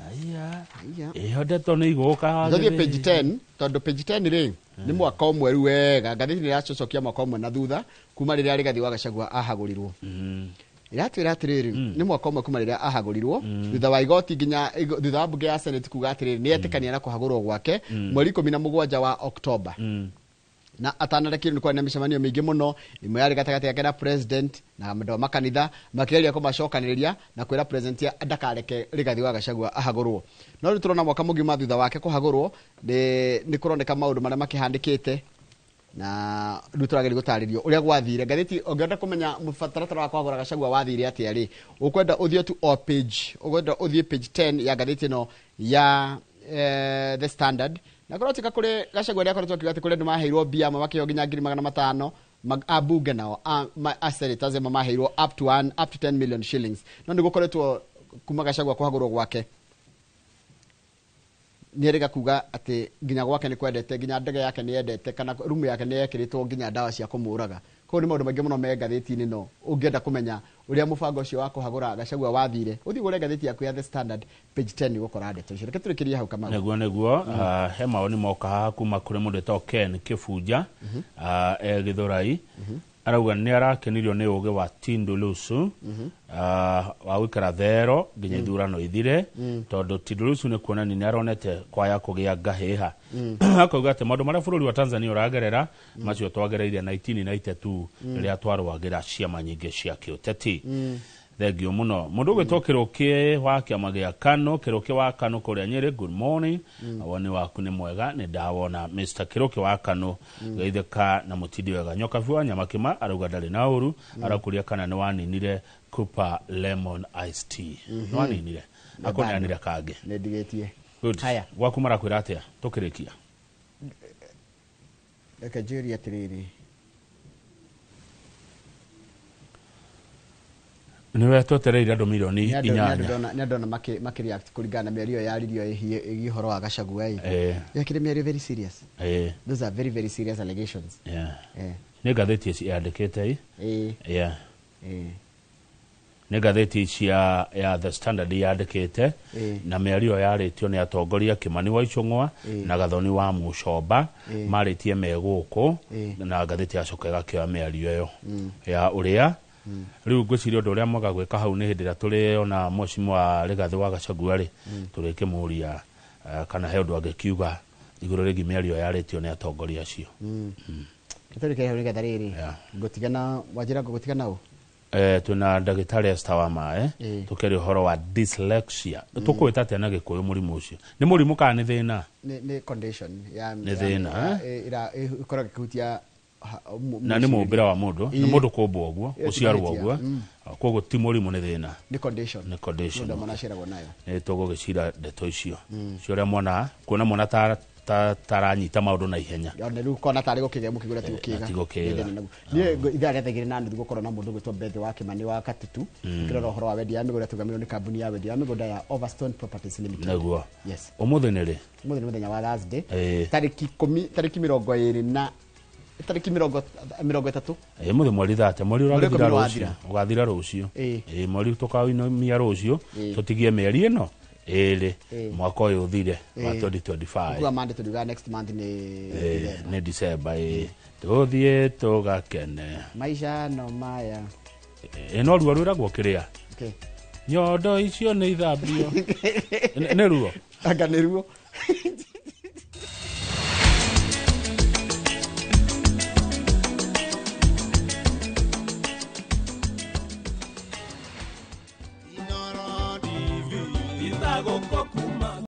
Aya. Ĩyo ndeto nĩ igũka.
Tũthiĩ page 10 tondũ page 10 rĩ nĩ mwaka ũmwe rĩu wega ngathĩti nĩ ĩracocokia mwaka ũmwe na thutha kuma rĩrĩa Rigathi wa Gachagua ahagũrirwo. Ĩratwĩra atĩrĩrĩ, nĩ mwaka ũmwe kuma rĩrĩa ahagũrirwo thutha wa igoti nginya thutha wa mbunge ya Senate kuga atĩrĩrĩ nĩ etĩkania na kũhagũrwo gwake mweri 17 wa Oktoba. Na atanarekirwo nĩ kwarĩ na mĩcemanio mĩingĩ mũno, ĩmwe yarĩ gatagatĩ gake na president na andũ a makanitha makĩgeria kũmacokanĩrĩria na kwĩra president ndakareke Rigathi wa Gachagua ahagũrwo. No rĩu tũrona mwaka mũgima thutha wake kũhagũrwo nĩ kũroneka maũndũ marĩa makĩhandĩkĩte na rĩu tũrageria gũtarĩrio ũrĩa gwathire. Ngathĩti ũngĩenda kũmenya mũtaratara wa kũhagũra Gachagua wathire atĩa rĩ, ũkwenda ũthiĩ tu o page, ũkwenda ũthiĩ page 10 ya ngathĩti ĩno ya The Standard. Na korwo tika kũrĩ Gachagua arĩa akoretwo akiuga atĩ kũrĩ andũ maheirwo mbia amwe makĩheo nginya 500,000 ambunge nao a senators amwe maheirwo up to 10 million shillings. No nĩ gũkoretwo kuma Gachagua kũhagũrwo gwake nĩ kuga atĩ nginya gwake nĩ kwendete, nginya ndege yake nĩ yendete, kana rumu yake nĩ yekĩrĩtwo nginya ndawa cia kũmũraga. Koguo nĩ maũndũ maingĩ mũno me ngathĩti-inĩ ĩno. Ũngĩenda kũmenya ũrĩa mũbango ũcio wa kũhagũra Gachagua wathire, ũthiĩ ũgũre ngathĩti yaku ya The Standard page 10 ũgũkora ndeto icio. Reke tũrĩkĩrie hau Kamau.
Nĩguo he mawoni moka haha kuma kũrĩ mũndũ wĩtagwo Ken Kĩbunja e Gĩthũrai. Arauga nĩ arakenirio nĩ ũgĩ wa Tundu Lissu wa gũikara thero nginya ithurano ithire, tondũ Tundu Lissu nĩ kuonania nĩ aronete kwaya kũgĩa ngahĩha. Akauga atĩ maũndũ marĩa bũrũri wa Tanzania ũragerera macio twagereire 1992 rĩrĩa twarũagĩra ciama nyingĩ cia kĩũteti. Thengio mũno. Mũndũ ũgwĩtwo Kĩrũkĩ wa kĩama gĩa KANU, Kĩrũkĩ wa KANU kũrĩa Nyĩrĩ, good morning. Woni waku nĩ mwega, nĩ ndawona Mr. Kĩrũkĩ wa KANU geithĩka na mũtindi wega. Nyokabi wa Nyamakĩma arauga ndarĩ na ũru, arakũria kana nĩ waninire Cooper Lemon Iced Tea. Nĩ waninire? Akũneanire kangĩ.
Nĩ ndigĩtie.
Good. Gwaku marakwĩra atĩa tũkĩrĩkia?
Reke njũrie atĩrĩrĩ,
nĩwe twetereire andũ milioni 8.
Nĩ andũ ona makĩreact kũringana na mĩario yaririo ĩgiĩ ũhoro wa Gachagua ĩ. Yakĩrĩ mĩario very serious. Those are very very serious allegations.
Nĩ ngathĩti ici yandĩkĩte ĩ. Nĩ ngathĩti cia ya The Standard yandĩkĩte na mĩario yarĩtio nĩ atongoria Kimani wa Ichung'wa na Gathoni wa Mũcomba marĩtie me gũkũ na ngathĩti yacoka ĩgakĩoya mĩario ĩyo ya ũrĩa rĩu ngwĩciria ũndũ ũrĩa mwega gwĩka hau nĩ hĩndĩ ĩrĩa tũrĩ ona mheshimiwa Rigathĩ wa Gachagua rĩ tũrĩkĩmũria Kana he ũndũ angĩkiuga igũrũ rĩgiĩ mĩario yarĩtio nĩ atongoria acio.
Tũrĩke hau nĩgetha rĩrĩ ngũtigana wanjĩra ngũgũtigana ũ.
Twĩna ndagĩtarĩ Esther wa Mae, tũkĩaria ũhoro wa dyslexia. Tũkũĩta atĩa na Gĩkũyũ mũrimũ ũcio? Nĩ mũrimũ kana nĩ thĩna?
Nĩ condition ya
Nĩ thĩna,
ĩra ĩkoragwo ĩkĩhutia
na nĩ mũmbĩre wa mũndũ, nĩ mũndũ kũmbwo ũguo,
Ĩyo ti
gũciarwo
mahĩtia.
ũguo. Koguo ti mũrimũ, nĩ thĩna.
Nĩ condition.
Nĩ condition.
Mũndũ mwana aciaragwo nayo.
Nĩ tũgũgĩcira ndeto icio cio ũrĩa mwana kuona mwana taranyita maũndũ na ihenya.
Ona rĩu kona tarĩ gũkĩgĩa mũkĩgũra ti gũkĩga.
Ti gũkĩga.
Niĩ ithaa rĩa 2:30 gũkorwo na mũndũ ũgwĩtwo Bethe wa Kĩmani wa Katutu, ũkĩrora ũhoro wa wendia wa mĩgũnda, tũgamĩrwo nĩ kambuni ya wendia wa mĩgũnda ya Overstone Properties Limited.
Nĩguo.
Yes.
Ũmũthĩ nĩ rĩ?
Ũmũthĩ nĩ mũthenya wa Thursday,
Ĩĩ.
tarĩki 10, tarĩki 20 na tarĩki 30.
Ĩ mũthĩ mweri thate, mweri
Mweri
ũrathira
10
rũciũ.
Wathira.
Ũgathira rũciũ.
Ĩĩ.
Ĩ mweri tũkainamia rũciũ,
Ĩĩ.
tũtigie mĩeri ĩno ĩrĩ,
Ĩĩ.
mwaka ũyũ ũthire wa
Ĩĩ.
2025.
Kuga Monday tũriugaga next month nĩ
Ĩĩ, nĩ December. Ĩĩ, tũthiĩ tũgakene.
Maisha no maya.
Ĩ no ruo rwĩragwo kĩrĩa?
Okay.
Nyondo icio nĩ ithambio. Nĩ ruo.
Anga nĩ ruo.
Itagũkũ.